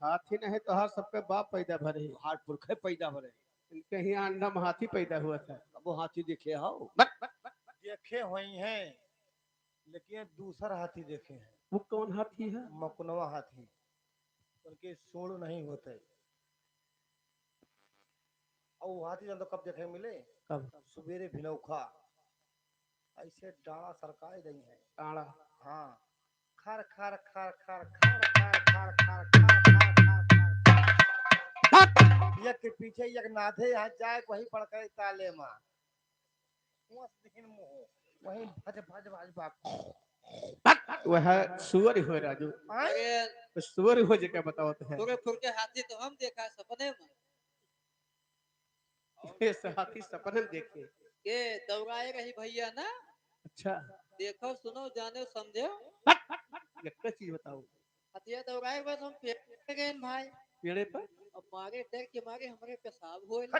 हाथी नहीं तो हर सबके बाप पैदा भरे। हाथ पुरखे पैदा भरे। इनके ही अंडा में हाथी पैदा हुआ था। अब वो हाथी देखे हो? बट, बट, बट, बट। देखे हुई हैं, लेकिन ये दूसर हाथी देखे हैं। वो कौन हाथी है? मकुनवा हाथी। उनके सूंड नहीं होते। और वो हाथी जान तो कब देखे मिले? कब? सुबेरे भिनौखा। ऐसे डांड़ा सरकाए दई है। डांड़ा। हाँ। खर, खर, खर। हट! एक के पीछे एक नाधे, यहाँ जाए वही बड़कई ताले मा। वहीं भज, भज, भज, भज। वह सुअर हो राजू। आय? अरे। तो सुअर हो जेका बतावत है। तोरे फुरके हाथी तो हम देखा सपने में। ये से हाथी सपने में देखे। के दौड़ाए रही भैया ना। अच्छा। देखो, सुनो, जाने, समझे। हट, हट, हट, एक चीज बताओ। हथिया दौड़ाए बस हम पेड़ पे गए भाई। पेड़े पर? अब मारे डर के मारे हमारे पेशाब होए ना।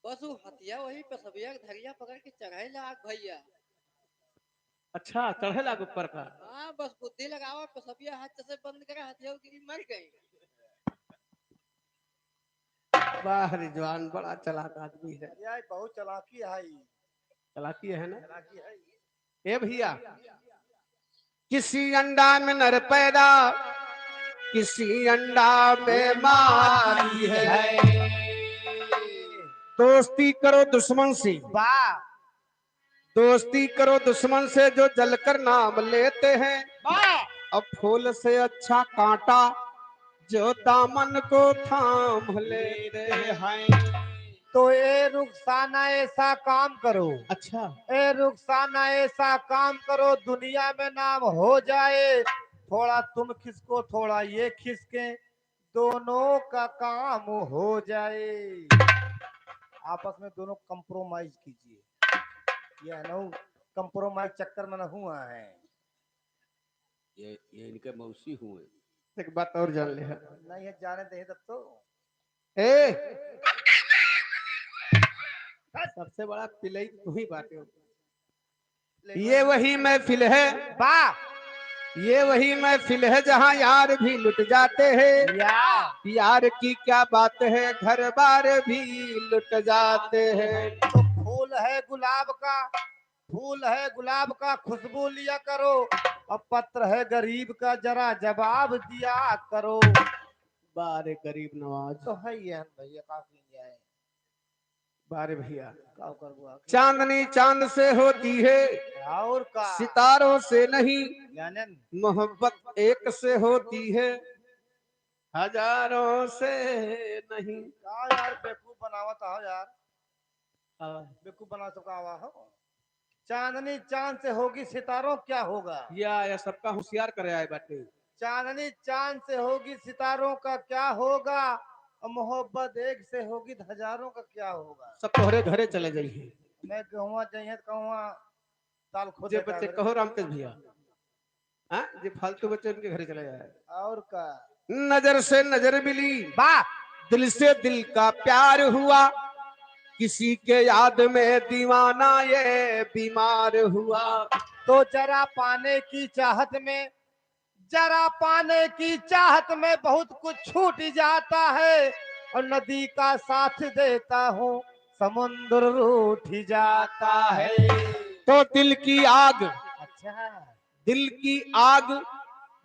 बस वो हथिया वही पेशबिया के धरिया पकड़ के चढ़ाई लाग भैया। अच्छा, चढ़े लाग ऊपर का? हाँ, बस बुद्धि लगावा, पेशबिया हाथ से बंद करे, हथिया गिरी मर गई। वाह रे जवान, बड़ा चालाक आदमी है। अरे यार, बहुत चालाकी है। चालाकी है ना? चालाकी है। ए भैया, किसी अंडा में नर पैदा, किसी अंडा में मादी है। दोस्ती करो दुश्मन से। वाह। दोस्ती करो दुश्मन से जो जलकर नाम लेते हैं। वाह। अब फूल से अच्छा कांटा जो दामन को थाम लेते हैं। तो ए रुखसाना ऐसा काम करो। अच्छा। ए रुखसाना ऐसा काम करो, दुनिया में नाम हो जाए। थोड़ा तुम खिसको, थोड़ा ये खिसके, दोनों का काम हो जाए। आपस में दोनों compromise कीजिए। ये है ना, compromise चक्कर में ना हुआ है। ये, ये इनके मौसी हुए। एक बात और जान ले। नहीं है, जाने दे तब तो। ए, सबसे बड़ा पिलई तू ही बाटे हो। ये वही महफिल है। वाह। ये वही महफिल है जहाँ यार भी लुट जाते हैं। या। यार की क्या बात है, घर बार भी लुट जाते हैं। तो फूल है गुलाब का, फूल है गुलाब का, खुशबू लिया करो, और पत्र है गरीब का, जरा जवाब दिया करो। बारे गरीब नवाज। तो है ये हम भैया, काफी न्याय। बारे भैया। का करबो आखिर? चांदनी चांद से होती है, और का? सितारों से नहीं। यानन। मोहब्बत एक से होती है, हजारों से नहीं। का यार बेवकूफ बनावत हो यार? हाँ। बेवकूफ बना चुका हुआ हो। चांदनी चांद से होगी, सितारों क्या होगा? या, या सबका होशियार करे आए बाटे। चांदनी चांद से होगी, सितारों का क्या होगा? और मोहब्बत एक से होगी, तो हजारों का क्या होगा? सब तोहरे घरे चले जाइए। मैं कहूँगा जाइए तो कहूँगा ताल खोद जे देता बच्चे है। कहो रामकृष्ण भैया। हाँ, जे फालतू बच्चे उनके घरे चले जाए। और का? नजर से नजर मिली, वाह। दिल से दिल का प्यार हुआ, किसी के याद में दीवाना ये बीमार हुआ। तो जरा पाने की चाहत में, जरा पाने की चाहत में बहुत कुछ छूट जाता है, और नदी का साथ देता हूँ, समुद्र रूठ जाता है। तो दिल की आग, अच्छा। दिल की आग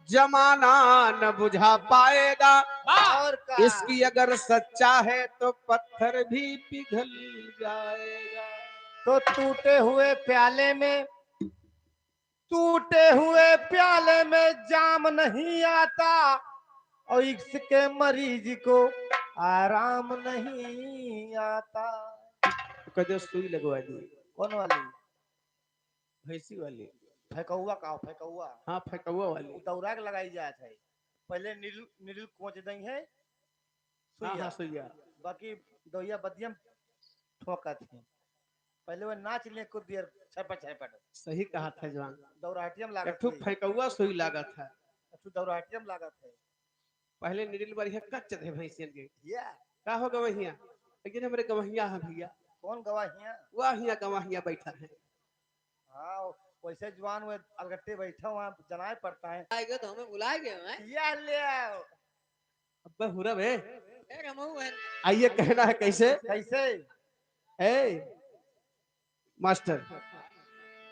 जमाना न बुझा पाएगा। और का? इसकी अगर सच्चा है तो पत्थर भी पिघल जाएगा। तो टूटे हुए प्याले में, टूटे हुए प्याले में जाम नहीं आता, और इश्क के मरीज को आराम नहीं आता। कदे सुई लगवा दी। कौन वाली? भैंसी वाली। फेंकौआ का, फेंकौआ। हाँ, फेंकौआ वाली। उ दौरा के लगाई जात है। पहले needle, needle कोच दई है, हाँ, सुइया। हाँ, सुइया। बाकी दौइया बदियम ठोकत है। पहले वो नाच ले कुछ देर छटपट छटपट। सही कहा था जवान। दौराहटियम लागत एक ठो है। फेंकौआ सुई लागत है। एक ठो दौराहटियम लागत है। पहले needle बढ़िया कच्च थे भैंसियन के। या। का हो गवहिया? लेकिन हमरे गवहिया है भैया। कौन गवहिया? वह हिया गवहिया बैठा है। हाँ, वैसे जवान हुए अलगट्टे बैठा हुआ जनाए पड़ता है। आएगा तो हमें बुलाए गए हैं। या ले आओ। अब्बे हुरब है। ए, रमऊ है। आइए कहना है कैसे? कैसे? ए, मास्टर,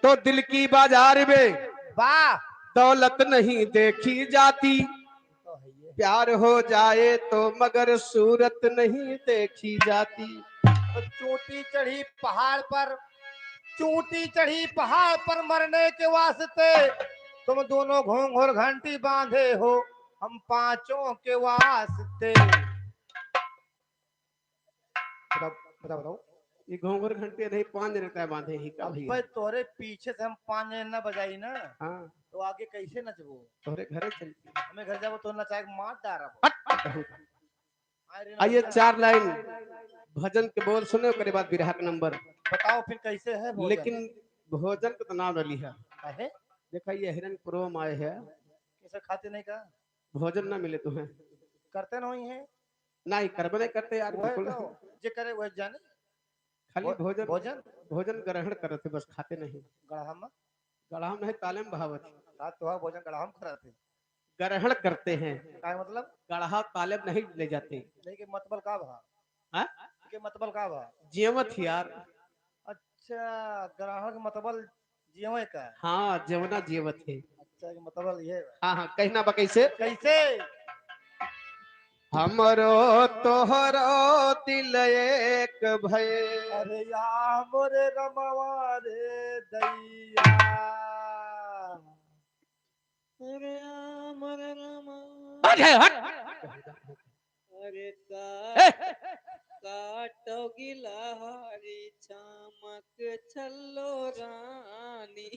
तो दिल की बाजार में वाह। दौलत नहीं देखी जाती, प्यार हो जाए तो मगर सूरत नहीं देखी जाती। तो चोटी चढ़ी पहाड़ पर, चोटी चढ़ी पहाड़ पर मरने के वास्ते तुम दोनों घोंघोर घंटी बांधे हो, हम पांचों के वास्ते। बताओ, बताओ, बताओ। ये घोंघोर घंटी नहीं, पाँच जने का बांधे ही का भैया? अबे तोरे पीछे से हम पाँच जने ना बजाई ना, हाँ। तो आगे कैसे नचबो? तोरे घरे चल। हमें घर जाबो तो नचाए के मार डारब। हट, हट, हट। अरे ना आइए, भैया। चार लाइन भजन के बोल सुने, ओकरे बाद बिरहा के नंबर। बताओ फिर कैसे है भोजन? लेकिन भोजन के तो नाम न लिहा। काहे? देखा, ये हिरन प्रो में आए हैं। कैसे खाते नहीं का? भोजन ना मिले तुम्हें। करते नहीं है। नहीं, करबे नहीं करते यार, वह बिल्कुल तो नहीं। जे करे वह जाने। खाली भो-, भोजन, भोजन? भोजन ग्रहण करते, बस खाते नहीं। गड़हा में? गड़हा में नहीं, ताले में बहावत। रात तो भोजन गड़हा में कराते। ग्रहण करते हैं। का मतलब? गड़हा ताले में नहीं ले जाते। नहीं के मतलब का भा? हाँ? के मतलब का भा? जेवत यार। अच्छा, ग्रहण के मतलब जेवे का? हाँ, जेवना जेवत है। अच्छा, के मतलब ये है। हाँ, हाँ, कहना बा कैसे? कैसे? हमरो तोहरो दिल एक भये। अरे या मोरे रमवा रे दैया। अरे या मोरे रमवा। हट, हट, हट। अरे का-, ए! काटो गिलहरी चामक छल्लो रानी।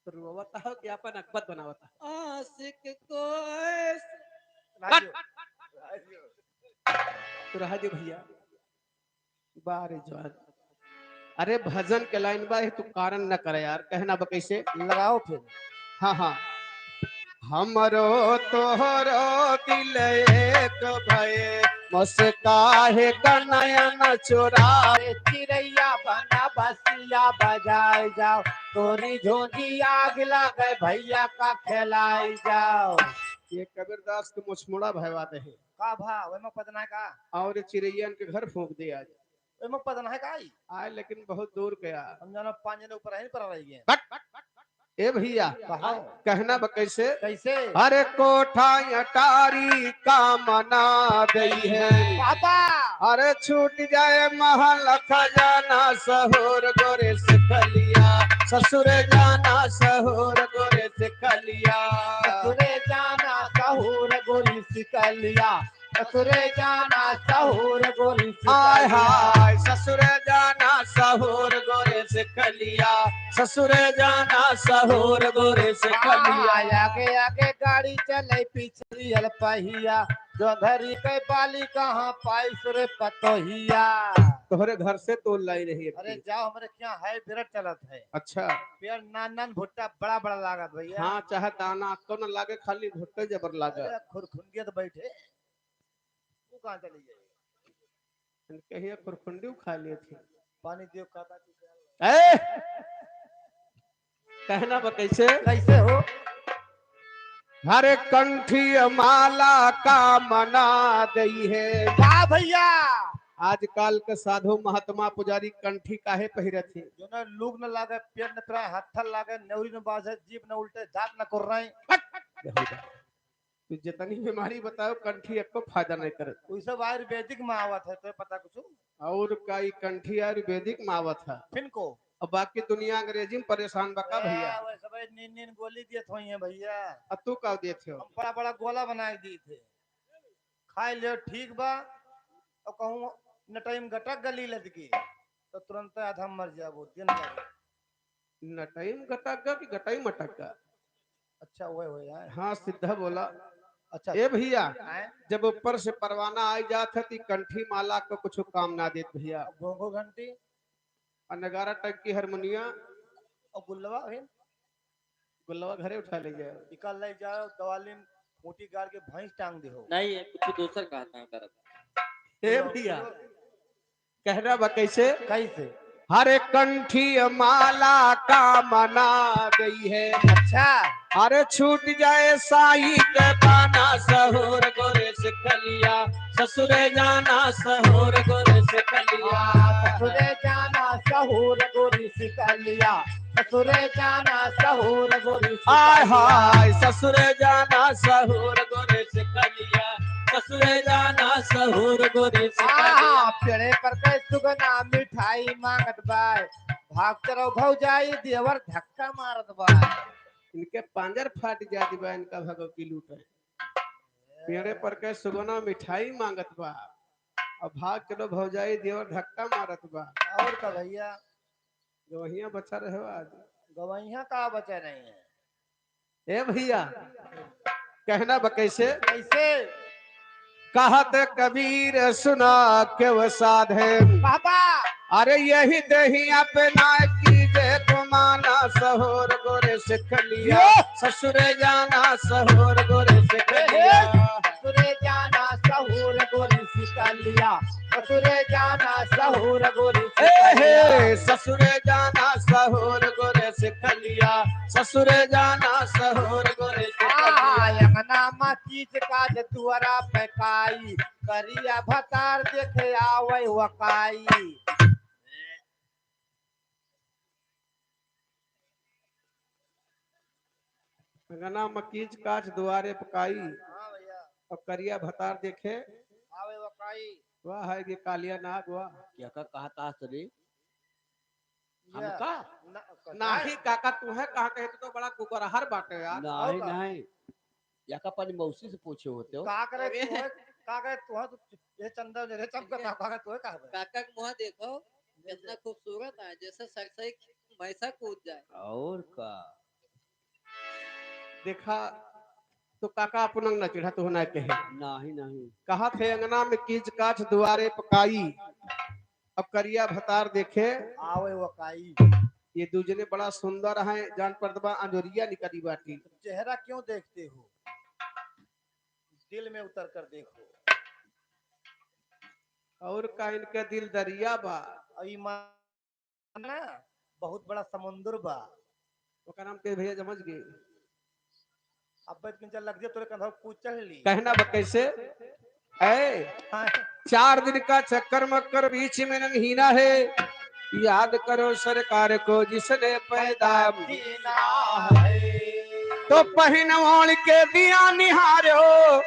रोवत हो कि अपन अकबत बनावत हो? आशिक को ऐस-, राजू। तू रहा जो भैया। बारे जवान। अरे भजन के लाइन बा, तू कारण न करे यार, कहना बा कैसे? लगाओ फिर। हाँ, हाँ। हमरो तोहरो दिल एक भये, मुस्काहे का नयन चुराए। चिरैया बना बसिया बजाए जाओ, तोरी झोंझी आग लागे भैया का खेलाए जाओ। ये कबीरदास के मुछमुड़ा भयवा दे है। का भा, ओमे पद ना का? और चिरैयन के घर फूंक दे आज। ओमे पद ना का आई? आए, लेकिन बहुत दूर गया। हम जाना पाँच जने ऊपर है, पर रह गए। हट। ए भैया, कहो। कहना बा कैसे? कैसे? अरे कोठा अटारी का मना दई है। बाबा। अरे छूट जाए महल खजाना सहूर गोरे सिकलिया। ससुरे जाना सहूर गोरे सिकलिया। ससुरे जाना सहूर गोरी सिकलिया। ससुरे जाना सहूर गोरी सिकलिया। हाय हाय, ससुरे जाना सहूर गोरे सिकलिया। ससुरे जाना सहूर गोरे सिकलिया। आगे आगे गाड़ी चले, पीछे रियल पहिया। जो घरी के बाली कहाँ पाइस रे पतोहिया। तोहरे घर से तोल लाई रही है। अरे जाओ, हमरे क्या hybrid चलत है। अच्छा। पेड़ नान नान, भुट्टा बड़ा बड़ा लागत भैया। हाँ, चाहे दाना को न लागे, खाली भुट्टे जबर लागे। अरे खुरखुंडिया तो बैठे, तू कहाँ चली जाए? कहिया खुरखुंडी खा लिए थे। पानी दियो, काका जी। ए! कहना बा कैसे? कैसे हो? हरे कंठी माला का मना दई है। वाह भैया। आजकल के साधु महात्मा पुजारी कंठी काहे पहिरत है? जो ना लूग न लागे, पेट न पिराए, हत्थर लागे, नेउरी न बाजे, जीभ न उल्टे, दांत न कुर्राए। तू जितनी बीमारी बताओ, कंठी एको फायदा नहीं करत। उ सब आयुर्वेदिक में आवत है, तो पता कुछ? और का, ई कंठी आयुर्वेदिक में आवत है। फिन को? अब बाकी दुनिया अंग्रेजी में परेशान बा का ए, भैया? वह सब नीन नीन गोली दियत होई है भैया। अब तू का देत हो? हम बड़ा बड़ा गोला बनाए दी थे, खाए ले ठीक बा। और कहूँ नटई में गटक गली लदगी तो तुरंत आधा मर जाबो, दिन भर। नटई में गटक गा कि गटई मटक गा? अच्छा, वह हो जाए। हाँ, सीधा बोला। अच्छा। ए भैया, आए? जब ऊपर से परवाना आ जात है, तो कंठी माला को कुछ काम ना देत भैया। अब घोंघो घंटी? और नगारा, टंकी, हारमोनिया। और गुल्लवा है? गुल्लवा घरे उठा ले जाओ। निकाल ले जाओ, दवालिन खूंटी गाड़ के भैंस टांग दे हो। नहीं, ये कुछ दोसर कहता है करत। ए भैया, कहना बा कैसे? कैसे? हरे कंठी माला काम ना गई है। अच्छा। अरे छूट जाए साई के बाना सहूर गोरे सिकलिया, ससुरे जाना सहूर गोरे सिकलिया। हाँ, ससुरे जाना सहूर गोरी सिकलिया, ससुरे जाना सहूर गोरी सिकलिया। हाय हाय, ससुरे जाना सहूर गोरे सिकलिया, ससुरे जाना सहूर गोरे सिकलिया। हाँ, पेड़े पर के सुगना मिठाई मांगत बाय, भाग चलो भौजाई, देवर धक्का मारत बाय। इनके पांजर फाट जात बा, इनका भगवती लूटे। पेड़े पर के सुगना मिठाई मांगत बा, अब भाग चलो भौजाई, देवर धक्का मारत बा। और का भैया? गवैया बचा रहे हो आज। गवैया का बचा नहीं है? ए भैया, कहना बा कैसे? कैसे? कहत कबीर सुना क्यों साधे। बाबा। अरे यही देही अपना कीजे गुमाना सहूर गोरे सिकलिया। यो। ससुरे जाना सहूर गोरे सिकलिया। ससुरे जाना सहूर गोरी सिकलिया, ससुरे जाना सहूर गोरी ए हे, सिकलिया। ससुरे जाना सहूर गोरे सिकलिया, ससुरे जाना सहूर गोरे सिकलिया। आ, अंगना मा कीज काज दुआरा पे काई, करिया भतार देखे आवे वकाई। अंगना मा कीज काज दुआरे पकाई, हाँ भैया। और करिया भतार देखे आवे वकाई। वाह है ये कालिया नाग, वाह। क्या का कहत हस रे? या, हमका? ना, का-, नाही काका, तुहे कहा कहे, तू तो बड़ा कुकरहर बाटे यार। नहीं, और का? नहीं। या का अपनी मौसी से पूछे होते हो? का करे अरे। तुहे, का करे तुहे, तू ये चंदा रे चमका, का करे तुहे का बे? काका के मुँह देखो, कितना खूबसूरत है, जैसे सरसई भैंसा कूद जाए। और का? देखा, तो काका अपन अंग ना चिढ़ा, तो ना कहे। नहीं, नहीं। कहत है, अंगना में कीज काज दुआरे पकाई, अब करिया भतार देखे आवे वकाई। ये दू जने बड़ा सुंदर हैं, जान पड़त बा, अंजोरिया निकली बाटी। चेहरा क्यों देखते हो, दिल में उतर कर देखो। और का इनके दिल दरिया बा। और ईमान ना, बहुत बड़ा समुंदर बा। ओकर नाम के भैया समझ गए? अब बैठ के चल लग जे तोरे कंधा कुचल ली। कहना बा कैसे? ऐ, हाँ। चार दिन का चक्कर मक्कर बीच में नंगहीना है, याद करो सरकार को जिसने पैदा कीना है। तो पहन ओढ़ के दिया निहारो,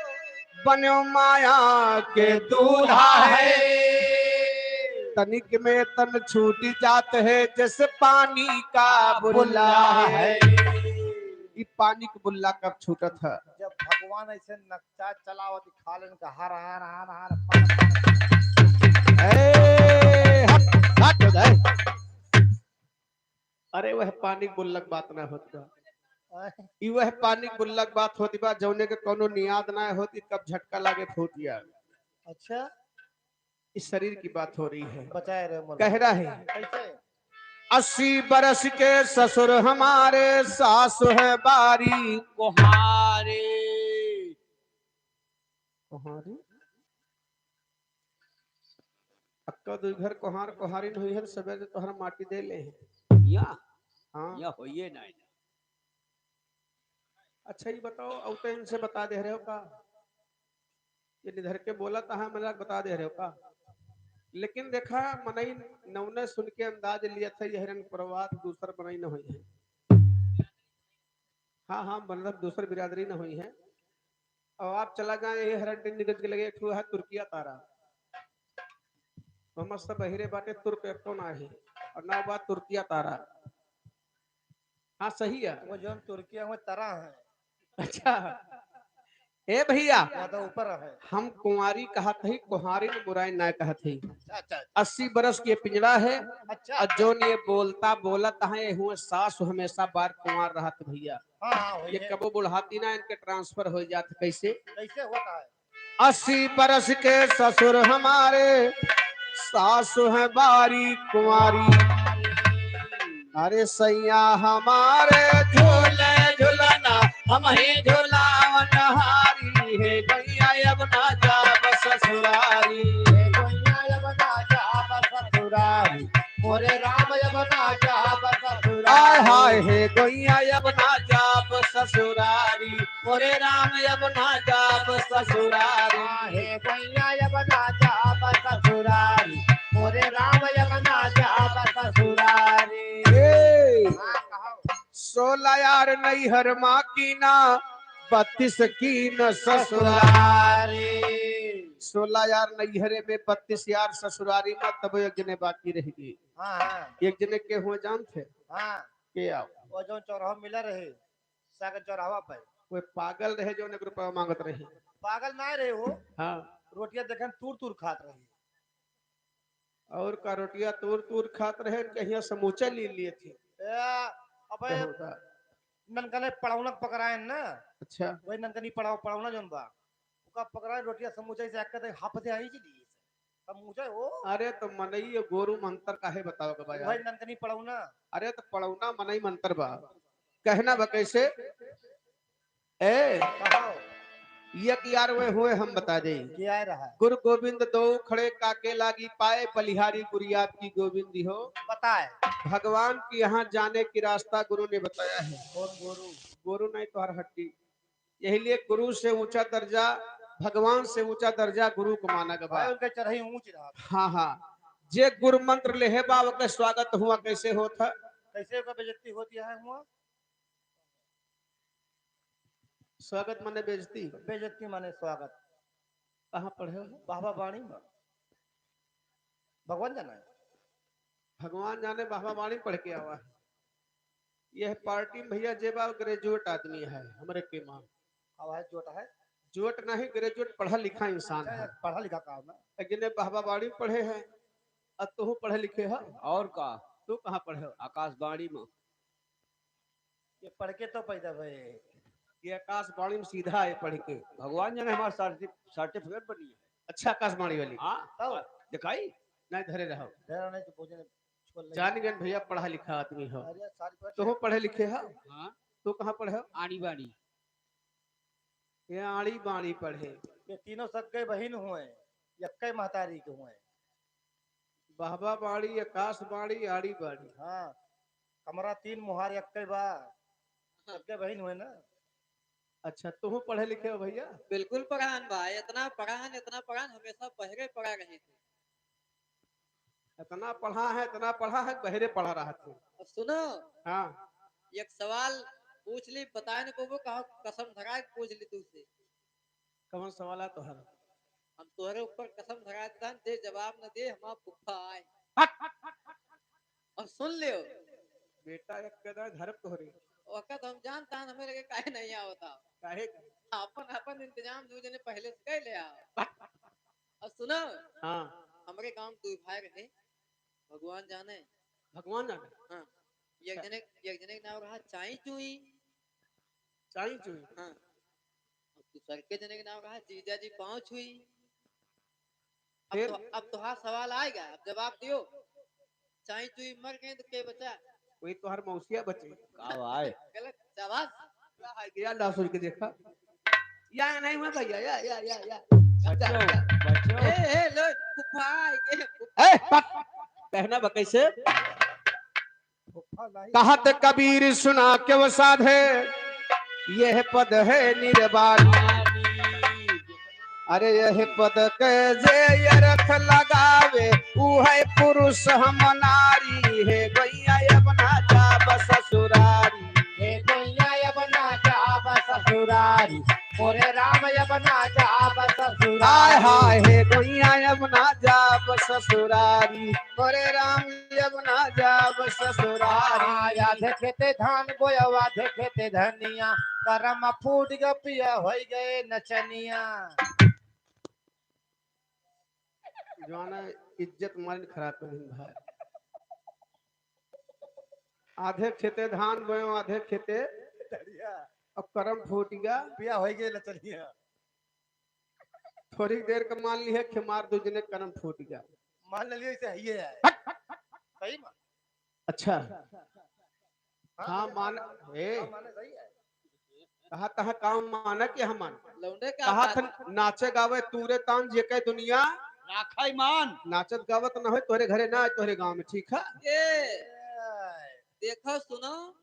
बन्यो माया के दूल्हा है। तनिक में तन छूट जात है, जैसे पानी का बुल्ला है। ई पानी के बुल्ला कब छूटत है? जब भगवान ऐसे नक्शा चलावत खा लेन का हर, हर, हर, हर, ए, हट, हट हो जाए। अरे वह पानी के बुल्ला के बात ना होत बा। आय। ई वह पानी के बुल्ला के बात होत बा, जौने के कौनो नियाद ना होत, ई कब झटका लागे फूट जाए। अच्छा। इस शरीर की बात हो रही है। बचाए रहे मौला। कह रहा है, कैसे? अस्सी बरस के ससुर हमारे, सास है बारी कुंवारी। कुंवारी? अक्का दुई घर कुंवार कुंवारिन होई है, सबेरे तोहर माटी दे ले हैं। या? हाँ। या होइए ना। अच्छा, ये बताओ, अउते इनसे बता दे रहे हो का? ये निधर के बोला तो हाँ, मजाक बता दे रहे हो का? लेकिन देखा, मनई नौने सुन के अंदाज लिया था, यह रंग प्रवाद दूसर मनई न होई है। हाँ, हाँ, मतलब दूसर बिरादरी न होई है। अब आप चला जाए, ये हरंडीगंज के लगे एक ठो है तुर्किया तारा। तो मस्त बहिरे बाटे, तुर्क एको ना है। और ना बा तुर्किया तारा। हाँ, सही है। वो जौन तुर्किया हुए तरा है। अच्छा। ए भैया, वो तो ऊपर है। हम कुंवारी कहत ही, कुंवारी में बुराई ना कहत ही। अच्छा, अच्छा, अच्छा। अस्सी बरस के पिंजड़ा है, अच्छा, और अच्छा। जौन ये बोलता बोलत है, ये हुए सास हमेशा बार कुंवार रहत भैया। हाँ, हाँ, ये होइए। कबो बुढ़ाती ना, इनके transfer हो जात। कैसे? कैसे होता है? अस्सी बरस के ससुर हमारे, सासु है बारी कुंवारी। अरे सैया हमारे झूले झुलना, हम ही झुलावन हारी। हे गैया अब ना जाब ससुरारी, हे गैया अब ना जाब ससुरारी। मोरे राम हे गोइया अब ना जाब ससुरारी, मोरे राम अब ना जाब ससुरारी। हे गोइया अब ना जाब ससुरारी, मोरे राम अब ना जाब ससुरारी। हे। हाँ, कहो। सोलह यार नैहर मा कीना, बत्तीस कीन ससुरारी। सोलह यार नैहरे में, बत्तीस यार ससुरारी मा, तब एक जने बाकी रह गए। हाँ, हाँ। एक जने के हुए जानत है? हाँ। के आओ? वो जो चौराहा मिला रहे, सागर चौराहा पे। कोई पागल रहे जो एक रुपया मांगत रहे। पागल ना रहे हो। हाँ। रोटियां देखे तूर तूर खात रहे। और का रोटियां तूर तूर खात रहे, कहिया समूचा ले लिए थे। ए, अबे बेहुदा। ननकने पड़ौना पकड़ाए ना। अच्छा। वही ननकनी पड़ाव, पड़ौना जोन बा। ओका पकड़ाए रोटियां समूचा से एक कदे हाफ से आई जी लिए। समूचा हो। अरे तो मनई ये गोरू मंतर काहे बताओ के बा यार? वही ननकनी पड़ौना। अरे तो पड़ौना मनई मंतर बा। कहना बा कैसे? ए, कहो। एक यार वे हुए हम बता दें। क्या रहा? गुरु गोविंद दो खड़े काके लागी पाए, बलिहारी गुरु आपकी गोविंद हो। बताए। भगवान के यहाँ जाने की रास्ता गुरु ने बताया है। कौन गुरु? गुरु नहीं, तोहर हड्डी। यही लिए गुरु से ऊंचा दर्जा, भगवान से ऊंचा दर्जा गुरु को माना गवा। भाई, उनके चढ़ाई ऊंच रहा। हाँ, हाँ। जे गुरु मंत्र लेहे बा, ओके स्वागत हुआ कैसे होत है? कैसे ओकर बेइज्जती होती है हुआ? स्वागत माने बेइज्जती? बेइज्जती माने स्वागत। कहाँ पढ़े हो? बाबा बाणी में। भगवान जाना है। भगवान जाने, बाबा बाणी पढ़ के आवा है। यह पार्टी में भैया जे बा ग्रेजुएट आदमी है, हमरे के माँ। अब है जोट है? जोट नहीं, ग्रेजुएट पढ़ा लिखा इंसान अच्छा, है। पढ़ा लिखा का ना? लेकिन ये बाबा बाणी पढ़े हैं, अब तू पढ़े लिखे है। और का? तू कहाँ पढ़े हो? आकाशवाणी में। ये पढ़ के तो पैदा भए। ये आकाशवाणी में सीधा है पढ़ के। भगवान जाने हमार सर्टि-, सर्टिफिकेट बनी है। अच्छा, आकाशवाणी वाली। हाँ, तब? दिखाई? नहीं, धरे रहो। धरे नहीं तो भोजन छोड़ ले। जान गए भैया, पढ़ा लिखा आदमी हो। अरे, सारी बात तो है। पढ़े लिखे हो? हाँ। तो कहाँ पढ़े हो? आड़ी बाड़ी। ये आड़ी बाड़ी पढ़े। ये तीनों सक्के बहिन हुए, यक्के महतारी के हुए। बहबा बाड़ी, आकाश बाड़ी, आड़ी बाड़ी। हाँ, कमरा तीन, मुहार यक्के बा। सक्के बहिन हुए ना। अच्छा, तुहू पढ़े लिखे हो भैया? बिल्कुल पढ़ान बा, इतना पढ़ान, इतना पढ़ान, हमेशा बहरे पड़ा रहे थे। इतना पढ़ा है, इतना पढ़ा है, बहरे पढ़ा रहा तू। अब सुनो। हाँ। एक सवाल पूछ ली, बताए न पाबो, कहो कसम धराए के पूछ ली तुझसे। कौन सवाल है तोहर? हम तोहरे ऊपर कसम धराए देतान, जे जवाब न दे, हमार फुफ्फा आए। हट! अब सुन लियो। बेटा, एक कदा धरब तोहरे। ओका तो हम जानतान, हमें लगे काहे नहीं आवता। काहे? अपन, अपन इंतजाम दू जने पहले से कर ले आओ। हट! अब सुनो। हाँ। हमरे गांव में दो भाई रहे, भगवान जाने। भगवान जाने? हाँ। एक अच्छा। जने, एक जने के नाम रहा चाई चुई। चाई चुई? हाँ। अब दूसर के जने के नाम रहा जीजा जी पाँव छुई। अब फिर? तो, अब तोहार सवाल आएगा, अब जवाब दियो। चाई चुई मर गए तो के बचा? वही तोहर मौसिया बची। का भाई? गलत, शाबाश। या, या, ला सुन के देखा। या नहीं हुआ भैया, या, या, या, या। बच्चों, बच्चों। ए, ए, लो, फुफा, ए, फुफा। ए, पक-, कहना बा कैसे? फुफा नहीं। कहत कबीर सुना क्यों साधे, यह पद है निर्वाणी। अरे यह पद के जे अर्थ लगावे, ऊ है पुरुष हम नारी। हे गोइया अब ना जाब ससुरारी। हे गोइया अब ना जाब ससुरारी, मोरे राम अब ना जाब ससुरारी। हाय हाय, हे गोइया अब ना जाब ससुरारी, मोरे राम अब ना जाब ससुरारी। आधे खेते धान बोया, आधे खेते धनिया, करम फूट गए पिया, होई गए नचनिया। जवाना इज्जत मारिन खराब करिन भाई। आधे खेते धान बोयो, आधे खेते धनिया। अब करम फूट गया। पिया होई गए नचनिया। थोड़ी देर का मान लिहे कि मार दू जने करम फूट गया। मान लियो इसे हइये है। हट! सही मा। अच्छा। हाँ, हाँ, माने, ए। हाँ, माने सही है। कहा तहा काम माना कि हम मान? लौंडे का कहा बात। था नाचे गावे तूरे तान जेके दुनिया राखा ईमान। नाचत गावत ना होय तोहरे घरे ना आए तोहरे गांव में, ठीक है? ए, देखो सुनो,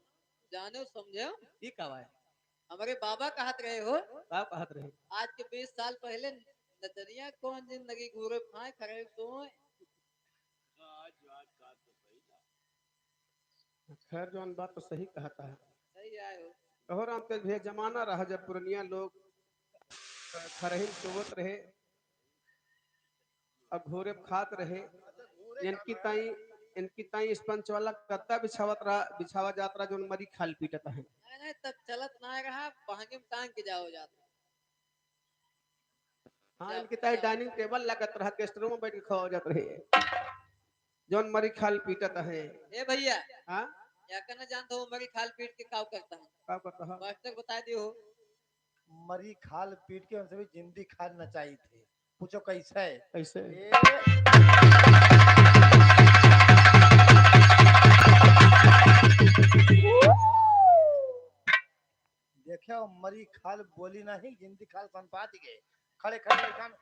जानो समझो। ई का बाय? हमरे बाबा कहत रहे हो। का कहत रहे? आज के बीस साल पहिले नचनिया कौन जिंदगी घूरे फाय खरे सोए। खैर, जौन बात तो सही कहत है। सही आए हो। कहो राम तेज भैया, जमाना रहा जब पुरनिया लोग खरहिन सोवत रहे, अब घोरे खात रहे। इनकी ताई, इनकी ताई स्पंज वाला गद्दा बिछावत रहा, बिछावा जात रहा, जौन मरी खाल पीटत है। नहीं, नहीं, तब चलत ना रहा, बहंगी में टांग के जाओ जात। हाँ, इनकी ताई डाइनिंग टेबल लगत रहा, गेस्ट रूम में बैठ के खावा जात रहे, जौन मरी खाल पीटत है। ए भैया, हाँ? या कहना जानत हो, मरी खाल पीट के काव करता है? काव करता है? मास्टर बता दियो हो। मरी खाल पीट के उनसे भी जिंदी खाल नचाई थे। पूछो कैसे? कैसे? ए। देखो, मरी खाल बोली नहीं, जिंदी खाल सनपात गए। खड़े खड़े लड़का में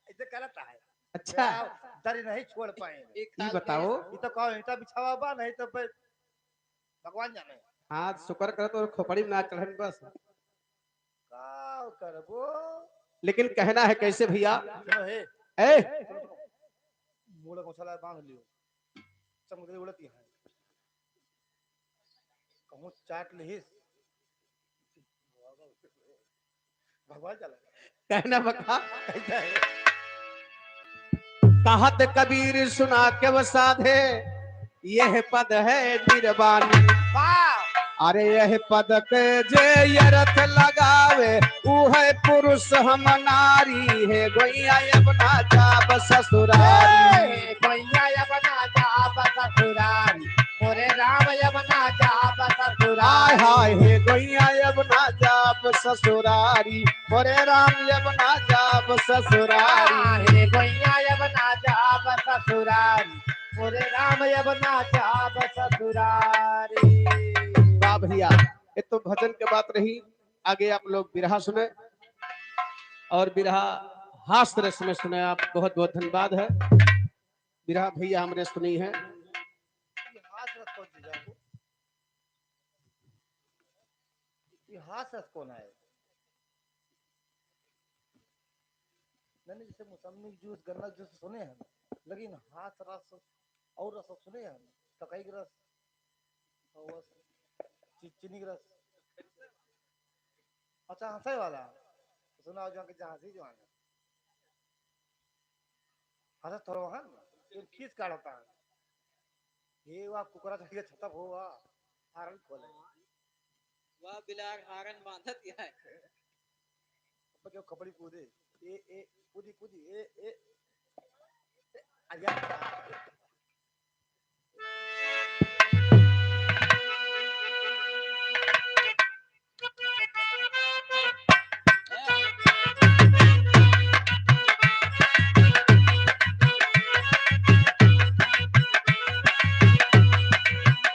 ऐसे करता है। अच्छा। क्या दरी नहीं छोड़ पाए। ई बताओ। ई तो कहो, ईंटा बिछावा बा, नहीं तो फिर भगवान जाने। हाँ, शुक्र करत और खोपड़ी में ना चढ़न बस। का करबो? लेकिन कहना है कैसे भैया? सुनो हे। ए? सुनो, सुनो। मूड़ा को साला बांध लियो। चमक दे उड़ती है। कहूँ चाट लिहिस। भगवान चला। कहना बका। कहत कबीर सुना के व साधे, यह पद है निर्वाणी। वाह। अरे यह पद के जे अर्थ लगावे, ऊ है पुरुष हम नारी। हे गोइया अब ना जाब ससुरारी। हे गोइया अब ना जाब ससुरारी, मोरे राम अब ना जाब ससुरारी। हाय हाय, हे गोइया अब ना जाब ससुरारी, मोरे राम अब ना जाब ससुरारी। हे गोइया अब ना जाब ससुरारी, मोरे राम अब ना जाब ससुरारी। वाह भैया, ये तो भजन के बात रही। आगे आप लोग बिरहा सुने और बिरहा हास्य रस में सुने आप। बहुत बहुत धन्यवाद है। बिरहा भैया हमरे सुनी है। ये हाथ रस कौन चीज है? ये हाथ रस कौन है? मैंने जैसे मौसमी जूस, गन्ना जूस सुने हैं, लेकिन हाथ रस और रस सुने हैं, ककई के रस, और ची-, चीनी के रस। अच्छा, हंसे वाला सुनाओ, जो कि जहाँ हंसी जो आने। अच्छा, थोड़ा है ना, फिर खींच काढ़ता है। ये वाह, कुकरा चढ़ के छतप हो, वाह, हारन खोले। वाह, बिलार हारन बांधत है। अब क्यों खपड़ी कूदे? ए, ए, कूदी, कूदी, ए, ए, ए, आ जा।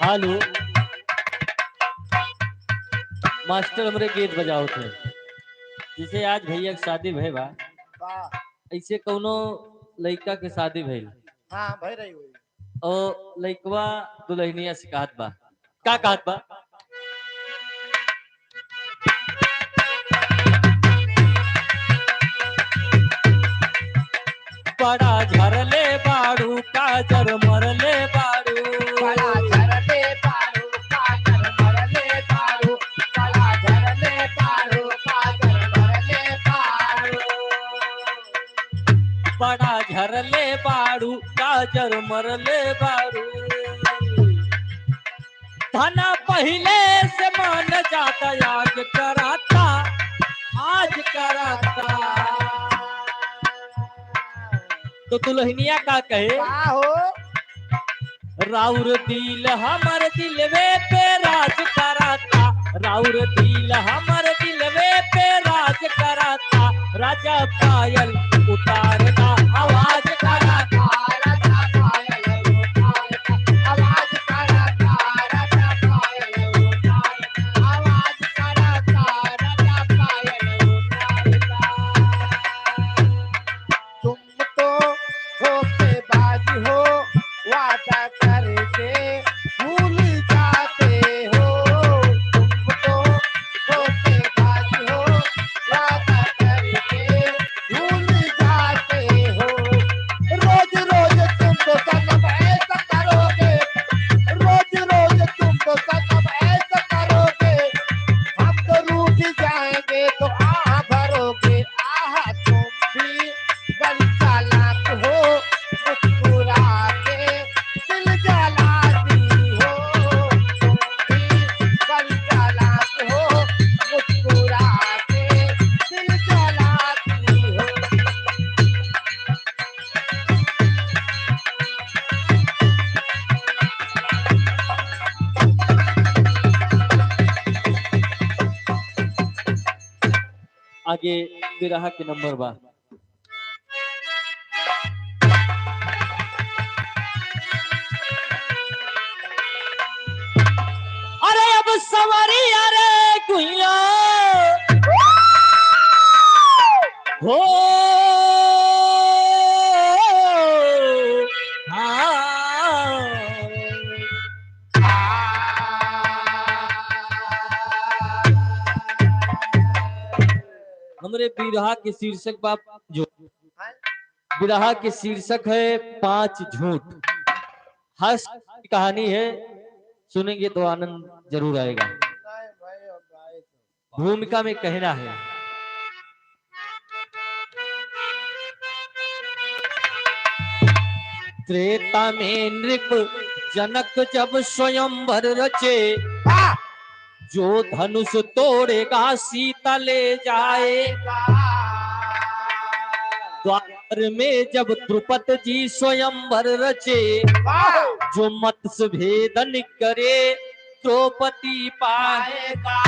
हेलो, मास्टर हमरे गीत बजावत है। जैसे आज भैया के शादी भय बा, का? ऐसे कौनो लइका के शादी भइल। हाँ, भय रही हुई। ओ लइकवा दुल्हनिया से कहत बा, का कहत बा? बड़ा झरले बाड़ू, काजर मरले बाड़ू। बड़ा झरले बाड़ू, काजर मरले बाड़ू। बड़ा झरले बाड़ू, काजर मरले बाड़ू। बड़ा झरले बाड़ू, काजर मरले बाड़ू। धना पहिले से मान जाता, आज कराता, आज कराता। तो दुल्हनिया का कहे? का हो? राउर दिल हमर दिलवे पे राज कराता, राउर दिल हमर दिलवे पे राज कराता। राजा पायल उतारता, आवाज कराता, राजा पायल उतारता, आवाज कराता, राजा पायल उतारता, आवाज कराता, राजा पायल उतारता। तुम तो धोखेबाज हो, वादा करके भूल जाते आगे बिरहा के नंबर बा। अरे अब सवरिया रे गुइया हो, हाँ। हमरे बिरहा के शीर्षक बा जो बिरहा के शीर्षक है पांच झूठ। हास्य की कहानी है, सुनेंगे तो आनंद जरूर आएगा। भूमिका में कहना है। त्रेता में नृप जनक जब स्वयंवर रचे, जो धनुष तोड़ेगा सीता ले जाएगा। द्वापर में जब द्रुपद जी स्वयंवर रचे, जो मत्स्य भेदन करे द्रौपदी पाएगा।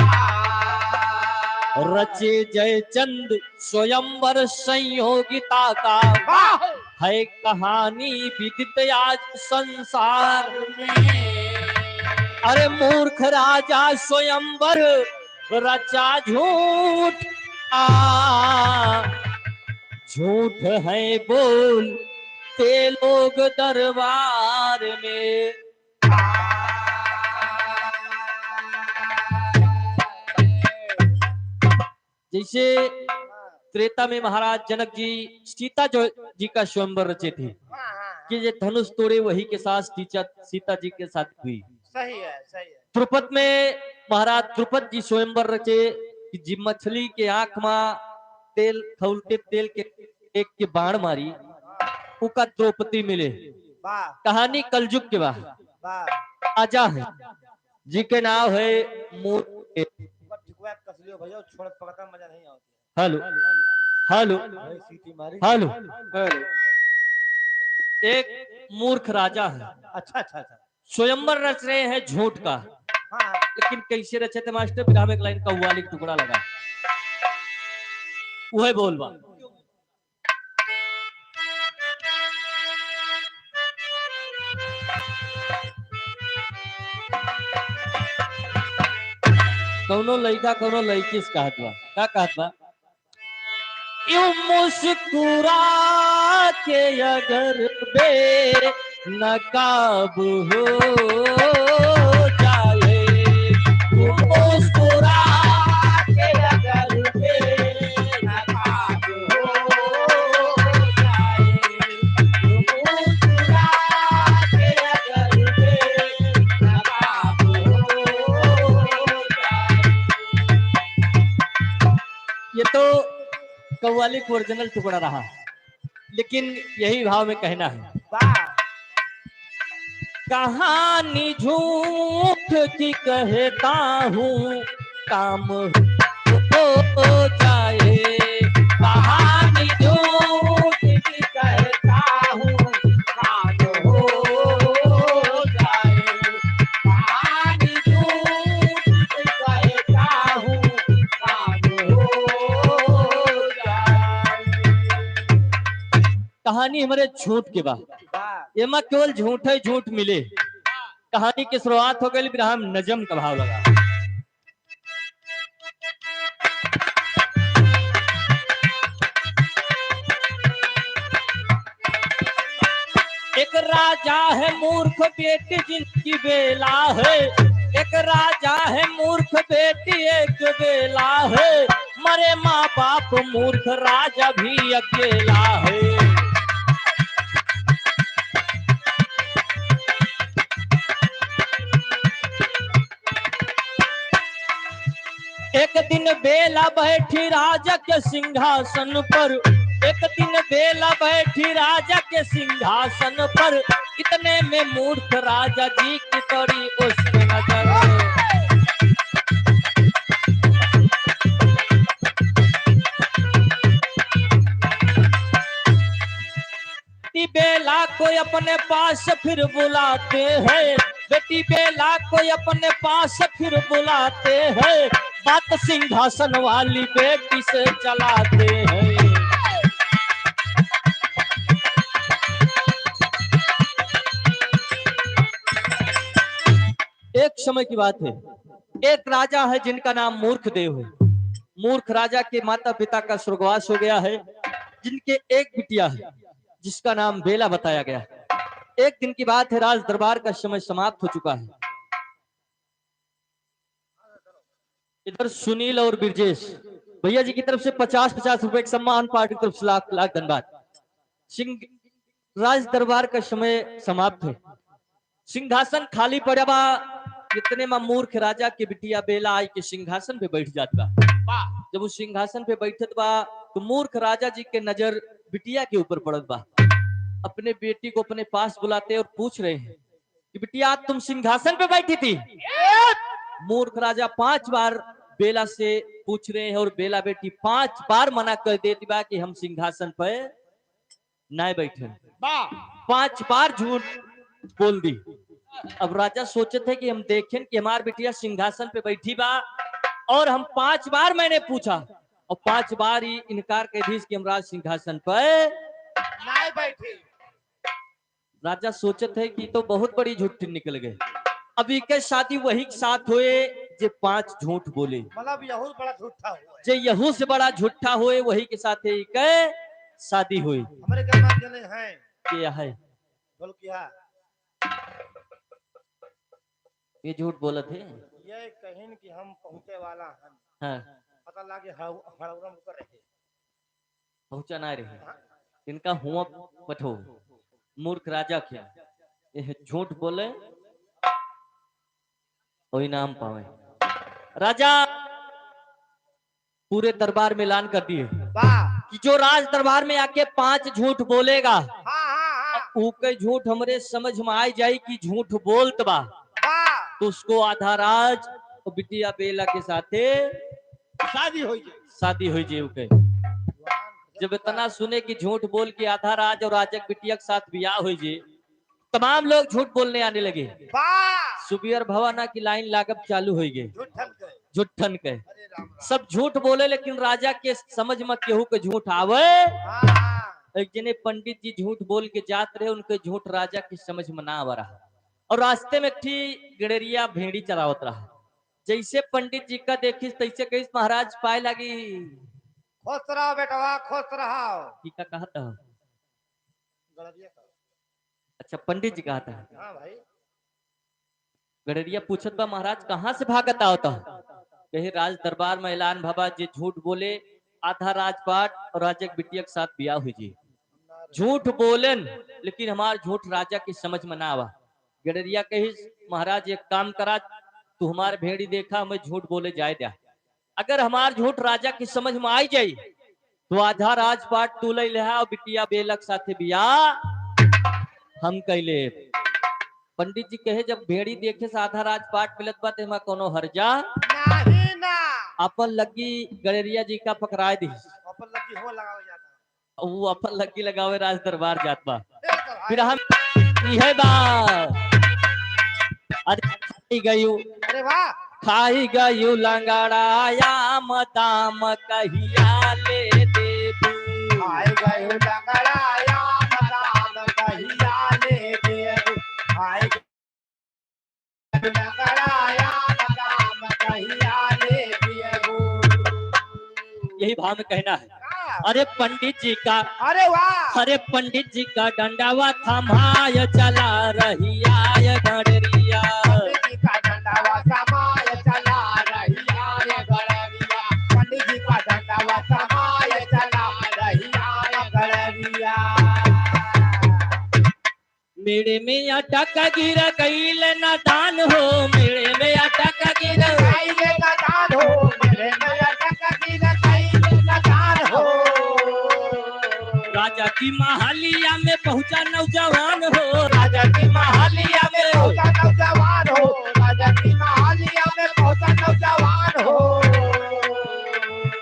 रचे जयचंद स्वयंवर संयोगिता का, है कहानी विदित आज संसार में। अरे मूर्ख राजा स्वयंवर रचा झूठ आ, झूठ है बोलते लोग दरबार में। जैसे त्रेता में महाराज जनक जी सीता जो जी का स्वयंवर रचे थे हाँ, हाँ, हाँ। कि ये धनुष तोड़े वही के साथ सीता, सीता जी के साथ हुई। सही है, सही है। द्रुपद में महाराज द्रुपद जी स्वयंवर रचे कि जी मछली के आंख मा तेल खौलते तेल के एक के बाण मारी, उका द्रौपदी मिले। वाह। कहानी कलजुग के बा। वाह। राजा है जी के नाव है मो-, ओकर ठिकवा कस लियो भैया, छोड़ पकड़ता मजा नहीं आवत। हेलो, हेलो, भाई सीटी मारी। हेलो, हेलो। एक मूर्ख राजा है, अच्छा, अच्छा, अच्छा। स्वयंवर रच रहे हैं झूठ का, हाँ, हाँ। लेकिन कैसे रचे थे मास्टर? बिरहा में एक लाइन कव्वाली का टुकड़ा लगा, वह बोल बा। कौनो लइका कौनो लइकी से कहत बा, का कहत बा? यूं मुस्कुरा के अगर बेनकाब हो जाए, यूं मुस्कुरा के अगर बेनकाब हो जाए, यूं मुस्कुरा के अगर बेनकाब हो जाए। ये तो कव्वाली का ओरिजिनल टुकड़ा रहा, लेकिन यही भाव में कहना है। वाह। कहानी झूठ की कहता हूँ, काम हो जाए। कहानी झूठ की कहता हूँ, काम हो जाए। कहानी झूठ की कहता हूँ, काम हो जाए। कहानी हमरे झूठ के बा। वाह। एमा केवल झूठ है, झूठ मिले। कहानी के शुरुआत हो गई, बिरहा में नजम का भाव लगा। एक राजा है मूर्ख बेटी जिनकी बेला है, एक राजा है मूर्ख बेटी एक बेला है, मरे माँ बाप मूर्ख राजा भी अकेला है। एक दिन बेला बैठी राजा के सिंहासन पर, एक दिन बेला बैठी राजा के सिंहासन पर, इतने में मूर्ख राजा जी की पड़ी उस पे नजर। बेटी बेला को अपने पास फिर बुलाते हैं, बेटी बेला को अपने पास फिर बुलाते हैं। बात सिंहासन वाली बेटी से चलाते हैं। एक समय की बात है, एक राजा है जिनका नाम मूर्ख देव है। मूर्ख राजा के माता पिता का स्वर्गवास हो गया है, जिनके एक बिटिया है जिसका नाम बेला बताया गया है। एक दिन की बात है, राज दरबार का समय समाप्त हो चुका है। इधर सुनील और बिरजेश भैया जी की तरफ से पचास पचास रुपए के सम्मान, पार्टी की तरफ से लाख लाख धन्यवाद। सिंह राज दरबार का समय समाप्त है। सिंहासन खाली पड़ा बा। इतने मा मूर्ख राजा के बिटिया बेला आई के सिंहासन पे बैठ जात बा। वाह। जब वो सिंहासन पे बैठत बा तो मूर्ख राजा जी के नजर बिटिया के ऊपर पड़त बा। अपने बेटी को अपने पास बुलाते और पूछ रहे हैं कि बिटिया, आज तुम सिंहासन पे बैठी थी? मूर्ख राजा पांच बार बेला से पूछ रहे हैं और बेला बेटी पांच बार मना कर देती बा कि हम सिंहासन पे नाय बैठे। वाह। पांच बार झूठ बोल दी। अब राजा सोचत है कि हम देखें कि हमार बिटिया सिंहासन पे बैठी बा और हम पांच बार मैंने पूछा और पांच बार ही इनकार कर दीस कि हम राज सिंहासन पे नाय बैठे। राजा सोचत है कि तो बहुत बड़ी झूठी निकल गए। अब इके शादी वही के साथ होए जे पांच झूठ बोले। मतलब यहू बड़ा झूठा होए। जे यहू से बड़ा झूठा होए वही के साथ है इके शादी होए। हमरे घर में जने हैं। के है? बोल क्या? ये झूठ बोलत है। ये कहिन कि हम पहुँचे वाला हन। हाँ। पता लागे हड़-, हड़ौरम कर रहे। पहुँचा ना रहे। इनका हुआ पठो। मूर्ख राजा क्या? ये झूठ बोले और इनाम पावे। राजा पूरे दरबार में ऐलान कर दिए वाह। कि जो राज दरबार में आके पांच झूठ बोलेगा, हाँ, हाँ, हाँ। ऊके झूठ हमरे समझ में आ जाई कि झूठ बोलत बा, वाह। तो उसको आधा राज और बिटिया बेला के साथे शादी हो जाए। शादी हो जाए ऊके। जब इतना सुने कि झूठ बोल के आधा राज और राजक बिटिया के साथ बियाह हो जाए, तमाम लोग झूठ बोलने आने लगे। वाह! सुबियर भवा ना की लाइन लागब चालू हो गए। झूठन के। झूठन के। अरे राम राम। सब झूठ बोले, लेकिन राजा के समझ में केहू के झूठ आवे? हाँ। एक जने पंडित जी झूठ बोल के जात रहे, उनके झूठ राजा के समझ में ना आवा रहा। और रास्ते में एक ठी गड़ेरिया भेड़ी चरावत रहा। जैसे पंडित जी का देखिस, तैसे कहिस, "महाराज, पाए लागी।" खुश रहो बेटवा, खुश रहो। ई का कहत ह? गड़ेरिया का। अच्छा, पंडित जी कहत ह। हाँ भाई। गड़ेरिया पूछत बा, "महाराज, कहाँ से भागत आवत ह?" कहे, "राज दरबार में ऐलान भवा, जे झूठ बोले, आधा राजपाट और राजा के बिटिया के साथ बियाह हुई जी।" झूठ बोलन, लेकिन हमार झूठ राजा के समझ में ना आवा। गड़ेरिया कहिस, "महाराज, एक काम करा, तू हमार भेड़ी देखा, हमें झूठ बोले जाए द्या। अगर हमार झूठ राजा के समझ में आई जाई, तो आधा राजपाट तू ले लेहा और बिटिया बेलक साथे बियाह हम कइ लेब।" पंडित जी कहे, "जब भेड़ी देखे से आधा राजपाट मिलत बा, तो एमा कोनो हर्जा नहीं ना।" अपन लग्गी गड़ेरिया जी का पकड़ाए दी। अपन लग्गी हो लगावे जाता। ऊ अपन लग्गी लगावे राज दरबार जात बा। ए तो भाई। फिर हम इहे बा। अरे खाई गयू। अरे वाह। खाई गयू लंगड़ा आम दाम कहिया ले देबू। खाई गयू लंगड़ा आम दाम कहिया ले देबू। खाई यही भाव में कहना है। अरे पंडित जी का, अरे वाह। अरे पंडित जी का डंडावा थमाय चला रहिया ये गड़रिया। पंडित जी का डंडावा थमाय चला रहिया ये गड़रिया। पंडित जी का डंडावा थमाय चला रहिया ये गड़रिया। मेड़े में अटक गिर गईल नादान हो, मेड़े में अटक गिर गईल नादान हो, मेड़े में अटक गिर गईल नादान हो। राजा की महलिया में पहुंचा नौजवान हो, राजा की महलिया में पहुंचा नौजवान हो, राजा की महलिया में पहुंचा नौजवान हो।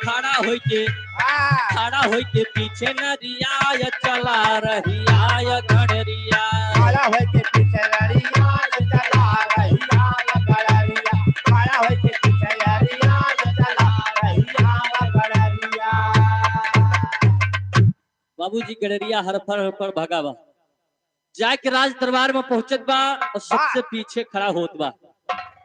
खड़ा होइके, हाँ। खड़ा होइके पीछे न रियाय चला रहिया ये गड़रिया। खड़ा होइके पीछे न रियाय चला रहिया ये गड़रिया। खड़ा होइके पीछे न रियाय बाबूजी गड़रिया हरफर हरफर भगा बा, जाके राज दरबार में पहुंचत बा और सबसे वाह। पीछे खड़ा होत बा।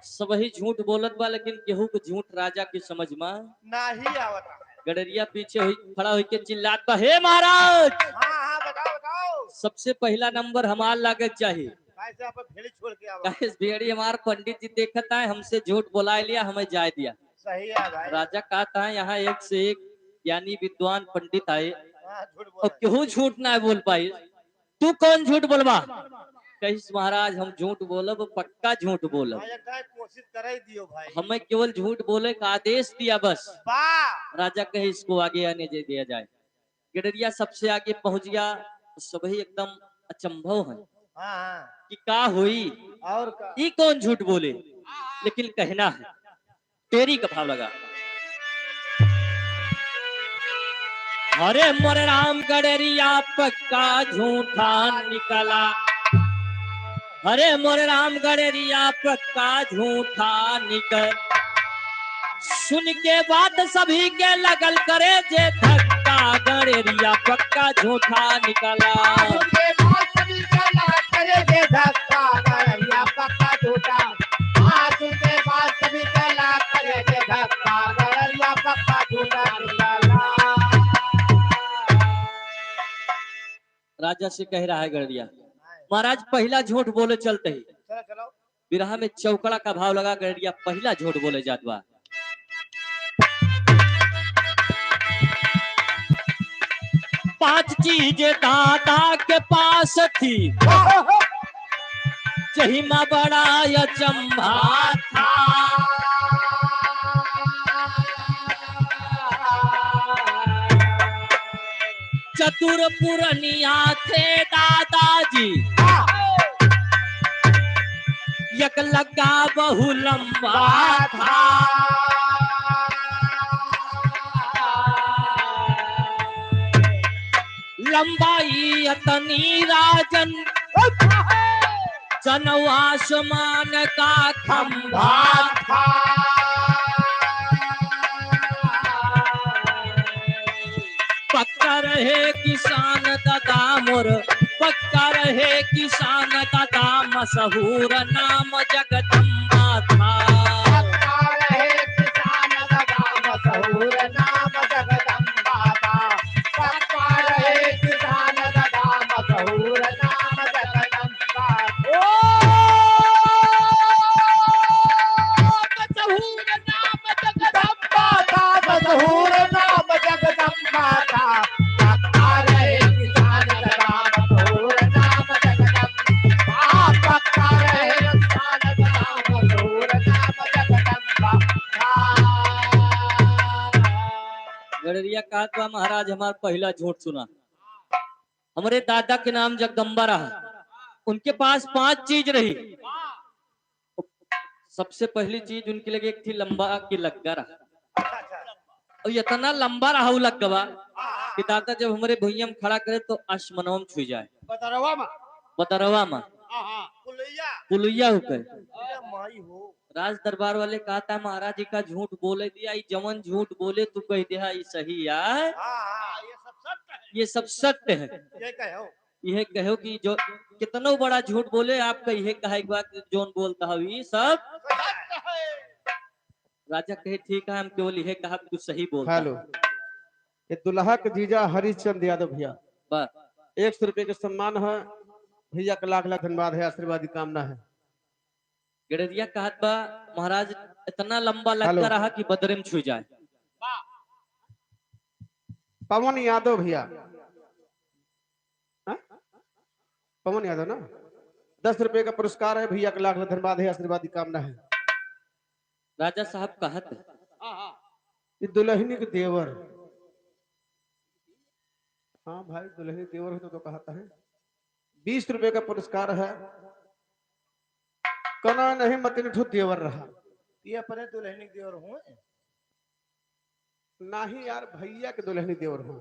सबही झूठ बोलत बा, लेकिन केहू के झूठ राजा की समझ में नाही आवत है। गड़रिया पीछे हुई, खड़ा होके चिल्लात बा, "हे महाराज, हाँ, हाँ, बताओ, बताओ। सबसे पहला नंबर हमार लागे के चाही।" भाई साहब, अब भेड़ी छोड़ के आओ। काहे से भेड़ी हमार पंडित जी देखत आए, हमसे झूठ बोलाए लिया, हमें जाए दिया। सही है भाई। राजा कहत है, "यहाँ एक से एक ज्ञानी विद्वान पंडित आए, हाँ, झूठ बोल और रहे। केहू झूठ ना बोल पाई।" "तू कौन झूठ बोलबा?" कहिस, "महाराज, हम झूठ बोलब, पक्का झूठ बोलब। हाँ, एक दाई कोशिश कराई दियो भाई। हमें केवल झूठ बोले का आदेश दिया बस।" वाह। राजा कहे, "इसको आगे आने दे दिया जाए।" गड़रिया सबसे आगे पहुंच गया, तो सबही एकदम अचंभव है हाँ, हाँ। कि का होई, और का? ई कौन झूठ बोले, लेकिन कहना है। टेरी का भाव लगा। अरे मोरे राम गड़रिया पक्का झूठा निकला। अरे मोरे राम गड़रिया पक्का झूठा निकल। सुन के बात सभी के लगल करे जे धक्का, गड़रिया पक्का झूठा निकला। सुन के बात सभी के लगल करे जे धक्का, गड़रिया पक्का झूठा। हाँ, सुन के बात सभी के लगल करे जे धक्का, गड़रिया पक्का झूठा निकला। राजा से कह रहा है गड़रिया, "महाराज, पहला झूठ बोले चलते ही।" चलो, चलो। बिरहा में चौकड़ा का भाव लगा, गड़रिया पहला झूठ बोले जात बा। पांच चीज दादा के पास थी, जहिमा बड़ा अचंभा था। चतुर पुरनिया थे दादाजी, एक लग्गा बहु लंबा था। लंबाई अतनी राजन, जन आसमान का खंभा था। पक्का रहे किसान दादा मोर, पक्का रहे किसान दादा, मशहूर नाम जगदम्बा था। पक्का रहे किसान दादा, मशहूर नाम जगदम्बा था। पक्का रहे किसान दादा, मशहूर नाम जगदम्बा। ओ, मशहूर नाम जगदम्बा था, मशहूर नाम जगदम्बा था। पक्का रहे किसान दादा, मशहूर नाम जगदम्बा। पक्का रहे किसान दादा, मशहूर नाम जगदम्बा। गड़रिया कहत बा, महाराज, हमार पहिला झूठ सुना। हमरे दादा के नाम जगदम्बा रहा, उनके पास पांच चीज रही। सबसे पहली चीज उनके लगे एक थी लंबा के लग्गा रहा, और इतना लंबा रहा वो लग्गवा कि दादा जब हमरे भुइयां में खड़ा करे तो आसमानवा में छुई जाए। बदरवा में। बदरवा में। हाँ, हाँ। पुलैया। पुलैया होकर। अरे माई हो। राज दरबार वाले कहता है, "महाराज जी का झूठ बोले दिया, ई जवन झूठ बोले तू कह दे, हाँ, ई सही है।" हाँ, हाँ, ये सब सत्य है। ये सब सत्य है। ये कहो। यह कहो कि जो कितनो बड़ा झूठ बोले, आपका यह कहे के बाद जोन बोलता है, ये सब सत्य है। राजा कहे, "ठीक है, हम केवल यह कहा कि तू सही बोलता है।" हेलो, ये दुल्हा के जीजा हरिश्चंद यादव भैया, बस। एक सौ रुपये के सम्मान है भैया का, लाख लाख धन्यवाद है, आशीर्वाद की कामना है। गड़रिया कहत बा, महाराज इतना लंबा लग्गा हेलो। रहा कि बदरे में छुई जाए। पवन यादव भैया, हाँ? पवन यादव ना, दस रुपये का पुरस्कार है भैया का, लाख लाख धन्यवाद है, आशीर्वाद की कामना है। राजा साहब कहत है, हाँ, हाँ। ये दुल्हनी के देवर, हाँ भाई, दुल्हनी देवर हो तो, तो कहता है, बीस रुपये का पुरस्कार है। कना नहीं मतिन ठो देवर रहा। ये अपने दुल्हनी के देवर हुए? नहीं यार, भैया के दुल्हनी देवर हुए।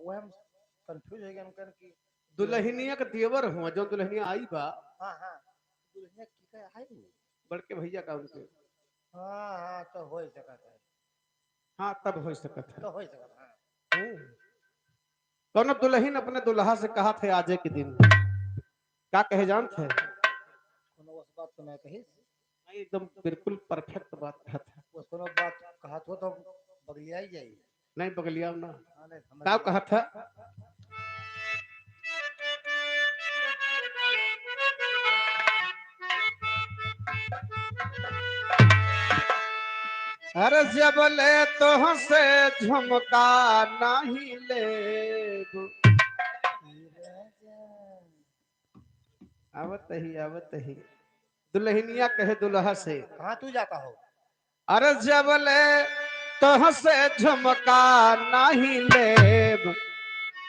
वह हम confuse हो गए, हम कहन कि दुल्हनिया के देवर हुए, जो दुल्हनिया आई बा। हाँ, हाँ, दुल्हनिया की का आई? बड़के भैया का उनके। हाँ, हाँ, तो हो ही सकत है। हाँ, तब हो सकत है। तो हो ही सकत है, हाँ। हम्म। कौनो दुलहिन अपने दुलहा से कहत है आजे के दिन, का कहे जानत है? कौनो उस बात को नहीं कहिस। नहीं, एकदम बिल्कुल perfect बात कहत है। उस कौनो बात कहत हो तो बगलिया ही जाई। नहीं, बगलिया ना। हाँ, नहीं, समझ का गया। कहत है? अरे जब ले तोहसे झुमका नहीं लेब। आवत ही, आवत ही। दुलहिनिया कहे दुलहा से। कहाँ तू जाता हो? अरे जब ले तोहसे झुमका नहीं लेब,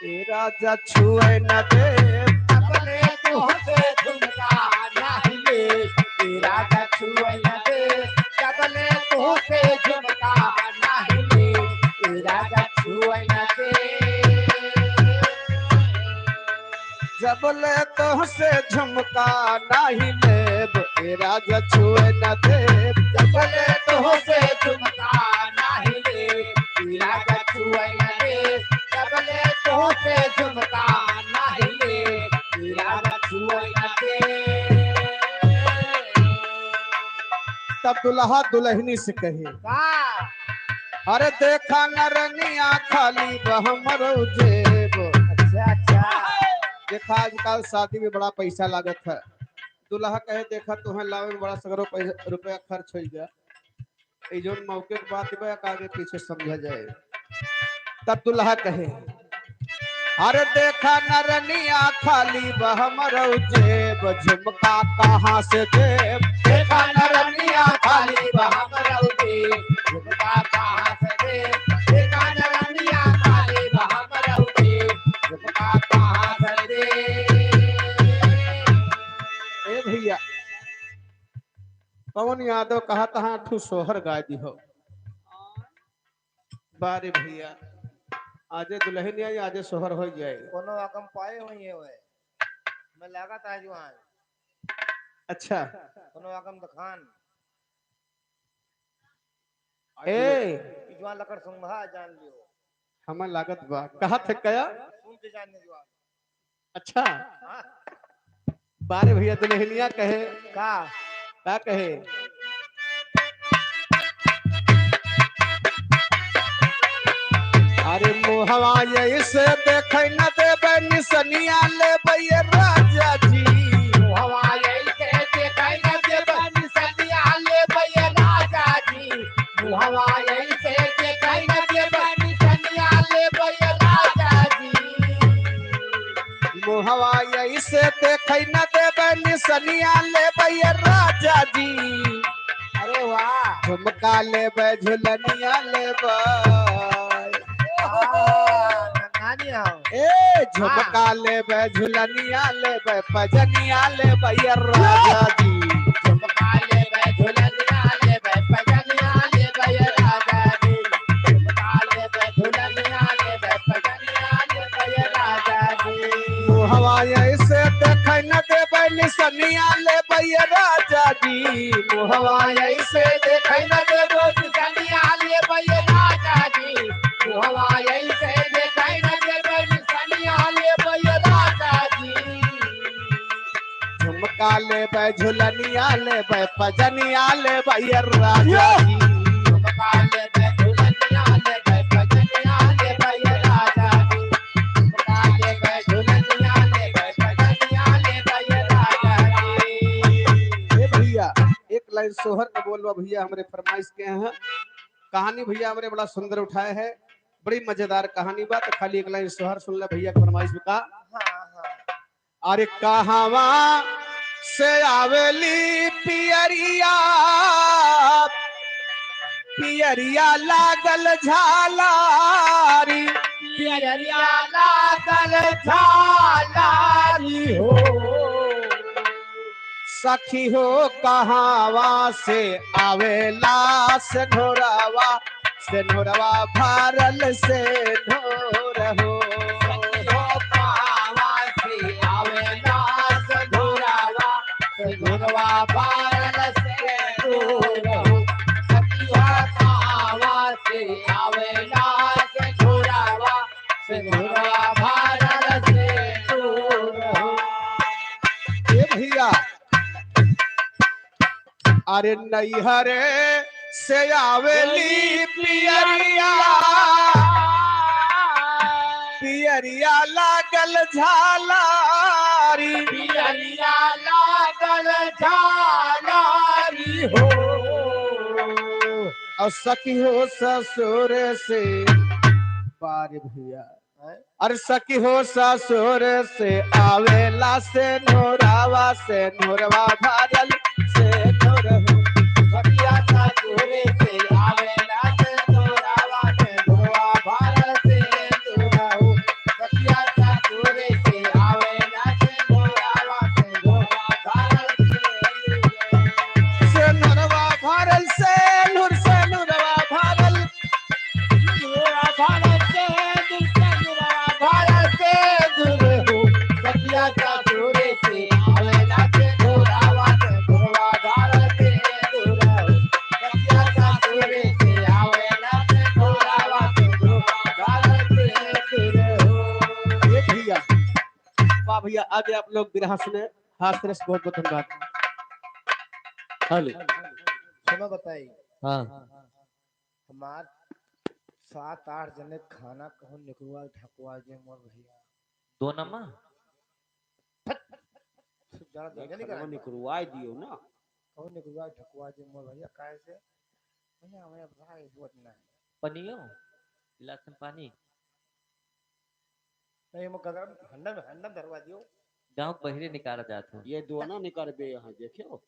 ए राजा छुए न देब। जब ले तोहसे झुमका नहीं लेब, ए राजा छुए न देब। जब ले तोहसे झुमका नहीं लेब, ए राजा छुए न देब। जब ले तोहसे झुमका नाही लेब, ए राजा छुए न देब। जब ले तोहसे झुमका नाही लेब, ए राजा छुए न देब। जब ले तोहसे झुमका नाही लेब, ए राजा छुए न देब। तब दुलहा दुलहिनी से कहे, का? अरे देखा न रनिया खाली बा हमरो जेब। अच्छा, अच्छा। देखा आजकल शादी में बड़ा पैसा लागत है। दुलहा कहे देखा तोहे लावे में बड़ा सगरो पैसा, रुपया खर्च होइ गया। ई जौन मौके के बात बा, आगे पीछे समझा जाए। तब दुलहा कहे, अरे देखा न रनिया खाली बा हमरो जेब, झुमका कहाँ से देब? देखा न रनिया खाली बा हमरो जेब, झुमका कहाँ से देब? देखा न रनिया खाली बा हमरो जेब, झुमका कहाँ से देब? ए भैया, पवन यादव कहा तहाँ ठू सोहर गाय दी हो। बारे भैया, आजे दुलहिन आई, आजे सोहर होइ जाए। कोनो आगम पाए हुई है वह। मैं लागत आज वहाँ। अच्छा। कोनो आगम दखान। ए। इजवा लकड़ संघा जान लियो। हमें लागत बा। कहा थे कया? सुन के जान लियो। अच्छा। हाँ। बारे भैया दुलहिनिया कहे। का? का कहे? अरे मुहवा ऐसे देखे न देबे निसनिया लेबे ये राजा जी। मुहवा ऐसे देखे न देबे निसनिया लेबे ये राजा जी। मुहवा ऐसे देखे न देबे निसनिया लेबे ये राजा जी। मुहवा ऐसे देखे न देबे निसनिया लेबे ये राजा जी। अरे वाह। झुमका लेबे झुलनिया लेबे। ओहो, नंदानी हो। ए, झुमका हाँ। लेबे झुलनिया लेबे पजनिया लेबे ये राजा जी। झुमका लेबे झुलनिया लेबे पजनिया लेबे ये राजा जी। झुमका लेबे झुलनिया लेबे पजनिया लेबे ये राजा जी। मुहवा ऐसे देखे न देबे निसनिया लेबे ये राजा जी। मुहवा ऐसे देखे न देबे निसनिया लेबे ये राजा जी। मुहवा ऐसे देखे न देबे निसनिया लेबे ये राजा जी। झुमका लेबे झुलनिया लेबे पजनिया लेबे ये राजा जी। झुमका लेबे झुलनिया लेबे पजनिया लेबे ये राजा जी। झुमका लेबे झुलनिया लेबे पजनिया लेबे ये राजा जी। ए भैया, एक लाइन सोहर के बोलबा भैया, हमरे फरमाइश के हैं। कहानी भैया हमरे बड़ा सुंदर उठाए है, बड़ी मजेदार कहानी बा। तो खाली एक लाइन सोहर सुन ले भैया के फरमाइश का। हाँ, हाँ। अरे कहवा से आवेली पियरिया, पियरिया लागल झालारी। पियरिया लागल झालारी हो। सखी हो कहवा से आवेला सेन्होरवा, सेन्होरवा भरल सेन्होर हो। सखी हो कहवा से आवेला सेन्होरवा, सेन्होरवा भरल सेन्होर हो। सखी हो कहवा से आवेला सेन्होरवा, सेन्होरवा भरल अरे नैहरे से आवेली पियरिया, पियरिया लागल झालारी, पियरिया लागल झालारी हो। और सखी हो ससुर से, बारे भैया, हैं? अरे सखी हो ससुर से आवेला सेनुरवा, सेनुरवा भरल सेनुर हो। सखिया ससुर से आवेला सेनुरवा, सेनुरवा भरल सेनुर हो। सखिया ससुर से आवेला सेनुरवा, सेनुरवा भरल सेनुर हो। सेनुरवा भरल सेनुर, सेनुरवा भरल सेनुरवा भरल सेनुर, सेनुरवा भरल सेनुर हो। सखिया ससुर से आवेला सेनुरवा, सेनुरवा भरल सेनुर हो। सखिया ससुर से आवेला सेनुरवा, सेनुरवा भरल सेनुर हो। ए भैया, वाह भैया, आगे आप लोग बिरहा सुने। हाथ तरफ से बहुत बहुत धन्यवाद। हेलो। सुनो बताई। हाँ। हमार सात आठ जने खाना कहूँ निकलवा ढकवा दे मोर भैया। दो नमा? फट। ज्यादा ये धंधा नहीं खड़वा करना। निकलवा दियो ना। कहूँ निकलवा ढकवा दे मोर भैया, काहे से? भैया, हमें अब राह हुआ ना है। पनियो? गिलास में पानी? नहीं, हम गगन हंडम, हंडम धरवा दियो। गाँव बहिरे निकाला जात हो। ये दोना निकाल बे यहाँ, देखियो।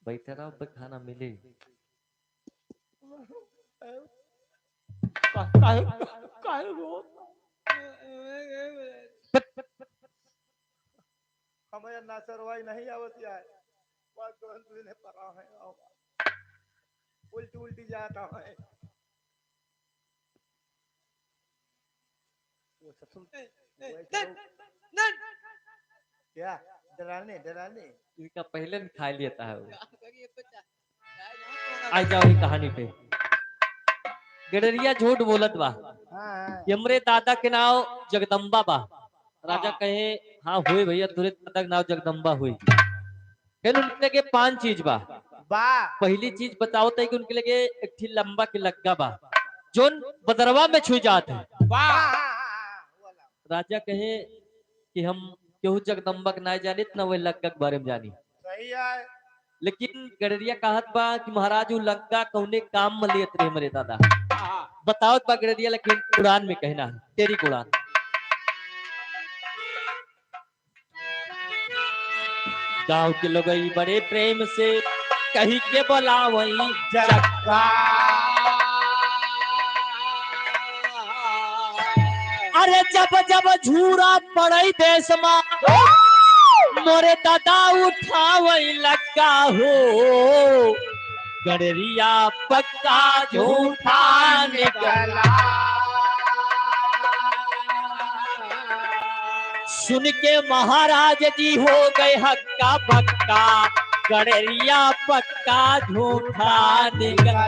बैठे रहो, बे खाना मिली। का-, काहे, काहे रो? हमारे ना सरवाई नहीं आवत यार। बात तुरंत तुझे परा है, आओ। उल्टी, उल्टी जाता है। वो ससुर, ए, ए, वो ऐसे नहीं, लोग नहीं। क्या? डराने, डराने? इनका पहले न खा लेता है वो। आ जाओ ये कहानी पे। गड़रिया झूठ बोलत बा। हाँ, हाँ। ये हमरे दादा के नाव जगदम्बा बा। राजा हाँ। कहे, "हाँ, होए भैया, तोरे दादा के नाव जगदम्बा होई।" फिर उनके लगे पांच चीज बा। बा। पहली चीज बताओ तो कि उनके लगे एक ठी लंबा के लग्गा बा, जोन बदरवा में छुई जात है। बा। राजा कहे कि हम केहू जगदम्बा के ना जानित, ना वही लग्गा के बारे में जानी। सही है। लेकिन गड़रिया कहत बा कि महाराज, उ लग्गा कौने काम में लेत रहे हमरे दादा। हाँ। बतावत बा गड़रिया, लेकिन उड़ान में कहना है, तेरी उड़ान। गाँव के लोगई बड़े प्रेम से कही के बोलावई जग्गा। अरे जब जब झूरा पड़ई देश मा, मोरे दादा उठावई लग्गा हो। गड़रिया पक्का झूठा निकला। सुन के महाराज जी हो गए हक्का बक्का, गड़रिया पक्का झूठा निकला।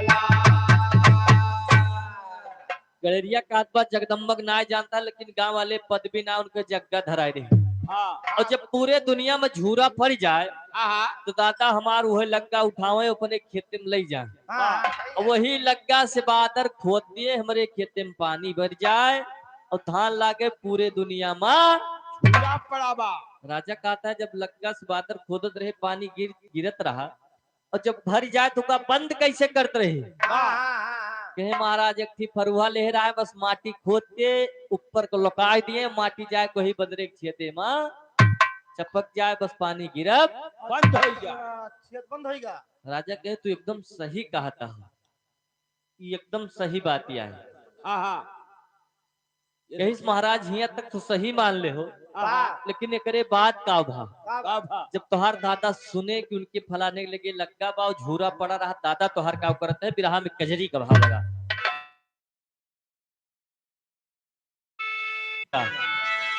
गड़रिया कहत बा जगदम्बा के नाय जानता, लेकिन गाँव वाले पदवी ना उनके जग्गा धराए रहे। हाँ। और जब पूरे दुनिया में झूरा पड़ जाए, हाँ। तो दादा हमार उहे लग्गा उठावे, अपने खेते में ले जाए। हाँ। और वही लग्गा से बादर खोद दिए, हमरे खेते में पानी भर जाए और धान लागे पूरे दुनिया में। झूरा पड़ा बा। राजा कहता है, जब लग्गा से बादर खोदत रहे, पानी गिर, गिरत रहा, और जब भर जाए तो का बंद कैसे करत रहे? हाँ, हाँ, हाँ, हाँ। कहे महाराज, एक ठी फरुहा लहराए, बस माटी खोद के ऊपर को लुकाए दिए, माटी जाए कोई बदरे के खेते मा चपक जाए, बस पानी गिरब बंद होई गा। अच्छा, खेत बंद होई गा। राजा कहे, "तू एकदम सही कहता है, ये एकदम सही बात ही है।" हाँ, हाँ। कहिस महाराज, हियां तक तो सही मान ले हो, हाँ। लेकिन एकरे बाद का भा? का भा? जब तोहार दादा सुने कि उनके फलाने लगे लग्गा बा, झूरा पड़ा रहा, दादा तोहार का करत है, बिरहा में कजरी का भाव लगा।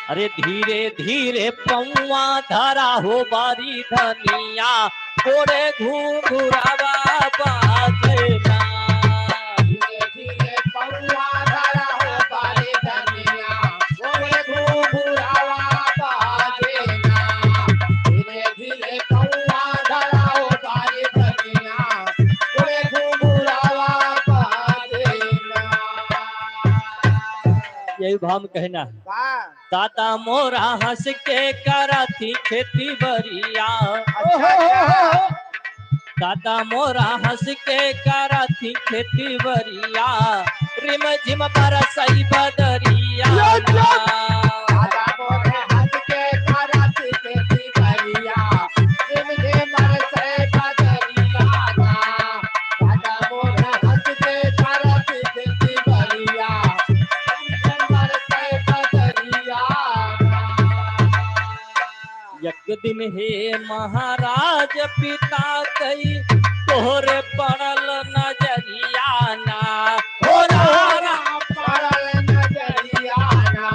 अरे धीरे धीरे पौआ धरा हो बारी धनिया, गोड़े घुंघुरावा बाजे ना। धीरे धीरे पौआ धरा हो बारी धनिया, गोड़े घुंघुरावा बाजे ना। धीरे धीरे यही भाव में कहना है। का? दादा मोरा हँस के करत ही खेती बरिया। अच्छा, अच्छा। दादा मोरा हँस के करत ही खेती बरिया, रिम झिम बरसई बदरिया। या, या। दादा मोरा हँस के करत ही खेती बरिया, रिम झिम बरसई बदरिया। दादा मोरा हँस के करत ही खेती बरिया, रिम झिम बरसई बदरिया। एक दिन हे महाराज पिता कई तोहरे पड़ल नजरिया ना। हो रामा पड़ल नजरिया ना,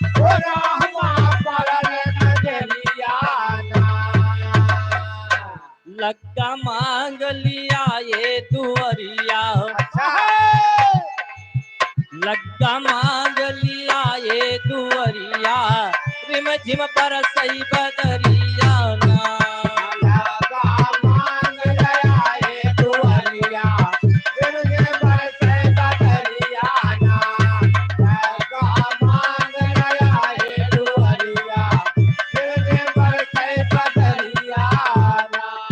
हो रामा पड़ल नजरिया ना। लग्गा माँग लिया ये दुअरिया। अच्छा। लग्गा माँग लिया ये दुअरिया, रिम झिम बरसई बदरिया ना। लग्गा माँग लिया ये दुअरिया, रिम झिम बरसई बदरिया ना। लग्गा माँग लिया ये दुअरिया, रिम झिम बरसई बदरिया ना।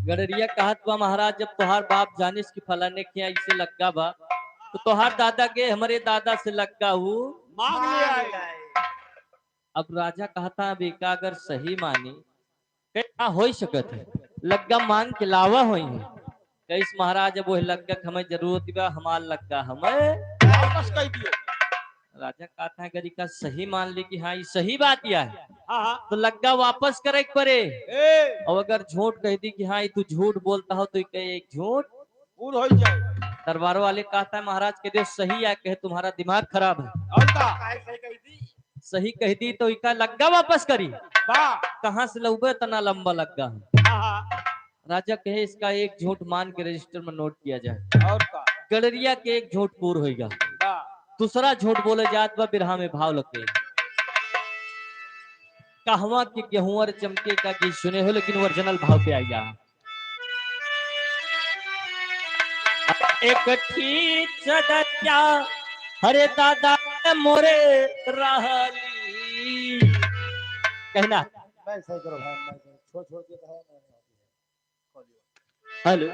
गड़रिया कहत बा, महाराज, जब तोहार बाप जानिस कि फलाने के यहाँ ऐसे लग्गा बा, तो तोहार दादा के हमरे दादा से लग्गा हू माँग लिया है। अब राजा कहता, अब एका अगर सही मानी, कहे, "का होइ सकत है, लग्गा माँग के लावा होइहैं।" कहिस, "महाराज, अब वह लग्गा के हमें जरूरत बा, हमार लग्गा हमें वापस कइ दियो।" राजा कहता है, "अगर एका सही मान ली कि हाँ, ई सही बात या है, हाँ, हाँ। तो लग्गा वापस करे के परे। ए। और अगर झूठ कहि दी कि हाँ, ई तू झूठ बोलता हो, तो एका एक झूठ पूर होइ जाए।" दरबार वाले कहता है, "महाराज, कहि दियो सही या कहे तुम्हारा दिमाग खराब है।" और का? सही कहि दी तो एका लग्गा वापस करी। वाह। कहाँ से लउबे इतना लंबा लग्गा है? हाँ, हाँ। राजा कहे, "इसका एक झूठ मान के रजिस्टर में नोट किया जाए।" और का? गड़रिया के एक झूठ पूर होइगा। वाह। दूसरा झूठ बोले जात बा, बिरहा में भाव लगे। कहवा के गेहूं और चमके का गीत सुने हो, लेकिन ओरिजिनल भाव पे आइगा। एक ठी चदरिया, अरे दादा मोरे रहली। कहना। मैं सही करो भाई, मैं सही। छोड़, छोड़ के कहा, मैं नहीं। हेलो।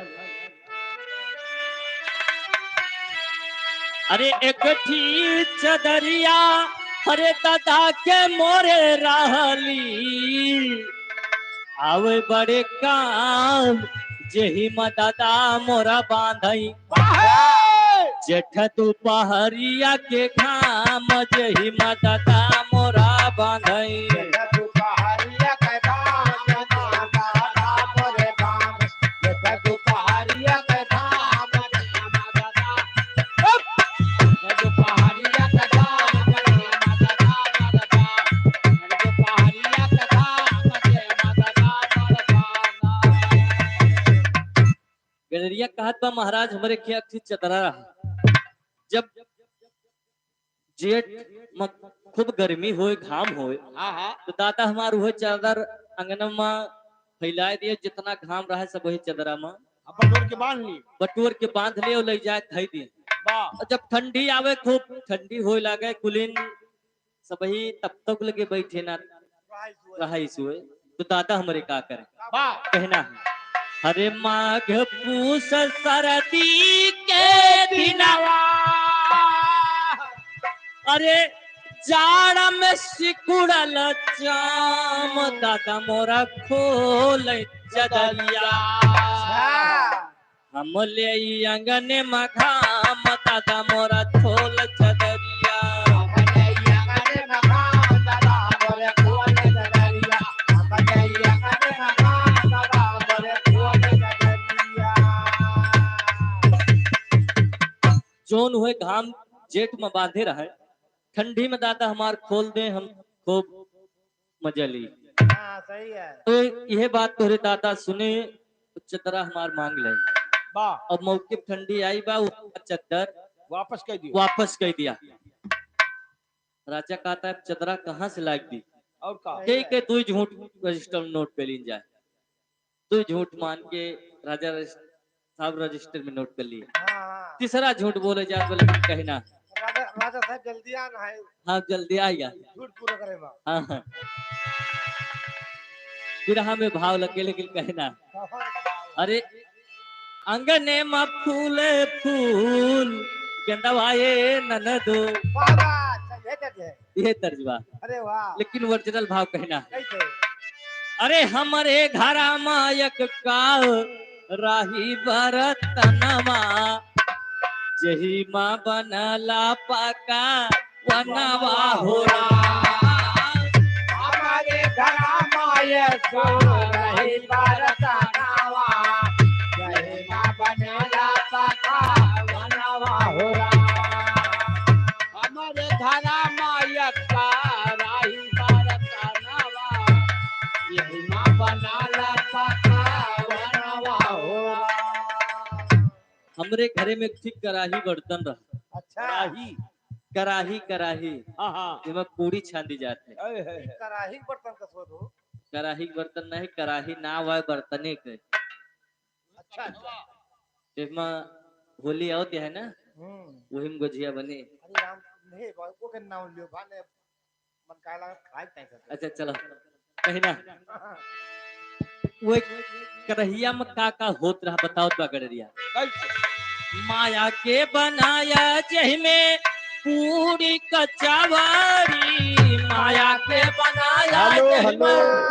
अरे एक ठी चदरिया, अरे दादा के मोरे रहली। आवे बड़े काम, जेही मा दादा मोरा बांधई। जेठ दुपहरिया के घाम, जेही मा दादा मोरा बांधई। जेठ दुपहरिया के घाम, दादा मोरे घाम। जेठ दुपहरिया के घाम, जेही मा दादा। जेठ दुपहरिया के घाम, जेही मा दादा मोरे घाम। जेठ दुपहरिया के घाम, जेही मा दादा मोरे घाम। गड़रिया कहत बा, "महाराज, हमरे खिया एक ठे चदरा रहा। जब जेठ में खूब गर्मी होए, घाम होए, हाँ, हाँ। तो दादा हमार उहे चादर अंगना में फैलाए दिए, जितना घाम रहे सब वही चदरा में। अब बटोर के बांध ली। बटोर के बांध ले और ले जाए धई दिए। वाह। और जब ठंडी आवे, खूब ठंडी होए लागे, कुलीन सबही तब तक लगे बैठे ना रहाइस हुए, तो दादा हमरे का करे? वाह। कहना है, "अरे माघ पूस सरदी के दिनवा, अरे जाड़ा में सिकुड़ल चाम, दादा मोरा खोल चदरिया।" अच्छा। हम लेई अंगने मा घाम, दादा मोरा खोल चदरिया। हम लेई अंगने मा घाम, दादा मोरे खोल चदरिया। हम लेई अंगने मा घाम, दादा मोरे खोल चदरिया। जौन हुए घाम जेठ में बांधे रहे, ठंडी में दादा हमार खोल दे, हम खूब मजा ली। हाँ, सही है। तो यह बात तोहरे दादा सुने, तो चदरा हमार मांग ले। वाह। अब मौके पे ठंडी आई बा, वो चद्दर वापस कर दियो। वापस कर दिया। राजा कहता है, "चदरा कहाँ से लाग दी?" और का? सही कह है। के दो झूठ रजिस्टर में नोट कर लीन जाए। दो झूठ मान के राजा रजिस-, साहब रजिस्टर में नोट कर लिए। हाँ, हाँ। तीसरा झूठ बोले जात बा, लेकिन कहना, राजा, राजा साहब जल्दी आ ना है। हाँ, जल्दी आ गया। झूठ पूरा करे बा। हाँ, हाँ। फिर हमें भाव लगे, लेकिन कहना, अरे, अंगने मा फूले फूल, गेंदवा ए ननदो। वाह, वाह, अच्छा, ये तर्ज है। ये तर्ज बा। अरे वाह। लेकिन original भाव कहना। कैसे? अरे, हमरे घरा मा एक का राही बरतनवा, जही मा बनला पका वनवा हो राम। हमारे घरा मा एक राही बरतनवा, जही मा बनला पका वनवा हो राम। हमारे घरा मा एक राही बरतनवा, जही मा बनला पका वनवा हो राम। हमरे घरे में एक ठे कराही बर्तन रहा। अच्छा। कराही। कराही, कराही। हाँ, हाँ। जेमा पूड़ी छानी जात है। अरे, है, है। कराही के बर्तन का सोच हो? कराही के बर्तन नहीं, कराही नाव है बर्तने के। अच्छा, अच्छा। जेमा होली आवत है ना, हम्म। वही में गोझिया बने। अरे राम, नहीं, वो के नाम लियो, भाने मन का लगा खाए तय कर। अच्छा, चलो, कहीं ना। वो एक करहिया में का का होत रहा, बताओ तो गडरिया। कैसे? माया के बनाया जही में पूरी कचौरी, माया के बनाया हेलो, जही हेलो। में।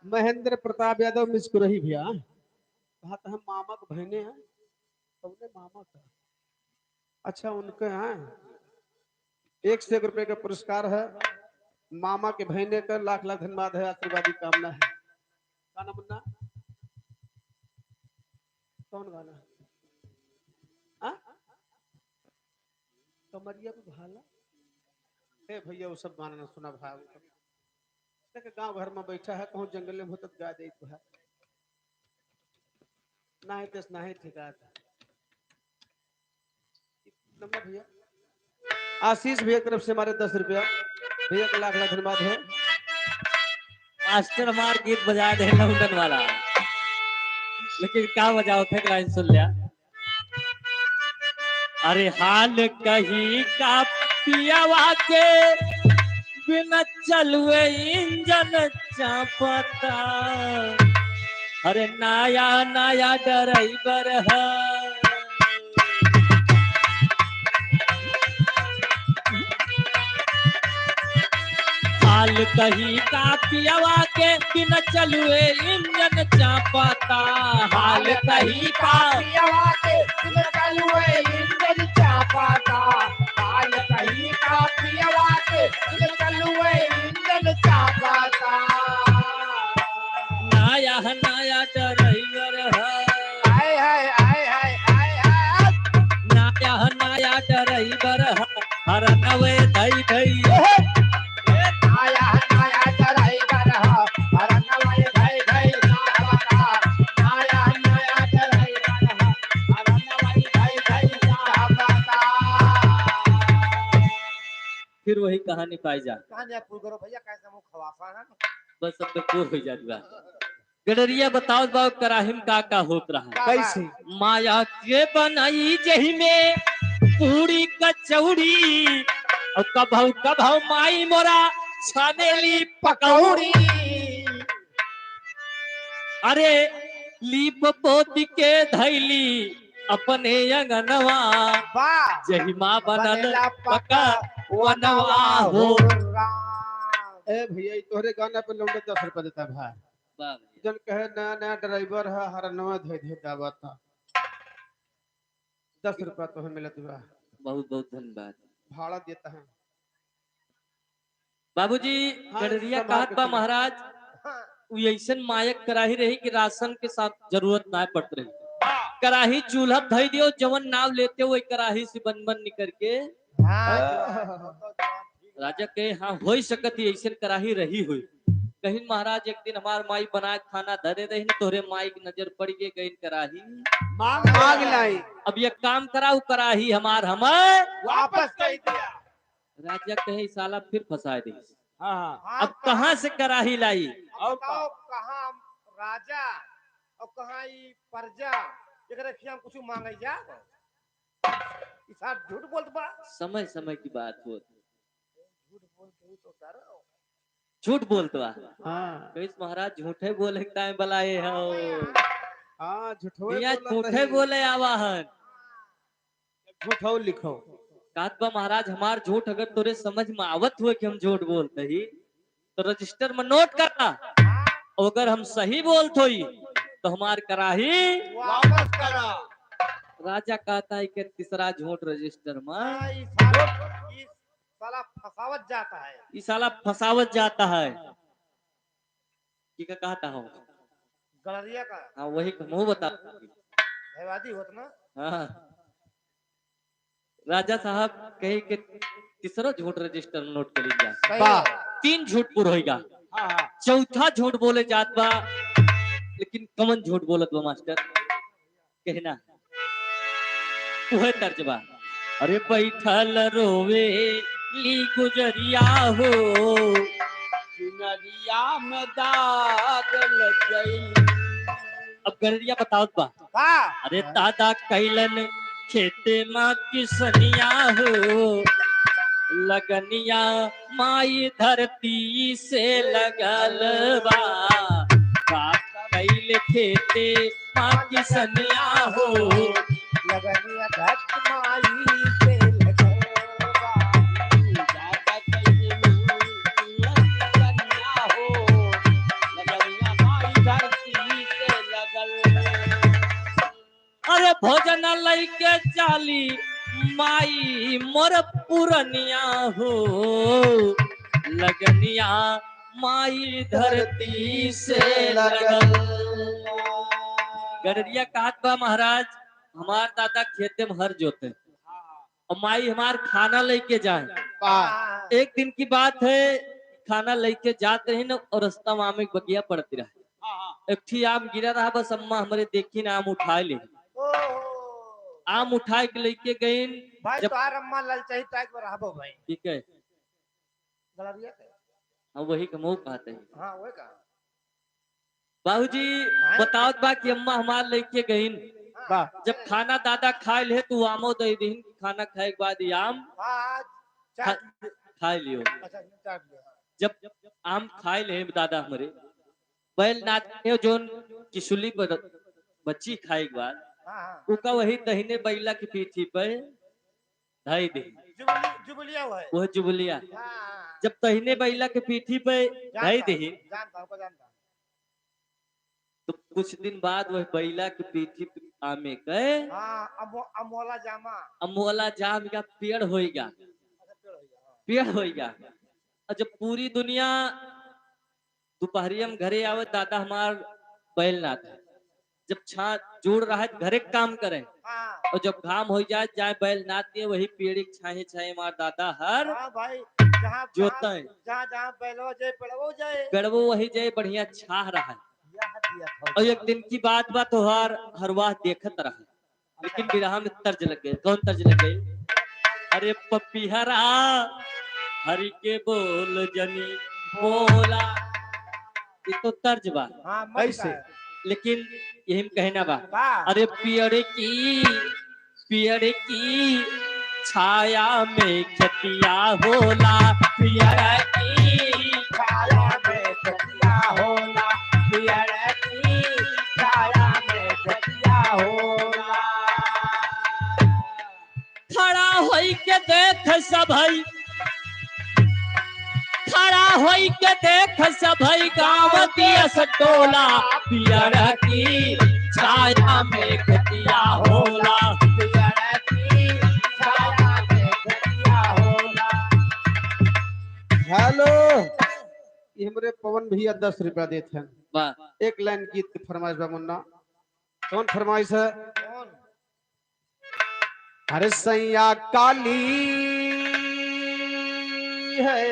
महेंद्र प्रताप यादव मुस्कुराही भैया, कहा तो हम मामा के बहने हैं, तुमने मामा का। अच्छा, उनके यहाँ एक सौ एक रुपये का पुरस्कार है। मामा के बहने का लाख लाख धन्यवाद है, आशीर्वाद की कामना है। गाना मुन्ना, कौन गाना? हाँ? कमरिया पे भाला। ए भैया, वो सब गाना ना सुना भाई। देख, गांव घर में बैठा है, कहूँ जंगल में होता तो गा दे भाई। ना है तेस, ना है ठेका। नंबर भैया, आशीष भैया की तरफ से हमारे दस रुपया, भैया का लाख लाख धन्यवाद है। मास्टर हमार गीत बजा दे लौंडन वाला, लेकिन का बजाओ थे, लाइन सुन लिया। अरे हाल कही का पियावा के, बिना चलुए इंजन चापता। अरे नया नया ड्राइवर है। हाल कही का पियावा के, बिना चलुए इंजन चापता। हाल कही का पियावा के, बिना चलुए इंजन चापता। हाल कही का पियावा के, बिना चलुए इंजन चापता। नया नया ड्राइवर है। हाय, हाय, हाय, हाय, हाय, हाय। नया नया ड्राइवर है, हर नवे धई धई। ओहो। नया नया ड्राइवर है, हर नवे धई धई। नया नया ड्राइवर है, हर नवे धई धई। फिर वही कहानी पाई जा। कहानी आप पूरी करो भैया, कैसे मुँह खवासा है? बस अब तो पूर हो जात बा। गडरिया बताओ बा, कराही में का का होत रहा? कैसे? माया के बनाई जही में पूरी कचौड़ी, और कभौ कभौ माई मोरा छानेली पकौड़ी। अरे लीप पोती के धैली अपने अंगनवा, वाह। जही मा बनल बनेला पका पका वनवा हो। राम। ए भैया, ई तोहरे गाना पे लौंडा दस रुपया देता भाई। वाह भैया। जन कहे नया नया ड्राइवर है, हर नवा धे धे दावता। दस रुपया तोहे मिलत बा। बहुत बहुत धन्यवाद। भाड़ा देता है। बाबूजी, हाँ, गडरिया समाज कहत के बा चुनाव। महाराज, हाँ। उ ऐसन मायक कराही रही कि राशन के साथ जरूरत ना पड़त रही। हाँ। कराही चूल्हा धई दियो, जवन नाव लेते वही कराही से बन बन निकर के। हाँ, हाँ। जवान, बहुत जवान, ठीक बा। राजा के हाँ, होई सकत ही ऐसन कराही रही हुई। कहीं महाराज एक दिन हमार माई बनाए खाना धरे रही न, तोहरे माई की नजर पड़ गई, गई कराही। मांग मांग लाई। अब ये काम कराऊ, कराही हमार हमें वापस कर दिया। राजा कहे, "साला फिर फंसाए दे।" हाँ, हाँ। हाँ, अब कहाँ से कराही लाई? अब और का? बताओ, कहाँ राजा और कहाँ ई प्रजा, एकरे खिया कुछ मांगे जा? ई सार झूठ बोलत बा। समय समय की बात होत। झूठ बोलत बा। हाँ। कहिस महाराज झूठे बोले के ताईं बलाए हो। हाँ, झूठो बोलत ही। झूठे बोले आवा हन। झूठो लिखो। कहत बा महाराज हमार झूठ अगर तोरे समझ में आवत हुए कि हम झूठ बोलत ही, तो रजिस्टर में नोट करा। अगर हम सही बोलत होई, तो हमार कराही वापस करा। राजा कहत है कि तीसरा झूठ रजिस्टर में। हाँ, ई साला, ई साला फंसावत जात है। ई साला फंसावत जात है। की का कहत हो? गड़रिया का। हाँ, वही का मुँह बता। भयवादी होत ना। हाँ। राजा साहब कहे कि तीसरो झूठ रजिस्टर में नोट कर लीजिए। सही बा। तीन झूठ पूर होइगा। हाँ, हाँ। चौथा झूठ बोले जात बा, लेकिन कमन झूठ बोलत बा मास्टर? कहना। उहे तर्ज बा। अरे बैठल रोवे ली गुजरिया हो। चुनरिया में दाग लग गई। अब गड़रिया बतावत बा। का? अरे दादा कैलन खेते मा किसनिया हो, लगनिया माई धरती से लगल बा। का कैल खेते मा किसनिया हो, लगनिया धरती माई से लगल बा। दादा कैल लगनिया हो, लगनिया माई धरती से लगल। अरे भोजन लइके चाली माई मोर पुरनिया हो, लगनिया माई धरती से लगल। गड़रिया कहत बा महाराज, हमार दादा खेते में हर जोते, और माई हमार खाना लइके जाए। वाह। एक दिन की बात है, खाना लइके जात रही न, और रास्ता में आम एक बगिया पड़त रहा। हाँ, हाँ। एक ठी आम गिरा रहा, बस अम्मा हमरे देखी ना, आम उठाए ले। ओहो। आम उठाए के लइके गइन। भाई, जब तोहार अम्मा ललचाई ताक में रहबो भाई। ठीक है। गलरिया के। हाँ, वही का मुँह कहते हैं। हाँ, वही का। बाबूजी हाँ? बतावत बा कि अम्मा हमार लइके गइन। वाह। जब खाना दादा खाए ले, तू आमो दे दीन, खाना खाए के बाद ये आम हाँ, चाट खा-, लियो। खाए लियो। अच्छा, चाट लियो, हाँ। जब आम खाए ले दादा हमरे, बैल नाथ के जोन किसुली बर-, बच्ची खाए के बाद, हाँ, हाँ। उका वही दहिने बैला के पीठी पे धई दे। जुबली-, जुबलिया हुआ है। वह जुबलिया। हाँ। जब दहिने बैला के पीठी पे जानता धई हूँ, दे, जानता हूँ, जानता हूँ। तो कुछ दिन बाद वह बैला के पीठी पे आमे के हाँ, अमो-, अमोला जामा। अमोला जाम का पेड़ होइगा। अच्छा, पेड़ होइगा, हाँ। पेड़ होइगा। और जब पूरी दुनिया दोपहरिया में घरे आवे, दादा हमार बैलनाथ है। जब छा-, जोड़ रहा है, घरे काम करे। हाँ। और जब घाम हो जाए, जाए बैलनाथ के, वही पेड़ के छाहे, छाहे हमार दादा हर हाँ भाई, जहाँ, जोतते जहाँ, हैं। जहाँ, जहाँ बैलवा जाए, पेड़वो जाए। पेड़वो वही जाए, बढ़िया छाह रहा है। यह दिया था। और एक दिन की बात बा, तोहार हरवाह देखत रहा। लेकिन बिरहा में तर्ज लग गए। कौन तर्ज लग गए? अरे पपिहरा हरि के बोल जनी बोला। ये तो तर्ज बा। हाँ, मत कैसे? गाए। लेकिन यही में कहना बा। का? अरे पियर की, पियर की छाया में खेतिया होला, पियर की छाया में खेतिया होला, पियर की छाया में खेतिया होला। खड़ा होई के देख सभई, खड़ा होई के देख सभई गाँव दियस टोला, पियर की छाया में खेतिया होला, पियर की छाया में खेतिया होला। हेलो, ये हमरे पवन भैया दस रुपया देत हैं। वाह। एक लाइन गीत के फरमाइश बा मुन्ना। कौन फरमाइश है? कौन? अरे सैया काली है,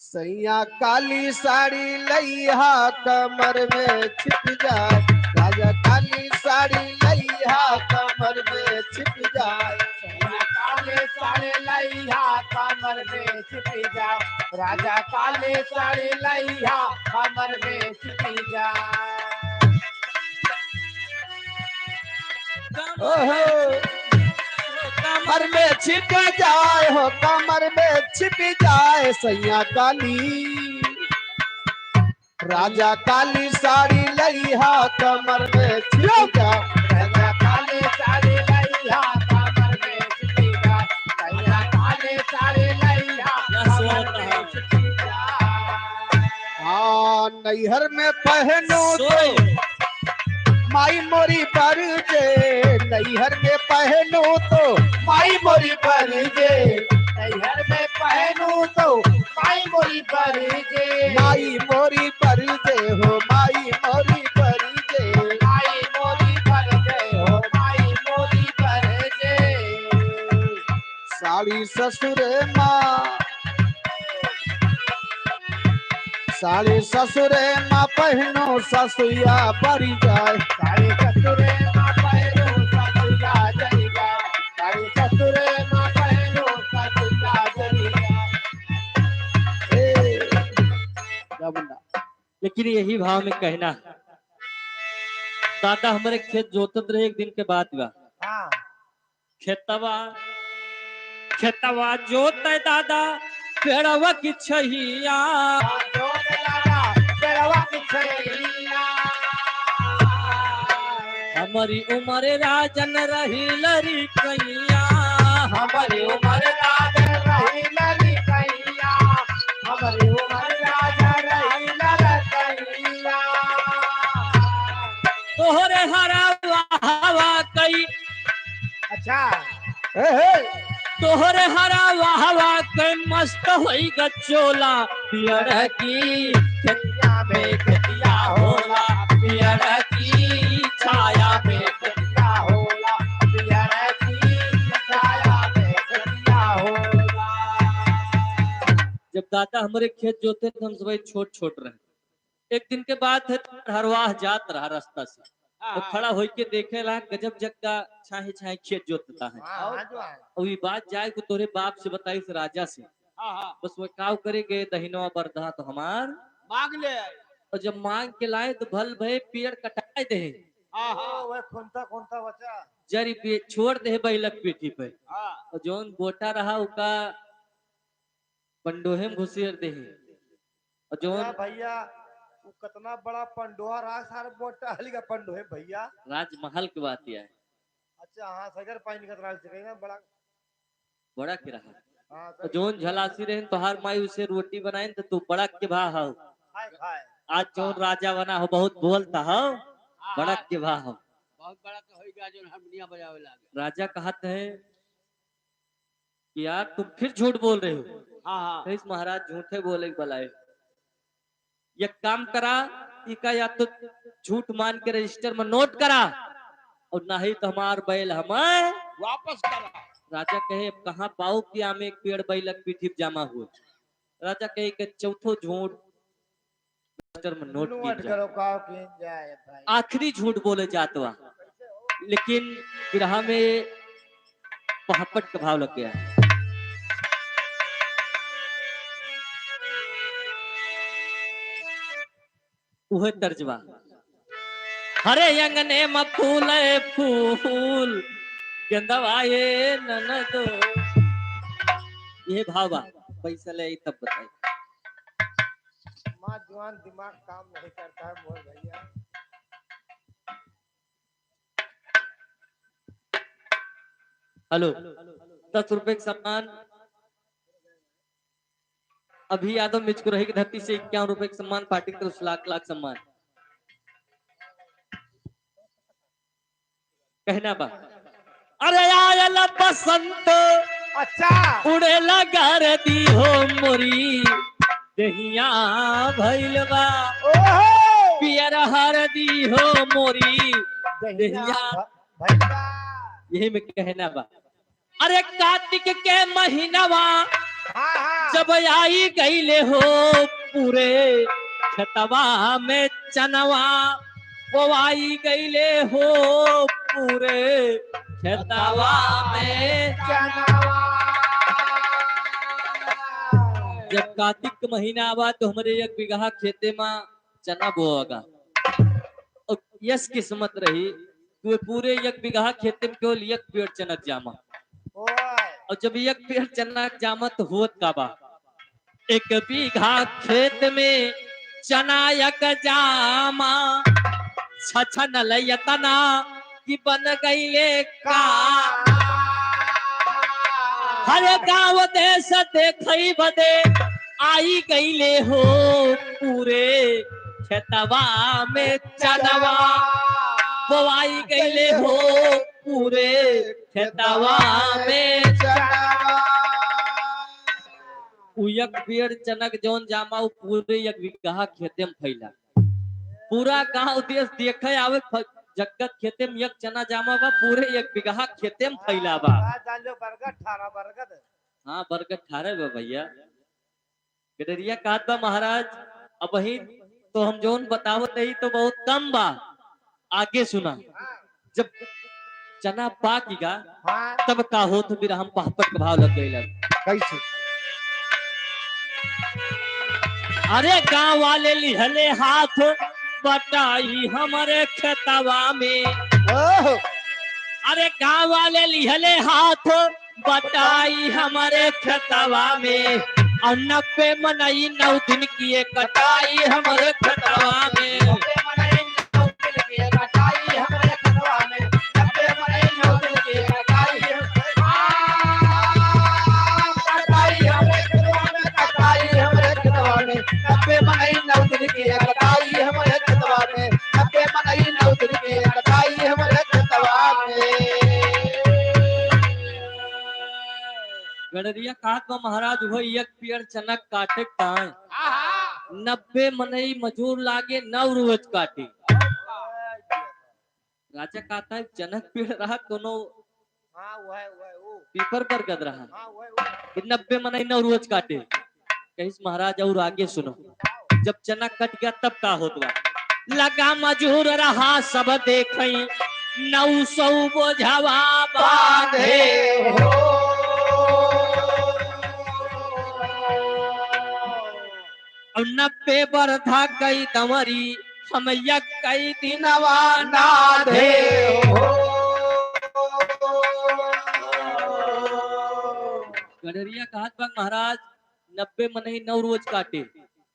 सैया काली साड़ी लइहा कमर में छिप जाए, राजा काली साड़ी लइहा कमर में छिप जाए। सैया काली साड़ी लइहा कमर में छिप जाए, राजा काली साड़ी लइहा कमर में छिप जाए। ओहो। कमर में छिप जाए हो, कमर में छिप जाए सैया काली। राजा काली साड़ी लइहा, कमर में छिप जाए। राजा काली साड़ी लइहा, कमर में छिप जाए। राजा काली साड़ी लइहा, कमर में छिप जाए। हाँ, नैहर में पहनो तो माई मोरी बरजे, नैहर में पहनो तो माई मोरी बरजे, नैहर में पहनो तो माई मोरी बरजे, माई मोरी बरजे हो, माई मोरी बरजे, माई मोरी बरजे हो, माई मोरी बरजे। साड़ी ससुरे माँ, साड़ी ससुरे माँ पहनो, ससुया बरी जाए। साड़ी ससुरे माँ पहनो, ससुया जरी जाए। साड़ी ससुरे माँ पहनो, ससुया जरी जाए। ए, क्या बोला? लेकिन यही भाव में कहना है। दादा हमरे खेत जोतत रहे, एक दिन के बात बा। हाँ। खेतवा, खेतवा जोते दादा पेड़वा की छहिया। जोते दादा पेड़वा की छहिया। हमरी उमर राजन रही लरी कैया। हमरी उमर राजन रही लरी कैया। हमरी उमर राजन रही लरी कैया। तोहरे हरा हवा कई अच्छा। हे, हे। तोहरे हरा वाहवा के मस्त होई गचोला, पियर की खेतिया में खेतिया होला, पियर की छाया में खेतिया होला, पियर की छाया में खेतिया होला। जब दादा हमरे खेत जोते थे, हम सब छोट छोट रहे। एक दिन के बात है, हरवाह जात रहा रास्ता से, हाँ, तो हाँ। खड़ा होइके देखे ला, गजब जग का छाहे छाहे खेत जोतता है। हाँ, हाँ, जो है। और ये बात जाए को तोरे बाप से बताई, से राजा से। हाँ, हाँ। बस वह काव करे गए, दहिनवा बरधा तो हमार मांग ले। और जब मांग के लाए तो भल भए पेड़ कटाए दे। हाँ, हाँ। ओ, वह खुंता, खुंता बचा। जरी पे छोड़ दे बैलक पीठी पे। हाँ। और जौन बोटा रहा उका पंडोहे में घुसेर देहे। और जौन अच्छा भैया, वो कितना बड़ा पंडोहा रहा, सारे बोटा हली का पंडोहे भैया। राजमहल के बात यह है। अच्छा, हाँ, सगर पानी निकल रहा है, बड़ा। बड़ा के रहा। हाँ, और सर। जौन झलासी रहे, तोहार माई उसे रोटी बनाए, तो तू बड़ा के भा हो। खाए, खाए। आज जौन राजा बना हो, बहुत बोलता हो, हाँ, बड़ा हाँ। के भा हो। बहुत बड़ा तो होई गया, जौन हारमोनिया बजावे लागे। राजा कहत है, कि यार, तुम फिर झूठ बोल रहे हो। हाँ, हाँ। कहिस, महाराज, झूठे बोले के बलाए। एक काम करा, इका या तो झूठ मान के रजिस्टर में नोट करा, और नहीं तो हमार बैल हमें वापस करा। राजा कहे, "अब कहाँ पाओ कि आमे एक पेड़ बैलक पीठी पे जमा हुए?" राजा कहे कि चौथो झूठ रजिस्टर में नोट नोट कीन जाए। करो, का कीन जाए भाई? आखिरी झूठ बोले जात बा, लेकिन बिरहा में पहापट का भाव लग गया। उहे तर्जबा, हरे अंगने में फूले फूल, गेंदवा ये ननदो। ये भाव बा, पैसा ले आई तब बताई। माँ जवान दिमाग काम नहीं करता है मोर भैया। हेलो, दस रुपए का सम्मान। अभी यादव मिचकुरही की धरती से इक्यावन रुपए का सम्मान, पार्टी की तरफ से लाख लाख सम्मान। कहना बा, अरे आयल बसंत, अच्छा। उड़ेला गरदी हो मोरी, देहिया भइल बा। ओहो। पियर हरदी हो मोरी, देहिया देहिया भ-, भइल बा। यही में कहना बा। अरे कार्तिक के महीनवा हाँ, हाँ। जब आई गईले हो पूरे खेतवा में चनवा, बोआई गईले हो पूरे खेतवा में चनवा। जब कार्तिक के महीना आवा तो हमरे एक बीघा खेते में चना बोआगा। और यस किस्मत रही, वे पूरे एक बीघा खेते में केवल एक पेड़ चनक जामा। ओए। और जब एक पेड़ चनक जामा तो होत का बा? एक बीघा खेत में चना एक जामा, छछनल यतना कि बन गईले का। हर गाँव देश देखई बदे आई गईले हो पूरे खेतवा में चनवा, बोआई गईले हो पूरे खेतवा में चनवा। उ एक पेड़ चनक जौन जामा, उ पूरे एक बीघा खेते में फैला। पूरा गांव देश देखे आवे, फ-, जगत खेते में एक चना जामा बा, पूरे एक बीघा खेते में फैला बा। आ, जान लो, बरगद ठारा, बरगद। हाँ, बरगद ठारे बा भैया। गडरिया कहत बा महाराज, अबही तो हम जौन बतावत हई तो बहुत कम बा, आगे सुना। जब चना पाकी गा, हाँ। तब का होत बिरहम पहपट के भाव लग गइलन। कैसे? अरे गाँव वाले लिहले हाथ बटाई हमरे खेतवा में। ओहो। अरे गाँव वाले लिहले हाथ बटाई हमरे खेतवा में, और नब्बे मनई नौ दिन किए कटाई हमरे खेतवा में। गडरिया कहत बा महाराज, वही एक पेड़ चनक काटे ताय। आहा। नब्बे मनई मजूर लागे, नौ रोज काटे। राजा कहत है, चनक पेड़ रहा कोनो हाँ, वह, वह, वो। पीपर बरगद रहा। हाँ, वह, वह। कि नब्बे मनई नौ रोज काटे। कहिस महाराज, और आगे सुनो। जब चना कट गया तब का होत बा? लगा मजूर रहा सब देखई, नौ सौ बोझवा बांधे हो। और नब्बे बरधा कई दंवरी, हम यक्कई दिनवा नाधे हो। गडरिया कहत बा महाराज, नब्बे मनई नौ रोज काटे,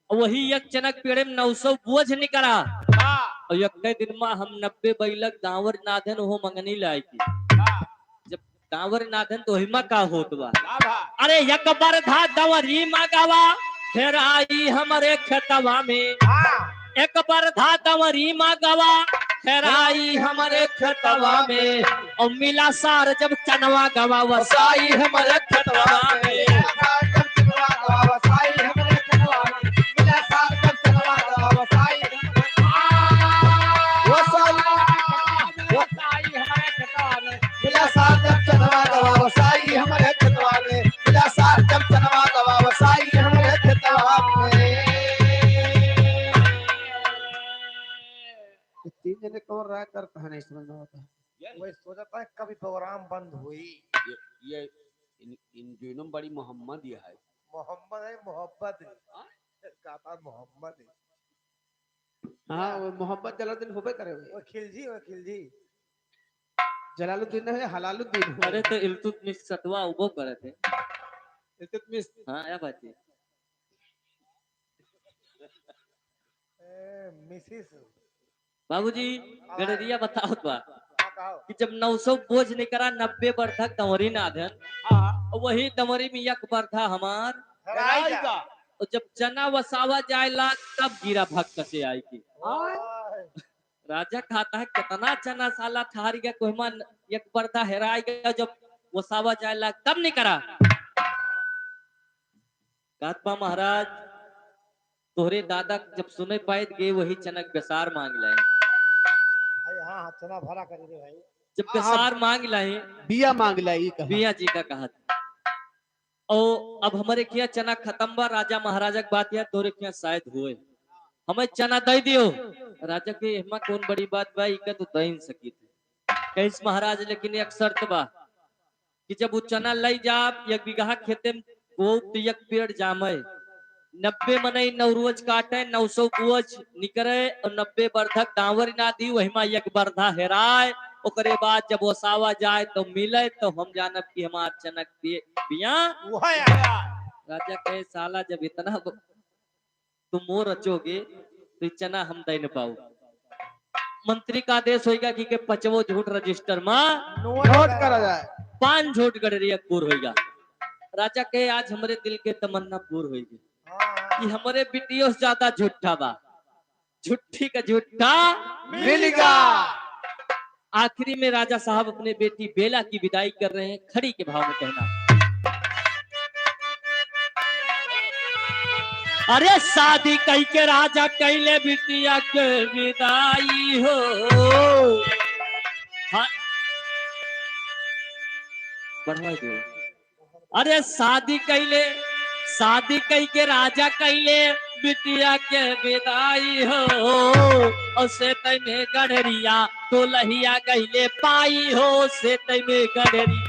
और वही एक चनक पेड़े में नौ सौ बोझ निकरा। हाँ। और यक्कई दिन मा हम नब्बे बैलक दांवर नाधन हो मंगनी लायकी। हाँ। जब दांवर नाधन तो हिमा का होत बा? का बा? अरे एक बरधा दंवरी मा गवा, हेराई हमरे खेतवा में। हाँ। एक बरधा दंवरी मा गवा, हेराई हमरे खेतवा में। और मिला सार जब चनवा गवा, वसाई हमरे खेतवा में। वसाई, वसाई, वसाई हमरे खेतवा में। मिला सार जब चनवा गवा, वसाई हमरे खेतवा में। मिला सार जब चनवा गवा, वसाई हमरे खेतवा में। ये तीन जने कौन राय करता है, नहीं समझ में आता है। ये वही सोचता है कभी प्रोग्राम बंद हुई। ये, ये इन, इन दोनों में बड़ी मोहम्मद ये है। मोहम्मद है, मोहब्बत है। हाँ? कहता मोहम्मद है। हाँ, वो मोहम्मद जलालुद्दीन होबे करे हुए। वो खिलजी, वो खिलजी। जलालुद्दीन है, हलालुद्दीन हो। अरे तो इल्तुतमिश सतवा उबो करे थे। इल्तुतमिश। हाँ, या बात है। ए, मिसिस। बाबूजी, हाँ। गडरिया बतावत बा हाँ, कहो। कि जब नौ सौ बोझ निकरा, नब्बे बरधा दंवरी नाधन, हाँ। वही दंवरी में एक बरधा हमार हेराई गा। और जब चना वसावा जाए लाग, तब गिरा भक्क से आई की। ओए। राजा कहता है, कितना चना साला ठहर गया, कोहिमा न-, एक बरधा हेराई गया, जब वसावा जाए लाग, तब निकरा। कहत बा महाराज, तोहरे दादा जब सुने पाइत गए, वही चनक बेसार मांग लाए। भाई, हाँ, हाँ, चना भरा करी रे भाई। जब हाँ, बेसार हाँ। मांग लाए, बिया मांग लाए, ई कहा। बिया जी का कहत। और अब हमरे खिया चना खत्म बा, राजा महाराजा के बात है, तोहरे खिया शायद होए। हमें चना दे दियो। राजा के एहमा कौन बड़ी बात बा, इका तो दे ही सकी थे। कहिस महाराज, लेकिन एक शर्त बा कि जब उ चना लई जाब, एक बीघा खेते में बोब, तो एक पेड़ जामे, नब्बे मनई नौ रोज काटे, नौ सौ बोझ निकरे और नब्बे बरधक दांवर ना दी, वही मा एक बरधा हेराए। ओकरे बाद जब ओसावा जाए तो मिले, तो हम जानब कि हमार चनक बि-, बिया। वह आया। राजा कहे, "साला, जब इतना ब-, तुम मोर रचोगे, तो ई चना हम दे न पाऊ।" मंत्री का आदेश होइगा कि के पचवो झूठ रजिस्टर मा नोट करा जाए। पाँच झूठ गड़रिया पूर होइगा। राजा कहे, "आज हमरे दिल के तमन्ना पूर होइगी।" हाँ। कि हमरे बिटियों से ज्यादा झूठा बा। झूठी का झूठा मिलिगा। आखिरी में राजा साहब अपने बेटी बेला की विदाई कर रहे हैं। खड़ी के भाव में कहना, अरे शादी कई के राजा कैले बिटिया के विदाई हो। हाँ। बढ़वा दो। अरे शादी कैले, शादी कई के राजा कैले बिटिया के विदाई हो। और से तय में गड़रिया दुलहिया गईले पाई हो, से तय में गड़री।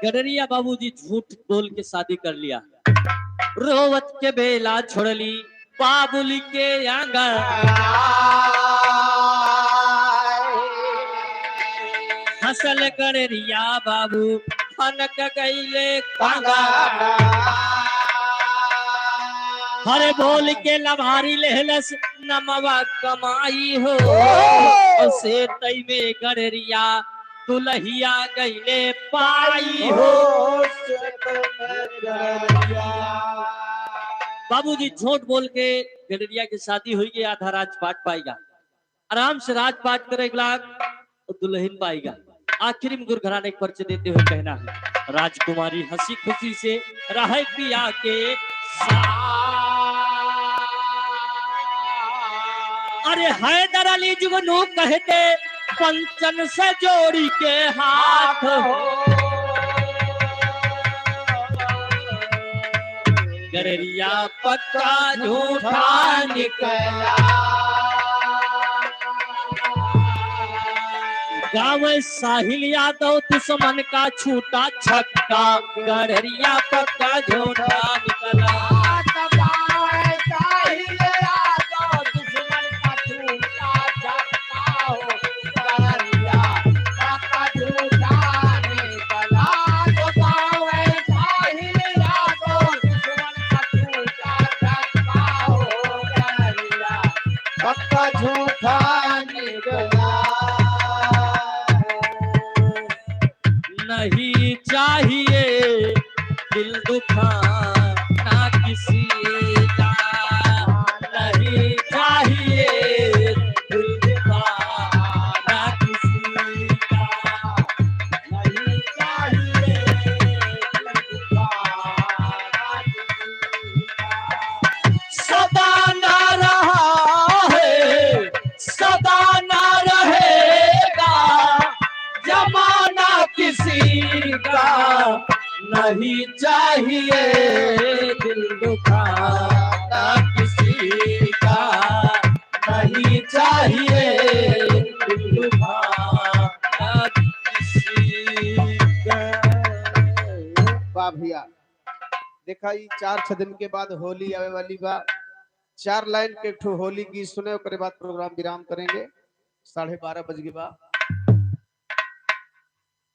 गड़रिया बाबूजी झूठ बोल के शादी कर लिया। रोवत के बेला छोड़ली बाबुल के आंगन। हंसल गड़रिया बाबू हनक गईले कांगन। हरे बोल के लभारी लेहलस नमवा कमाई हो। ओहो! और से तई में गड़रिया दुलहिया गईले पाई हो। बाबूजी झूठ बोल के गड़रिया की शादी हुई गई, आधा राजपाट पाएगा। आराम से राजपाट करे एक लाख और दुलहिन पाएगा। आखिरी में गुरु घराने के परिचय देते हुए कहना है, राजकुमारी हंसी खुशी से रहे पिया के साथ। अरे हैदर अली जुगनू कहते पंचन से जोड़ी के हाथ हो। गड़रिया पक्का झूठा निकला। गावे साहिल यादव दुश्मन का छूटा छक्का, गड़रिया पक्का झूठा निकला। पक्का झूठा निकला। नहीं चाहिए दिल दुखाना किसी का, नहीं चाहिए दिल दुखाना किसी का, नहीं चाहिए दिल दुखाना किसी का। सदा ना रहा है, सदा ना रहेगा जमाना किसी का, नहीं चाहिए दिल दुखाना किसी का, नहीं चाहिए दिल दुखाना किसी का। वाह भैया, देखा, ई चार छह दिन के बाद होली आवे वाली बा। चार लाइन के एक ठो होली गीत सुने, ओकरे बाद प्रोग्राम विराम करेंगे। साढ़े बारह बज गए बा।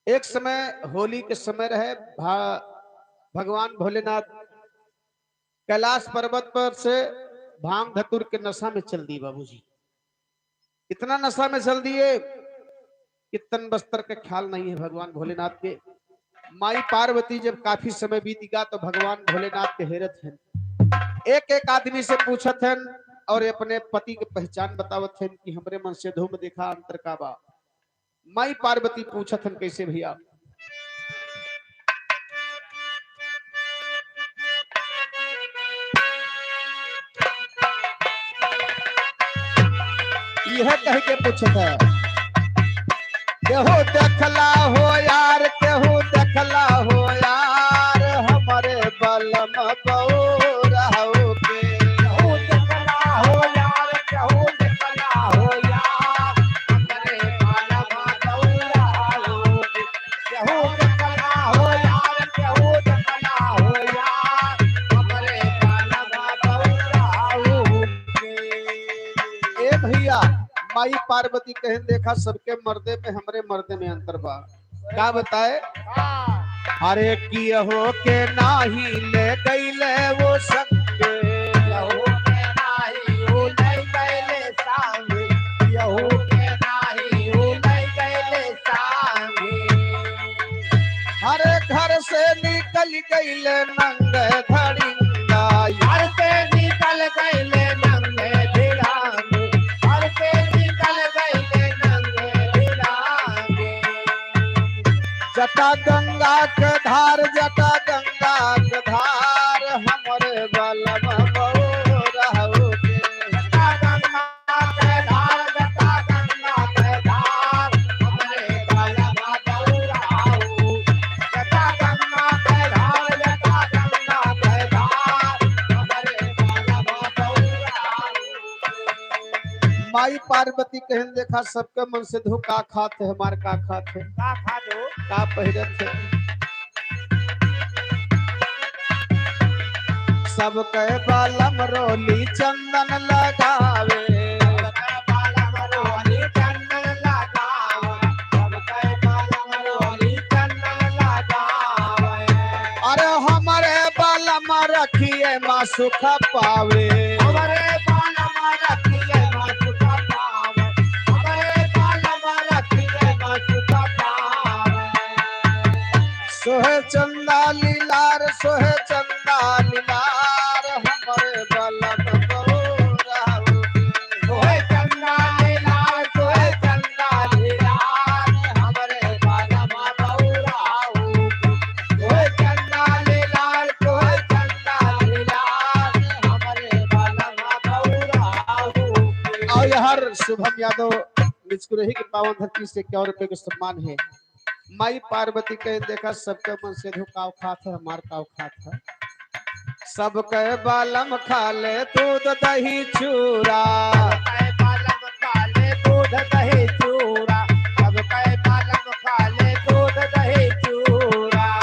एक समय होली के समय रहे, भा-, भगवान भोलेनाथ कैलाश पर्वत पर से भांग धतूर के नशा में चल दिए बाबूजी। इतना नशा में चल दिए कि तन बस्तर का ख्याल नहीं है भगवान भोलेनाथ के। माई पार्वती जब काफी समय बीत गया तो भगवान भोलेनाथ के हेरत हैं, एक एक आदमी से पूछत हैं और अपने पति के पहचान बतावत हैं कि हमरे मन से धूम देखा अंतर का बा। माई पार्वती पूछत हन कैसे भैया? यह कह के पूछत है, केहू देखला हो यार, केहू देखला हो यार, हमरे बलम बउर हउ के। केहू देखला हो यार, केहू देखला हो यार। माई पार्वती कहें, "देखा, सबके मर्दे में, हमरे मर्दे में अंतर बा।" का बताए? अरे, कियहो के नाही ले गईले वो संगे। कियहो के नाही वो ले गईले संगे। कियहो के नाही वो ले गईले संगे। अरे, घर से निकल गईले नंगे धड़िंगा। घर से निकल गईले नंगे धड़िंगा। घर से निकल गईले नंगे धड़िंगा। जटा गंगा के धार, जटा गंगा के धार, हमरे बलम बउरहउ के। जटा गंगा के धार, जटा गंगा के धार, हमरे बलम बउरहउ। जटा गंगा के धार, जटा गंगा के धार, हमरे बलम बउरहउ के। माई पार्वती कहें, "देखा, सबके मन से धो का खात है, हमार का खात है, का खात हो? का पहिरत है?" सबके बलम रोली चंदन लगावे। सबके बलम रोली चंदन लगावे। सबके बलम रोली चंदन लगावे। अरे, हमरे बलम रखिए माँ सुख पावे। हमरे बलम रखिए माँ सुख पावे। हमरे बलम रखिए माँ सुख पावे। सोहे चंदा लीलार, सोहे चंदा लीलार, हमरे बलम बउरहउ के। सोहे चंदा लीलार, सोहे चंदा लीलार, हमरे बलम बउरहउ के। सोहे चंदा लीलार, सोहे चंदा लीलार, हमरे बलम बउरहउ के। और यार शुभम यादव निचकुरही के पावन धरती से इक्यावन रुपए के सम्मान है। माई पार्वती कहे, "देखा, सबके मन से धो काव खात है, हमार काव खात है।" सबके बलम खा ले दूध दही चूरा। सबके बलम खा ले दूध दही चूरा। सबके बलम खा ले दूध दही चूरा।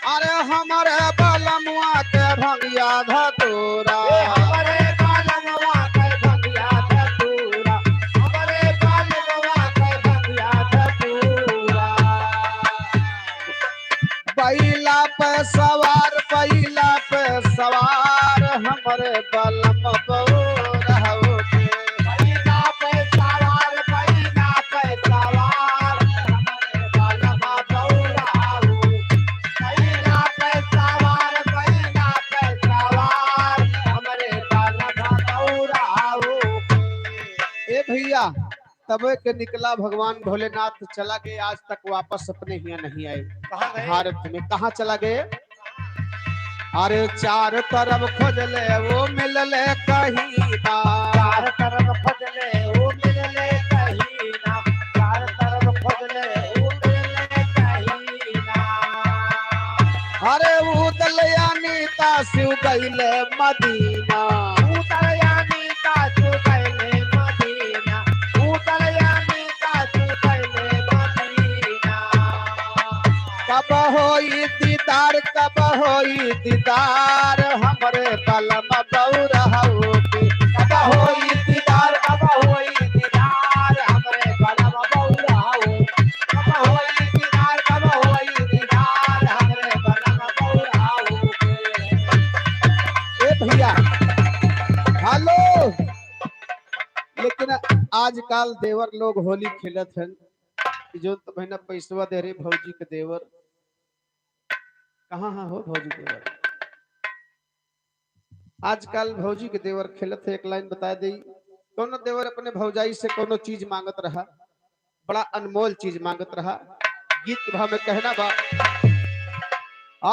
अरे, हमरे बलमुआ के भंगिया धतूरा। ए, हमरे बलमुआ के भंगिया धतूरा। हमरे बलमुआ के भंगिया धतूरा। बैला पे सवार, बैला पे सवार, हमरे बलम बउरहउ के। बैला पे सवार, बैला पे सवार, हमरे बलम बउरहउ के। बैला पे सवार, बैला पे सवार, हमरे बलम बउरहउ के। ए भइया, तबे के निकला भगवान भोलेनाथ चला गए, आज तक वापस अपने हियाँ नहीं आए। कहाँ गए? भारत में कहाँ चला गए? अरे चार तरफ खोजले वो मिलले कहीं ना। चार तरफ खोजले वो मिलले कहीं ना। चार तरफ खोजले वो मिलले कहीं ना। अरे उदल यानी तासु गइले मदीना। उदल यानी तासु गइले मदीना। उदल यानी तासु गइले मदीना। कब होई दीदार, कब होई दीदार हमरे बलम बउरहउ के। कब होई दीदार, कब होई दीदार हमरे बलम बउरहउ। कब होई दीदार, कब होई दीदार हमरे बलम बउरहउ के। ए भइया, हेलो। लेकिन आजकल देवर लोग होली खेलत हन, कि जौन तो महीना पैसवा दे रहे भौजी के देवर, कहाँ हाँ हो भौजी देवर? आजकल भौजी के देवर खेलत है, एक लाइन बता देई, कौनो देवर अपने भौजाई से कौनो चीज मांगत रहा, बड़ा अनमोल चीज मांगत रहा, गीत के भाव में कहना बा,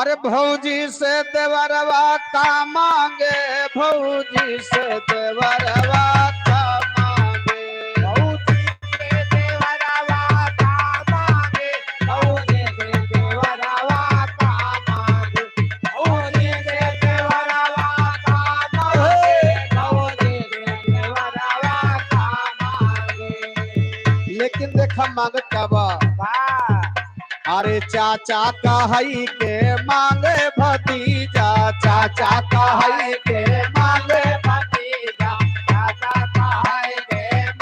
अरे भौजी से देवरवा का मांगे, भौजी से देवरवा का मांगे। भौजी से देवरवा का मांगे, भौजी से देवरवा का मांगे, भौजी से देवरवा का मांगे, भौजी से देवरवा का मांगे। लेकिन देखा मांगत का बा। बा। अरे चाचा कहई के मांगे भतीजा, चाचा कहई के मांगे भतीजा, चाचा कहई के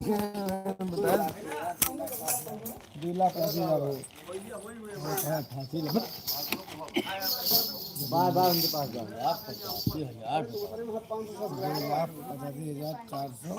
दो लाख अस्सी हजार हो। हाँ, फांसी लगा। बार बार उनके पास जाओ। पचासी हजार। दो लाख पचासी हजार चार सौ।